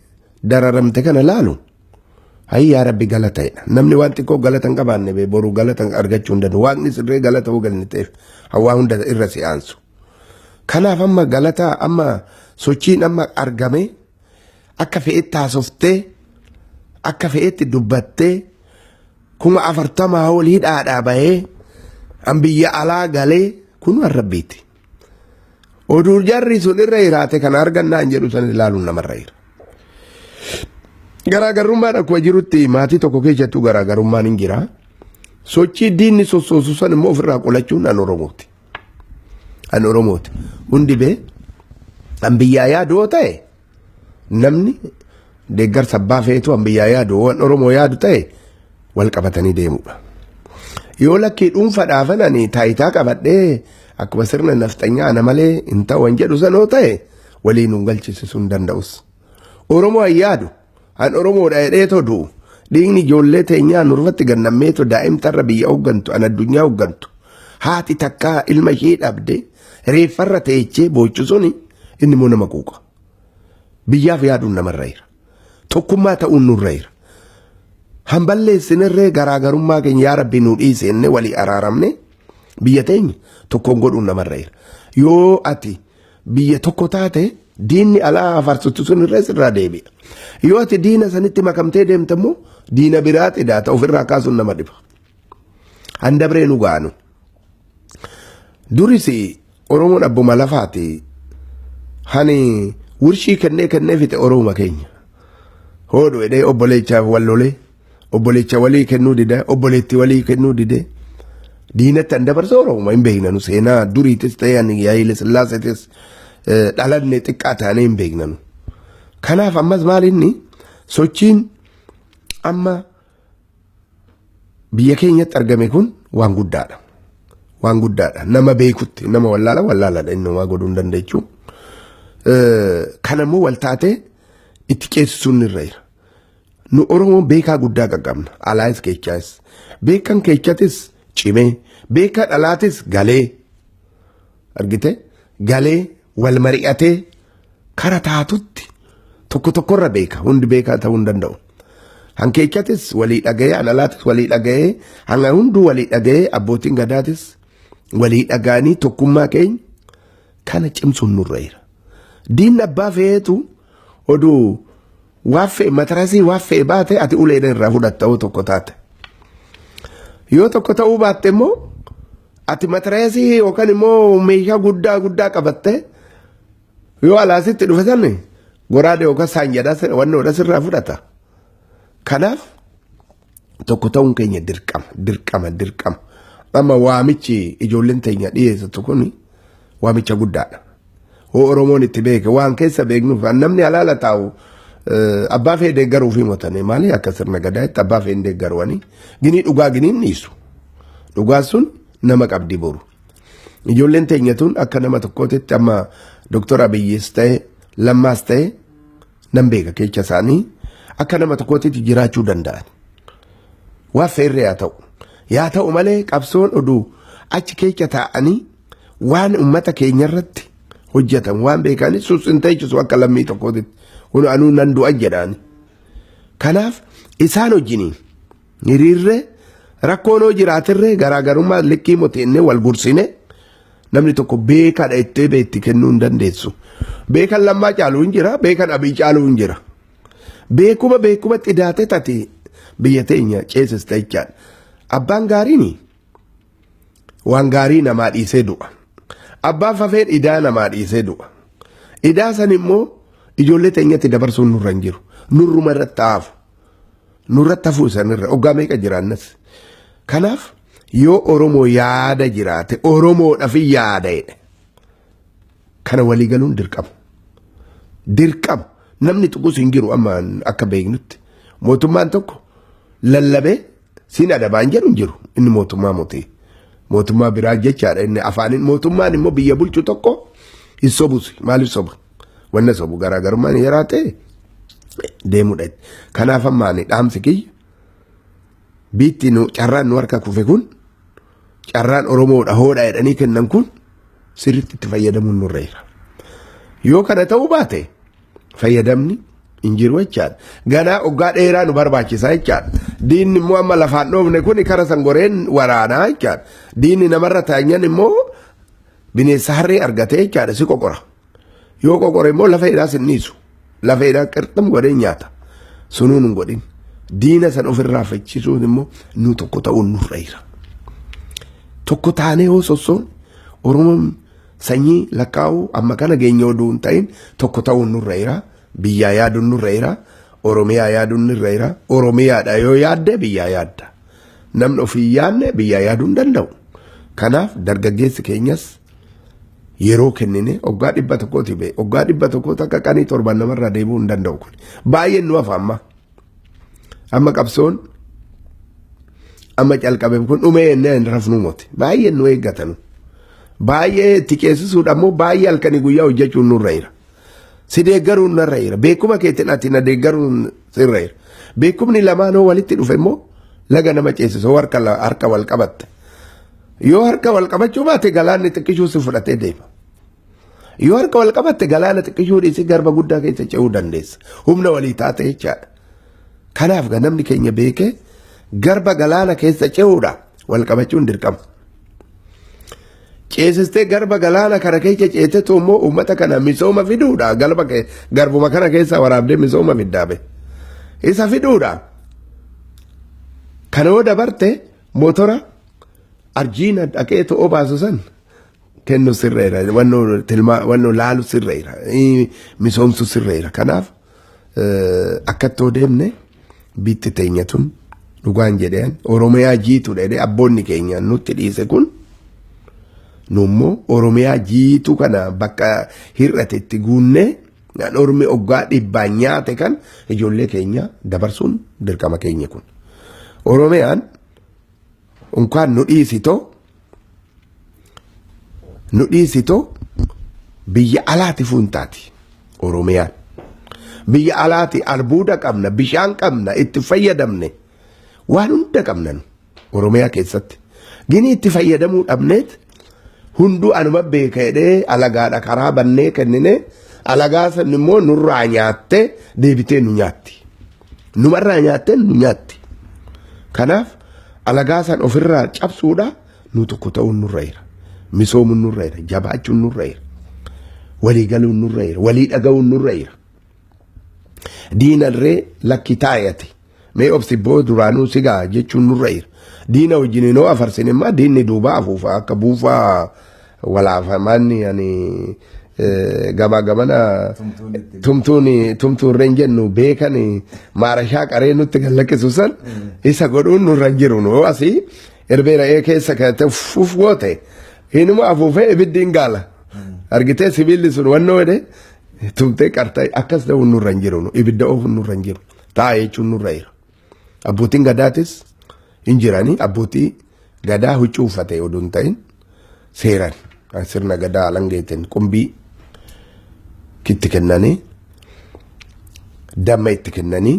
dararamte kana laalu, hayyi yaa Rabbi galata jedha. Namni waan xiqqoo galata hin qabaanne bee boru galata argachuu hin danda'u. Waaqni sirree galata hoo galni ta'eef hawaa hunda irra si aansu. Kanaaf amma galata, amma sochiin amma argame, akka fe'etti haasoftee, akka fe'etti dubbattee, 40,000 ol hidhaadhaa bahee an biyya alaa galee kun waan Rabbiiti. Oduu jarri sun irra jiraate kana argannaa hin jedhu san ilaaluun namarra jira. Garaagarummaan akkuma jirutti maatii tokko keessattuu garaagarummaan hin jira. Sochii diinni sossoosu san immoo ofirraa qolachuun an Oromooti. An Oromooti. Hundi bee an biyyaa yaadu yoo ta'e, namni deeggarsa abbaa feetu an biyyaa yaadu, waan Oromoo yaadu ta'e, wal qabatanii deemudha. Yoo lakkii dhuunfaadhaafan ani taayitaa qabadhee akkuma sirna nafxanyaa ana malee hin ta'u an jedhu sanoo ta'e, waliin nun galchisiisuu hin danda'us. Oromoo an yaadu, an Oromoodha jedheetoo du'u, dhiigni ijoollee teenyaa nurratti gannammeetoo daa'imtarra biyya hooggantu, an addunyaa hooggantu, haati takkaa ilma ishee dhabde reeffarra teechee boochu suni inni immoo nama quuqa. Biyyaaf yaaduun namarra jira. Tokkummaa ta'uun nurra jira. Hamballeessinirree garaagarummaa keenya yaa Rabbi nu dhiise jennee walii araaramne biyya teenya tokkoon godhuun namarra jira. Yoo ati biyya tokko taate, diinni alaa afarsitu sun irra sirraa deebi'a. Yoo ati diina sanitti makamtee deemte immoo diina biraa xidaata, ofirraa kaasuun nama dhiba. Handabree nu gaanu. Duris Oromoon abbuma lafaati. Hani wurshii kennee kennee fixe Oromuma keenya. Hoodhu jedhee obboleechaaf wal lolee, obboleecha walii kennuu dida, obboleetti walii kennuu dide. Diinatti an dabarsa Oromuma hin beeknanu, seenaa duriitis ta'e ani Haayile Sillaaseetis dhalanne xiqqaa taanee hin beeknanu. Kanaaf ammas maal inni sochiin amma biyya keenyatti argame kun waan guddaadha. Waan guddaadha. Nama beekutti nama wallaala wallaaladha, inni waa godhuu hin dandeechu. Kanammoo wal taatee itti ceesisuun irra jira. Nu Oromoon beekaa guddaa qaqqabna. Alaayis keechaayis. Beekan keechatis cimee, beekan alaatis galee, argite, galee wal mari'atee kara taatutti tokko tokkorra beeka, hundi beekaa ta'uu hin danda'u. Hankeechatis walii dhaga'ee, alaatis walii dhaga'ee, hanga hunduu walii dhaga'ee, abbootiin gadaatis walii dhaga'anii tokkummaa keenya kana cimsuun nurra jira. Diinni abbaa fe'eetu oduu waa fe'e, matarasii waa fe'e baate, ati uleedha irraa fudhatta yoo tokko taate. Yoo tokko ta'uu baatte immoo ati matarasii yookaan immoo meeshaa guddaa guddaa qabatte, yoo alaasitti dhufe sanni goraadee yookaan saanjadhaa wannoodha sirraa fudhata. Kanaaf tokko ta'uun keenya dirqama, dirqama, dirqama. Amma waamichi ijoolleen teenya dhiyeessitu kun waamicha guddaadha. Hoo Oromoon itti beeke, waan keessa beeknuuf namni alaala taa'u abbaa fe'e deeggaruuf himotanii, maali akka sirna gadaatti abbaa fe'e hin deeggaruwanii ginii dhugaa giniin dhiisu. Dhugaa sun nama qabdi boru. Ijoolleen teenya tun akka nama tokkootitti amma Dooktor Abiyyis ta'e Lammaas ta'e nan beeka, keessa isaanii akka nama tokkootitti jiraachuu danda'an. Waa feerree haa ta'u. Yaa ta'u malee qabsoon oduu achi keessa taa'anii waan uummata keenya irratti hojjetan waan beekanii sus hin teechisu akka lammii tokkootitti. Kun anuu nan du'a jedhaani. Kanaaf isaan wajjiniin hiriirree, rakkoon hoo jiraatirree garaagarummaa likkii moteennee wal gursine, namni tokko beekaadha ittee beetti kennuu hin dandeessu. Beekan Lammaa caaluu hin jira, beekan Abiy caaluu hin jira. Beekuma beekuma xidaatee tati biyya teenya ceesista jechaadha. Abbaan gaariin waan gaarii namaa dhiisee du'a. Abbaan fafeen idaa namaa dhiisee du'a. Idaa san immoo ijoollee teenyatti dabarsuun nurra hin jiru. Nurruma irratti hafu. Nurratti hafuu sanirra oggaa meeqa jiraannas. Kanaaf yoo Oromoo yaada jiraate, Oromoodhaaf yaada jedhe. Kana waliigaluun dirqama. Dirqama. Namni tuqus hin jiru amma akka beeknutti. Mootummaan tokko lallabee siin adabaan jedhu hin jiru. Inni mootummaa miti. Mootummaa biraa jechaadha inni afaaniin mootummaan immoo biyya bulchu tokko hin sobus. Maaliif soba? Wanna sobu garaagarummaan yaraa ta'e deemudha. Kanaaf amma ani dhaamsi kiyya biitti nu carraan nu harka kufe kun carraan Oromoodha hoodha jedhanii kennan kun sirriitti itti fayyadamuun nurra jira. Yoo kana ta'uu baate fayyadamni hin jiru jechaadha. Ganaa oggaa dheeraa nu barbaachisa jechaadha. Diinni immoo amma lafaan dhoofne kun kara sangoreen waraanaa jechaadha. Diinni namarra taanyan immoo bineensa harree argatee jechaadha si qoqora. Yoo qoqore immoo lafa hidhaas hin dhiisu. Lafa hidhaa qirxim godhee nyaata. Sunuun hin godhin. Diina san ofirraa faccisuun immoo nu tokko ta'uun nurra jira. Tokko taanee yoo sossoon Oromoon sanyii lakkaa'uu amma kana geenye oduu hin ta'in tokko ta'uun nurra jira. Biyyaa yaaduun nurra jira. Oromiyaa yaaduun nurra jira. Oromiyaadha yoo yaadde biyyaa yaadda. Namni ofii yaadne biyyaa yaaduu hin danda'u. Kanaaf dargaggeessi keenyas yeroo kennine waggaa 100ti bee waggaa 100 takka qanii torban namarraa deebi'uu hin danda'u kun. Baay'een nu hafa amma. Amma qabsoon amma calqabe kun dhumee jennee hin rafnuu moti. Baay'een nu eeggatanu. Baay'ee itti ceesisuudha immoo baay'ee halkanii guyyaa hojjechuun nurra jira. Si deeggaruun narra jira. Beekuma keetiin ati na deeggaruun sirra jira. Beekumni lamaanoo walitti dhufe immoo laga nama ceesisu harka wal qabatte. Yoo harka wal qabachuu baate galaanni xiqqishuu si fudhatee deema. Yoo harka wal qabatte galaana xiqqishuu dhiisii garba guddaa keessa ce'uu dandeessa. Humna walii taate jechaadha. Kanaaf namni keenya beekee garba galaana keessa ce'uudha wal qabachuun dirqama. Ceesistee garba galaana kana keessa ceetetu immoo uummata kana misooma fiduudha. Galba garbuma kana keessa waraabdee misooma fiddaabe. Isa fiduudha. Kana yoo dabarte motora arjiina dhaqee to'oo baasu san kennu sirreera. Wannoo tilmaa wannoo laalu sirreera. Misoomsu sirreera. Kanaaf akkatti yoo deemne biitti teenya tun dhugaan jedheen Oromiyaa jiitu jedhee abboonni keenya nutti dhiise kun nu immoo Oromiyaa jiitu kana bakka hir'ate itti guunnee ormi oggaa dhibbaan nyaate kan ijoollee keenya dabarsuun dirqama keenya kun. Oromiyaan unkaan nu dhiisitoo nu dhiisitoo biyya alaati fuuntaati Oromiyaan. Biyya alaati albuuda qabna, bishaan qabna, itti fayyadamne waan hunda qabna nu Oromiyaa keessatti. Gini itti fayyadamuu dhabneet hunduu anuma beeka jedhee alagaadha karaa bannee kennine alagaa san immoo nurraa nyaattee deebitee nu nyaatti. Numarraa nyaattee nu nyaatti. Kanaaf alagaa san ofirraa cabsuudha nu tokko ta'uun nurra jira. Misoomuun nurra jira. Jabaachuun nurra jira. Walii galuun nurra jira. Walii dhaga'uun nurra jira. Diinarree lakki taa'ate. Mee obsi boo duraanuu sigaa jechuun nurra jira. Diina wajjin hinoo afarsin immoo diinni duubaa afuufa akka buufaa walaafamanni ani gamaa gamana tumtuun tumtuurree hin jennu beekan maarashaa qaree nutti kan lakkisu san isa godhuun nurra hin jiru nu asii erbee ra'ee keessa kaa'ate uff goote hinuma afuufee ibiddi hin gaala. Argitee sibiilli sun wannoo jedhee tumtee qartee akkas ta'uun nurra hin jiru ibidda oofuun nurra hin jiru taa'ee jechuun nurra jira. Abbootiin gadaatis hin jiranii abbootii gadaa huccuu uffatee oduu hin ta'in seeran sirna gadaa alangeetiin qumbii itti kennanii damma itti kennanii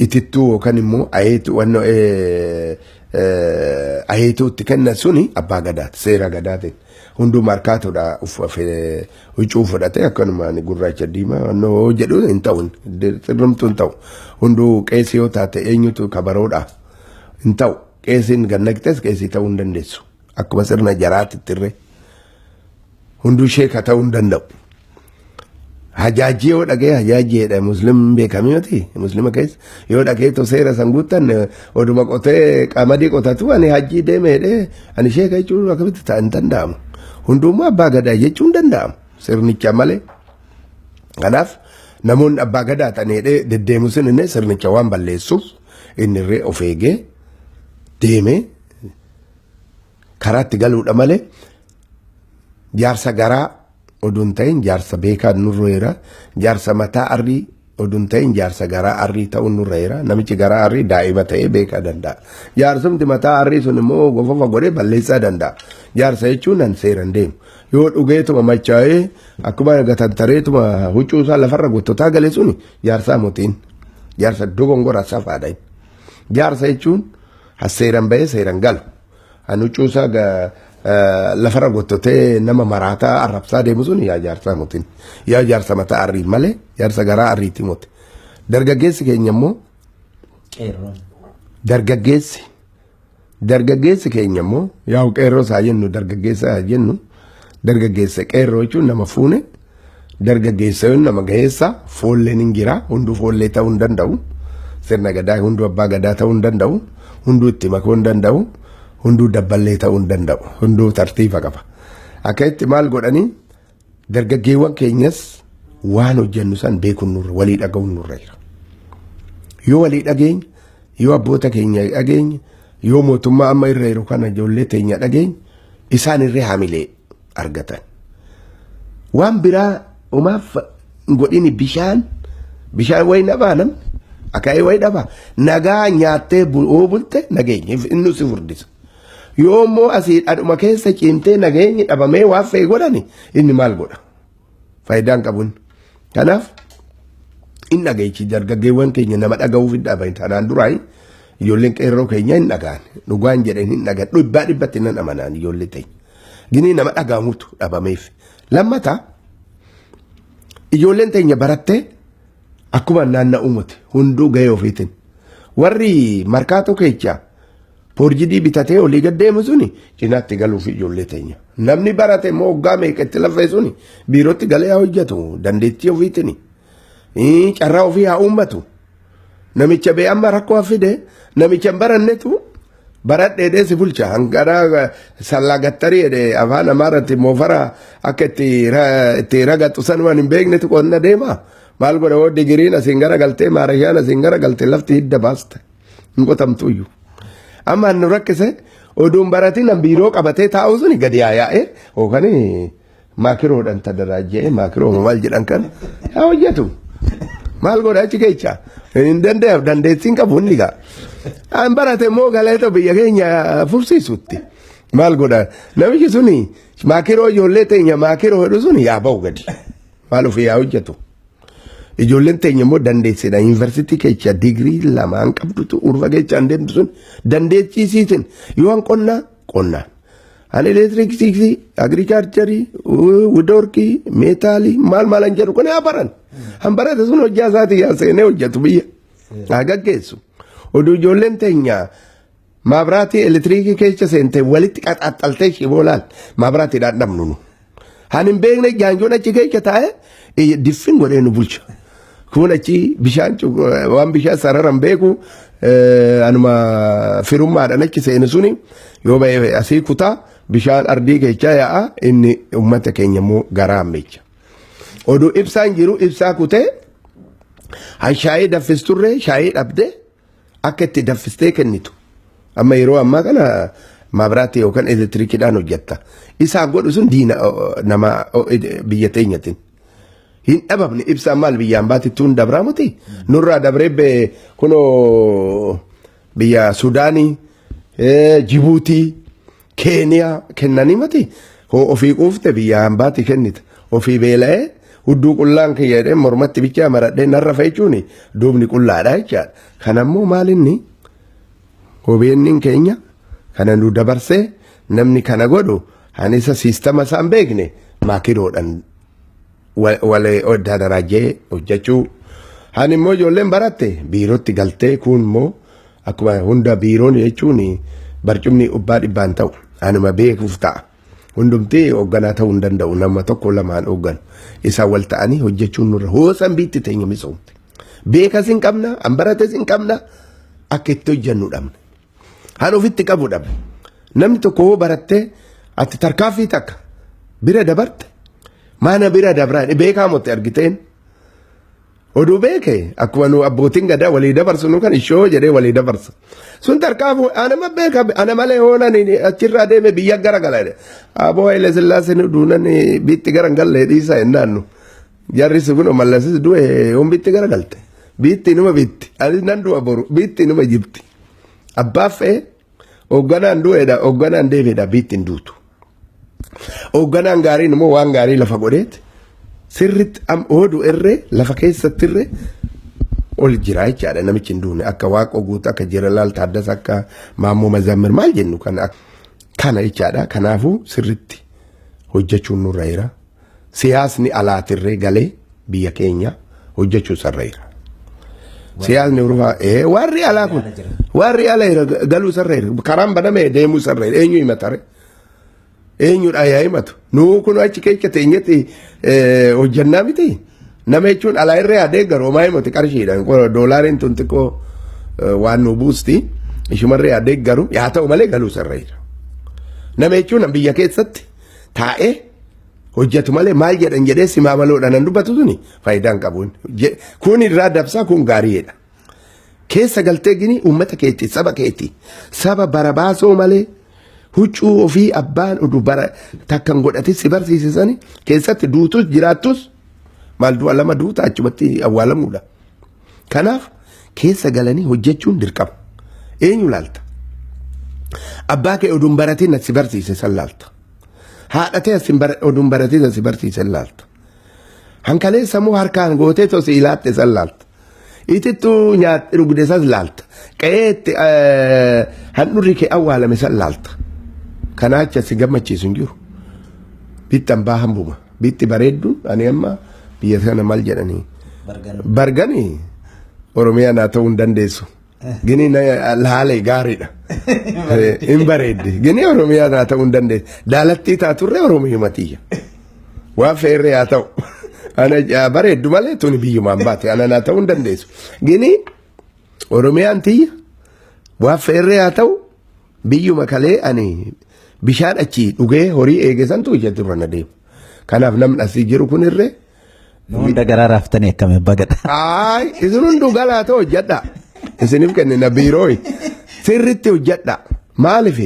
itittuu yookaan immoo ayeetu wannoo ayeetuu itti kennan suni abbaa gadaati seera gadaatiin hunduu markaatudha huccuu fudhatee akkanumaan gurraacha diimaa wannoo jedhu hin ta'u sirrumtuu hin ta'u hunduu qeesii yoo taate eenyutu kabaroodha hin ta'u qeesiin gannaqxes qeesii ta'uu hin dandeessu akkuma sirna jaraatitti irree hunduu sheeka ta'uu hin danda'u. Hajaajii yoo dhagee hajaajiidha muslim beekamee miti muslima keessa yoo dhagee to seera san guuttan oduma qotee qamadii qotatu ani hajjii deeme jedhee ani sheeka jechuun akkamitti ta'a hin danda'amu. Hundummaa abbaa gadaa jechuun danda'amu sirnicha malee. Kanaaf namoonni abbaa gadaa ta'an jedhee deddeemu sun inni sirnicha waan balleessuuf inni irree of eegee deemee karaatti galuudha malee jaarsa garaa oduu hin ta'in jaarsa beekaa nurra jira. Jaarsa mataa arrii oduu hin ta'in jaarsa garaa arrii ta'uun nurra jira. Namichi garaa arrii daa'ima ta'ee beekaa danda'a. Jaarsumti mataa arrii sun immoo gofafa godhee balleessaa danda'a. Jaarsa jechuun nan seeran deemu. Yoo dhugeetuma machaa'ee akkuma gatantareetuma huccuu isaa lafarra gottotaa gale suni jaarsaa mootiin. Jaarsa dogongora safaadha. Jaarsa jechuun seeran bahee seeran galu. An huccuu isaa lafarra gottotee nama maraataa arrabsaa deemu sun yaa jaarsaa mootiin. Yaa jaarsa mataa arrii malee jaarsa garaa arriitti moote. Dargaggeessi keenya immoo dargaggeessi keenya immoo yaa qeerroo isaa jennu, dargaggeessa haa jennu. Dargaggeessa qeerroo jechuun nama fuune, dargaggeessa jechuun nama gaheessa. Foolleen hin jira, hunduu foollee ta'uu hin danda'u. Sirna gadaa hunduu abbaa gadaa ta'uu hin danda'u, hunduu itti makuu hin danda'u, hunduu dabballee ta'uu hin danda'u, hunduu tartiiba qaba. Akka itti maal godhanii dargaggeewwan keenyas waan hojjennu san beekuun nurra, walii dhaga'uun nurra jira. Yoo walii dhageenya, yoo abboota keenya dhageenya, yoo mootummaa amma irra jiru kana ijoollee teenya dhageenya, isaan irree hamilee argatan. Waan biraa umaaf godhini, bishaan wayi dhabaa, namni akaayii wayi dhabaa, nagaa nyaattee yoo bulte nageenya inni si furdisa. Yoo immoo asii dhadhuma keessa ciimtee nageenyi dhabamee waan fe'e godhani, inni maal godha? Faayidaan qabuun. Kanaaf hin dhageechi, dargaggeewwan keenya nama dhaga'uuf hin dhaban. Tanaan duraa ijoolleen qeerroo keenya hin dhagaan, dhugaan jedhan hin dhagaan, dhibbaa dhibbatti nan amanaan ijoollee teenya. Ginii nama dhaga'amutu dhabameef. Lammata ijoolleen teenya barattee akkuma naanna'uu miti, hunduu gahee ofiitiin. Warri markaatoo keessa poorjidii bitatee olii gad deemu suni cinaatti galuuf ijoollee teenya. Namni barate immoo waggaa meeqa itti lafee suni biirootti galee haa hojjetu dandeettii ofiitiin. Carraa ofii haa uummatu. Namicha bee amma rakkoo fide, namicha hin barannetu baradheedhee si bulcha. Hangana sallaa gattarii jedhee afaan Amaaraatti moofara akka itti ragaxu san waan hin beeknetu qonna deema. Maal godha hoo digiriin asiin gara galtee, maarashaan asiin gara galtee, lafti hidda baaste hin qotamtu iyyuu. Amma nu rakkise, oduun baratiin biiroo qabatee taa'u suni gadi haa yaa'ee yookaan maakiroodhaan tadaraajjee maakiroo maal jedhan kan haa hojjetu. Maal godha achi keessa? Hin danda'aaf, dandeettiin qabu inni gaa. An barate immoo galeetoo biyya keenya fursiisutti. Maal godha? Namichi suni maakiroo ijoollee teenya maakiroo jedhu suni yaa ba'u gadi. Maal ofii haa hojjetu? Ijoolleen teenya immoo dandeessidha. Yuunivarsiitii keessa digirii lamaan qabdutu urfa keessa deemtu sun dandeettiisiitiin yoo an qonnaa qonnaan. An elektiriksii, agriculture, woodworkii, meetaalii maal maal an jedhu kun haa baran. Han barate sun hojjaa isaatii yaa seenee hojjetu, biyya. Haa gaggeessu. Oduu ijoolleen teenya maabiraatii elektiriikii keessa seente walitti qaxaxxaltee shiboo laal maabiraatiidhaan dhabnu nu. Han hin beekne jaanjoon achi keessa taa'ee diffin godhee nu bulcha. Kun achi bishaan waan bishaan sararan beeku, anuma firummaadhaan achi seene suni yoo ba'e asii kutaa bishaan ardii keessa yaa'a, inni uummata keenya immoo garaa hammeecha. Oduu ibsaan jiru ibsaa kutee, han shaayii daffisturree shaayii dhabdee akka itti daffistee kennitu. Amma yeroo ammaa kana maabiraatii yookaan elektirikiidhaan hojjetta. Isaan godhu sun diina nama biyya teenyatiin. Hin dhabamne ibsaan maal biyyaan baatittuun dabraa miti. Nurraa dabree kunoo biyya Sudaanii, Jibuutii, Keeniyaa kennanii miti. Hoo ofii quufte biyya hambaatti kennita. Ofii beela'ee hudduu qullaan kiyya jedhee mormatti bichaa maradhee narra fe'achuun duubni qullaadha jechaadha. Kanammoo maalinni OBN keenya kana nu dabarsee namni kana godhu anisa siistama isaan beekne maakiroodhaan walee daraajee hojjechuu. Hani immoo ijoolleen baratte biirootti galtee, kun immoo akkuma hunda biiroon jechuun barcumni ubbaa dhibbaan ta'u anuma beekuuf ta'a. Hundumti hoogganaa ta'uu hin danda'u, nama tokko lamaan hoogganu. Isaan wal ta'anii hojjechuun nurra hoosan biitti teenya misoomte. Beekas hin qabna, an barates hin qabna, akka itti hojjennu dhabne. Han ofitti qabu dhabne. Namni tokko hoo barattee ati tarkaaffii takka bira dabarte, maana bira dabraan beekaa motte argiteen. Oduu beeke akkuma nu abbootiin gadaa walii dabarsu nu kan ishoo jedhee walii dabarsa. Sun tarkaanfuu anama beeka ana malee hoonan achirraa deeme biyya gara gala jedhe. Aboo Haile Sillaaseen duunan biitti gara hin galle dhiisa jennaan nu. Jarri sun kun mallasis du'e yoom biitti gara galte. Biitti numa biitti. Anis nan du'a boru biitti numa jibti. Abbaa fe'ee hoogganaan du'eedha hoogganaan deebiidha biitti hin duutu. Hoogganaan gaariin immoo waan gaarii lafa godheet sirritti am oodu irree lafa keessatti irree ol jira jechaadha namichi hin duune akka Waaqoo Guutuu akka Jeneraal Taaddasa akka Maammoo Mazammir maal jennu kana kana jechaadha. Kanaafuu sirritti hojjechuun nurra jira. Siyaasni alaatirree galee biyya keenya hojjechuu sarra jira. Siyaasni urfaa warri alaa kun warri ala jira galuu sarra jira karaan baname deemuu sarra jira eenyu himatare. Eenyudha yaa himatu nuu kun achi keessa teenyetti hojjannaa miti. Nama jechuun alaa irra yaadee garuu homaa himatu qarshiidhaan doolaariin tun xiqqoo waan nu buusti ishumarra yaadee garuu yaa ta'u malee galuu sarra jira. Nama jechuun biyya keessatti taa'ee hojjetu malee maal jedhan jedhee simaa maloodhaan nan dubbatu suni faayidaan qabu. Kun irraa dabsaa kun gaariidha. Keessa galtee gini uummata keetti saba keetti saba bara baasoo malee huccuu ofii abbaan oduu bara takkan godhate si barsiisisani keessatti duutus jiraattus maal du'a lama duuta achumatti awwaalamuudha. Kanaaf keessa galanii hojjechuun dirqama. Eenyu laalta? Abbaa kee oduun baratiin si barsiise san laalta. Haadha ta'e oduun baratiin si barsiise laalta. Hankaleessa immoo harkaan gootee tosi ilaatte san laalta. Itittuu nyaatte dhugde san laalta. Qe'eetti handhurri kee awwaalame san laalta. Kanaacha si gammachiisu hin jiru. Bitti hambaa hambuma. Bitti bareedduun ani amma biyya sana maal jedhanii. Barganii Oromiyaa naa ta'uu hin dandeessu. Gini laalee gaariidha. Hin bareeddi. Gini Oromiyaa naa ta'uu hin dandeessu. Daalattii taaturree Oromiyaa matiyya. Waan feerree haa ta'u. Ana bareeddu malee tuni biyyumaan baate ana naa ta'uu hin dandeessu. Gini Oromiyaan tiyya waan feerree haa ta'u biyyuma kalee ani bishaan achii dhugee horii eege santu ija dura na deema. Kanaaf namni asii jiru kun irree. Hunda garaa raaftanii akkami abbaa gadaa. Ayi isin hunduu galaa ta'u hojjedha. Isiniif kennina biirooyi. Sirriitti hojjedha. Maaliif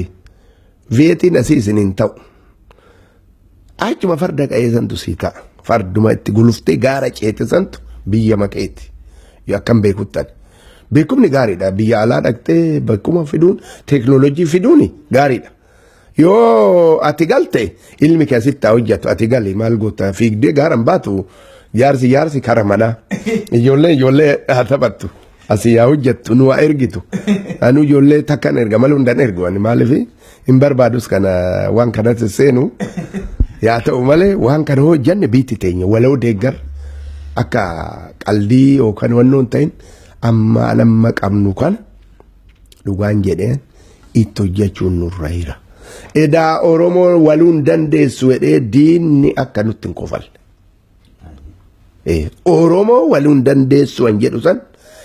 veetiin asii isiniin ta'u. Achuma farda qa'ee santu sii ta'a. Farduma itti guluftee gaara ceete santu biyya maqeeti. Yoo akkam beekuttan. Beekumni gaariidha. Biyya alaa dhaqxee beekuma fiduun teeknooloojii fiduun gaariidha. Yoo ati galte ilmi kee asitti haa hojjetu ati gali maal goota fiigdee gaara hin baatu jaarsi jaarsi kara manaa ijoollee ijoollee haa taphattu asii haa hojjettu nu haa ergitu anu ijoollee takkan erga malee hundan ergu ani maaliif hin barbaadus kana waan kanatti seenu yaa ta'u malee waan kana hojjenne biitti teenya waloo deeggar akka qaldii yookaan wannoo hin ta'in amma amma qabnu kana dhugaan jedheen itti hojjechuun nurra jira. Edaa Oromoo waluun dandeessu jedhee diinni akka nutti hin kofalle. Oromoo waluun dandeessu an jedhu san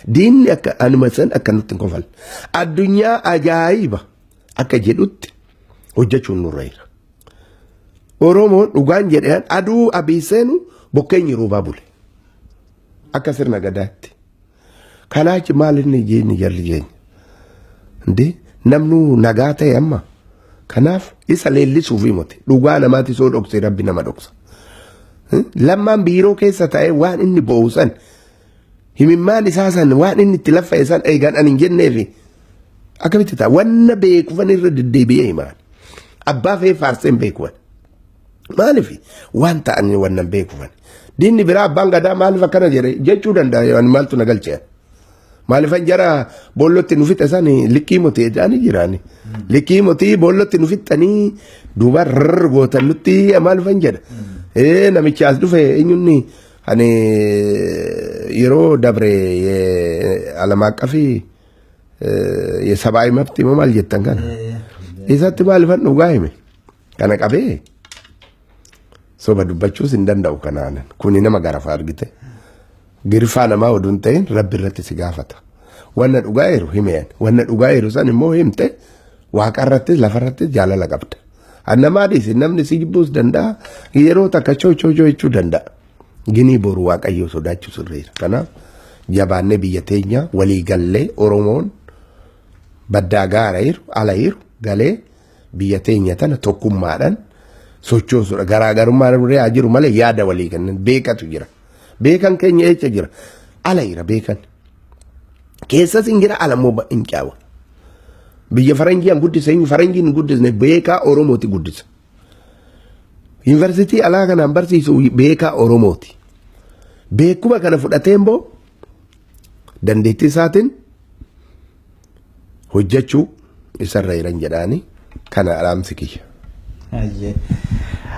diinni akka anuma san akka nutti hin kofalle. Addunyaa ajaa'iba akka jedhutti hojjechuun nurra jira. Oromoon dhugaan jedheen aduu abii seenu bokkeenyi roobaa bule. Akka sirna gadaatti. Kanaachi maal inni jeenyi jarri jeenya. Ndi namnu nagaa ta'e amma. Kanaaf isa leellisuuf himate dhugaa namaatti soo dhokse rabbi nama dhoksa. Lammaan biiroo keessa ta'e waan inni bo'u san himimmaan isaa san waan inni itti laffa'e san eegaan ani hin jenneefi akkamitti ta'a wanna beekufan irra deddeebi'ee himaan. Abbaa fe'ee faarsee hin beekuwan. Maaliif waan ta'an wannan beekufan. Diinni biraa abbaan gadaa maaliif akkana jedhe jechuu danda'a ani maaltu na galchee. Maaliifan jara boollootti nu fixe san likkii motii jedhanii jiraani. Likkii motii boollootti nu fixxanii duuba rrrr gootan nutti maaliifan jedha. Namichi as dhufe eenyunni ani yeroo dabre alamaaqqafi sabaa himatti moo maal jettan kana. Isatti maaliifan dhugaa hime. Kana qabee soba dubbachuus hin danda'u kanaan kuni nama garafa argite. Girfaa namaa oduu hin ta'in rabbi irratti si gaafata. Wanna dhugaa jiru himeen wanna dhugaa jiru san immoo himte waaqa irrattis lafa irrattis jaalala qabda. Annamaa dhiisi namni si jibbuus danda'a yeroo takka choo choo choo jechuu danda'a. Ginii boru Waaqayyoo sodaachuu sirreera. Kanaaf jabaannee biyya teenya walii gallee Oromoon baddaa gaara jiru ala jiru galee biyya teenya tana tokkummaadhaan sochoosuudha. Garaagarummaan irra haa jiru malee yaada walii kennan beekatu jira. Beekan keenya eessa jira? Ala jira beekan. Keessas hin jira ala immoo hin caawa. Biyya faranjii an guddise eenyu faranjiin hin guddisne beekaa Oromooti guddisa. Yuunivarsiitii alaa kanaan barsiisu beekaa Oromooti. Beekuma kana fudhatee immoo dandeettii isaatiin hojjechuu isarra jiran jedhaani kana dhaamsi kiyya.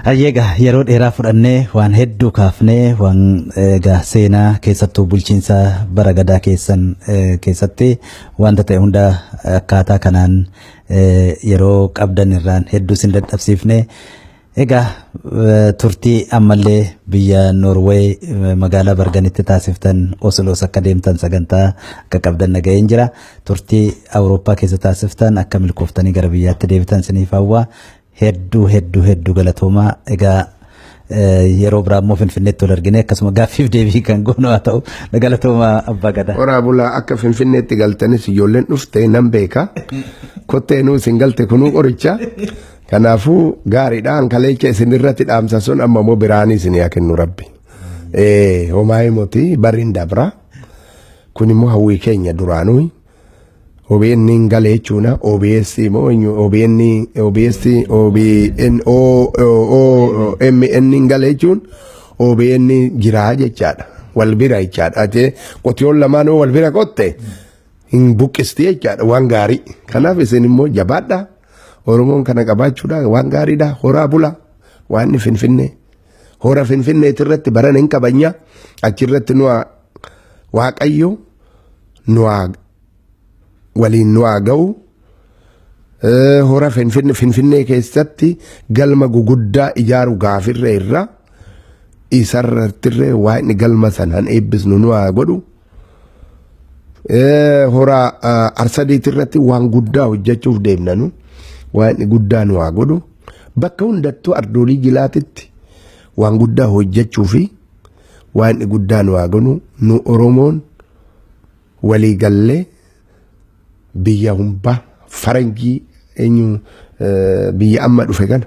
Hayyee egaa yeroo dheeraa fudhannee waan hedduu kaafnee waan egaa seenaa keessattuu bulchiinsa bara gadaa keessan keessatti wanta ta'e hunda akkaataa kanaan yeroo qabdan irraan hedduu sin dadhabsiifne. Egaa turtii ammallee biyya Noorweey magaalaa Barganitti taasiftan Osloos akka deemtan sagantaa akka qabdan naga'een jira. Turtii Awurooppaa keessa taasiftan akka milkooftanii gara biyyaatti deebitan siniif hawwa. Hedduu hedduu hedduu galatoomaa. Egaa yeroo biraa immoo Finfinneetti wal argine akkasuma gaaffiif deebii kan goonu haa ta'u. Galatoomaa Abbaa Gadaa. Horaa bulaa akka Finfinneetti galtanis ijoolleen dhufte nan beeka. Kotteenuu isin galte kunuu qoricha. Kanaafuu gaariidha kaleecha isin irratti dhaamsa sun amma immoo biraanii isin haa kennu rabbi. Homaa himoti barri hin dabra. Kun immoo hawwii keenya duraanuu. OBN hin gale jechuudha. OBS immoo eenyu OBN OBS OBN O O MN hin gale jechuun OBN jiraa jechaadha. Wal bira jechaadha. Ati qotiyoon lamaanuu wal bira qotte hin buqqisti jechaadha waan gaarii. Kanaaf isin immoo jabaadha. Oromoon kana qabaachuudha waan gaariidha. Horaa bula waan inni Finfinnee. Hora Finfinneeti irratti baran hin kabanya. Achirratti nu Waaqayyo nu waliin nu haa ga'u. Hora Finfinnee keessatti galma guguddaa ijaaru gaafirree irra isarrattirree waaqni galma sanaan eebbisnu nu haa godhu. Hora Arsadiitti irratti waan guddaa hojjechuuf deemnanu waaqni guddaa nu haa godhu. Bakka hundattuu ardoolii jilaatitti waan guddaa hojjechuu fi waaqni guddaa nu haa godhu. Nu Oromoon walii gallee biyya hundaa faranjii eenyu biyya amma dhufe kana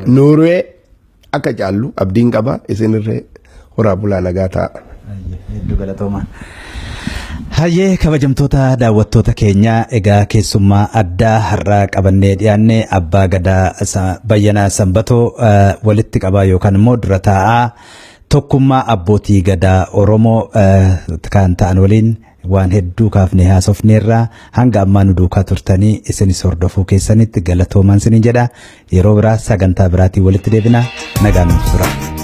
Noorwee akka caallu abdiin qaba isinirree horaa bulaa nagaa ta'a. Hedduu galatoomaa. Hayyee kabajamtoota daawwattoota keenyaa egaa keessummaa addaa har'aa qabannee dhiyaanne Abbaa Gadaa Bayyanaa Sanbatoo walitti qabaa yookaan immoo dura taa'aa tokkummaa abbootii gadaa Oromoo kan ta'an waliin waan hedduu kaafnee haasofneerra. Hanga ammaa nu duukaa turtanii isinis hordofuu keessanitti galatoomaan isiniin jedha. Yeroo biraa sagantaa biraatiin walitti deebina. Nagaan nuuf tura.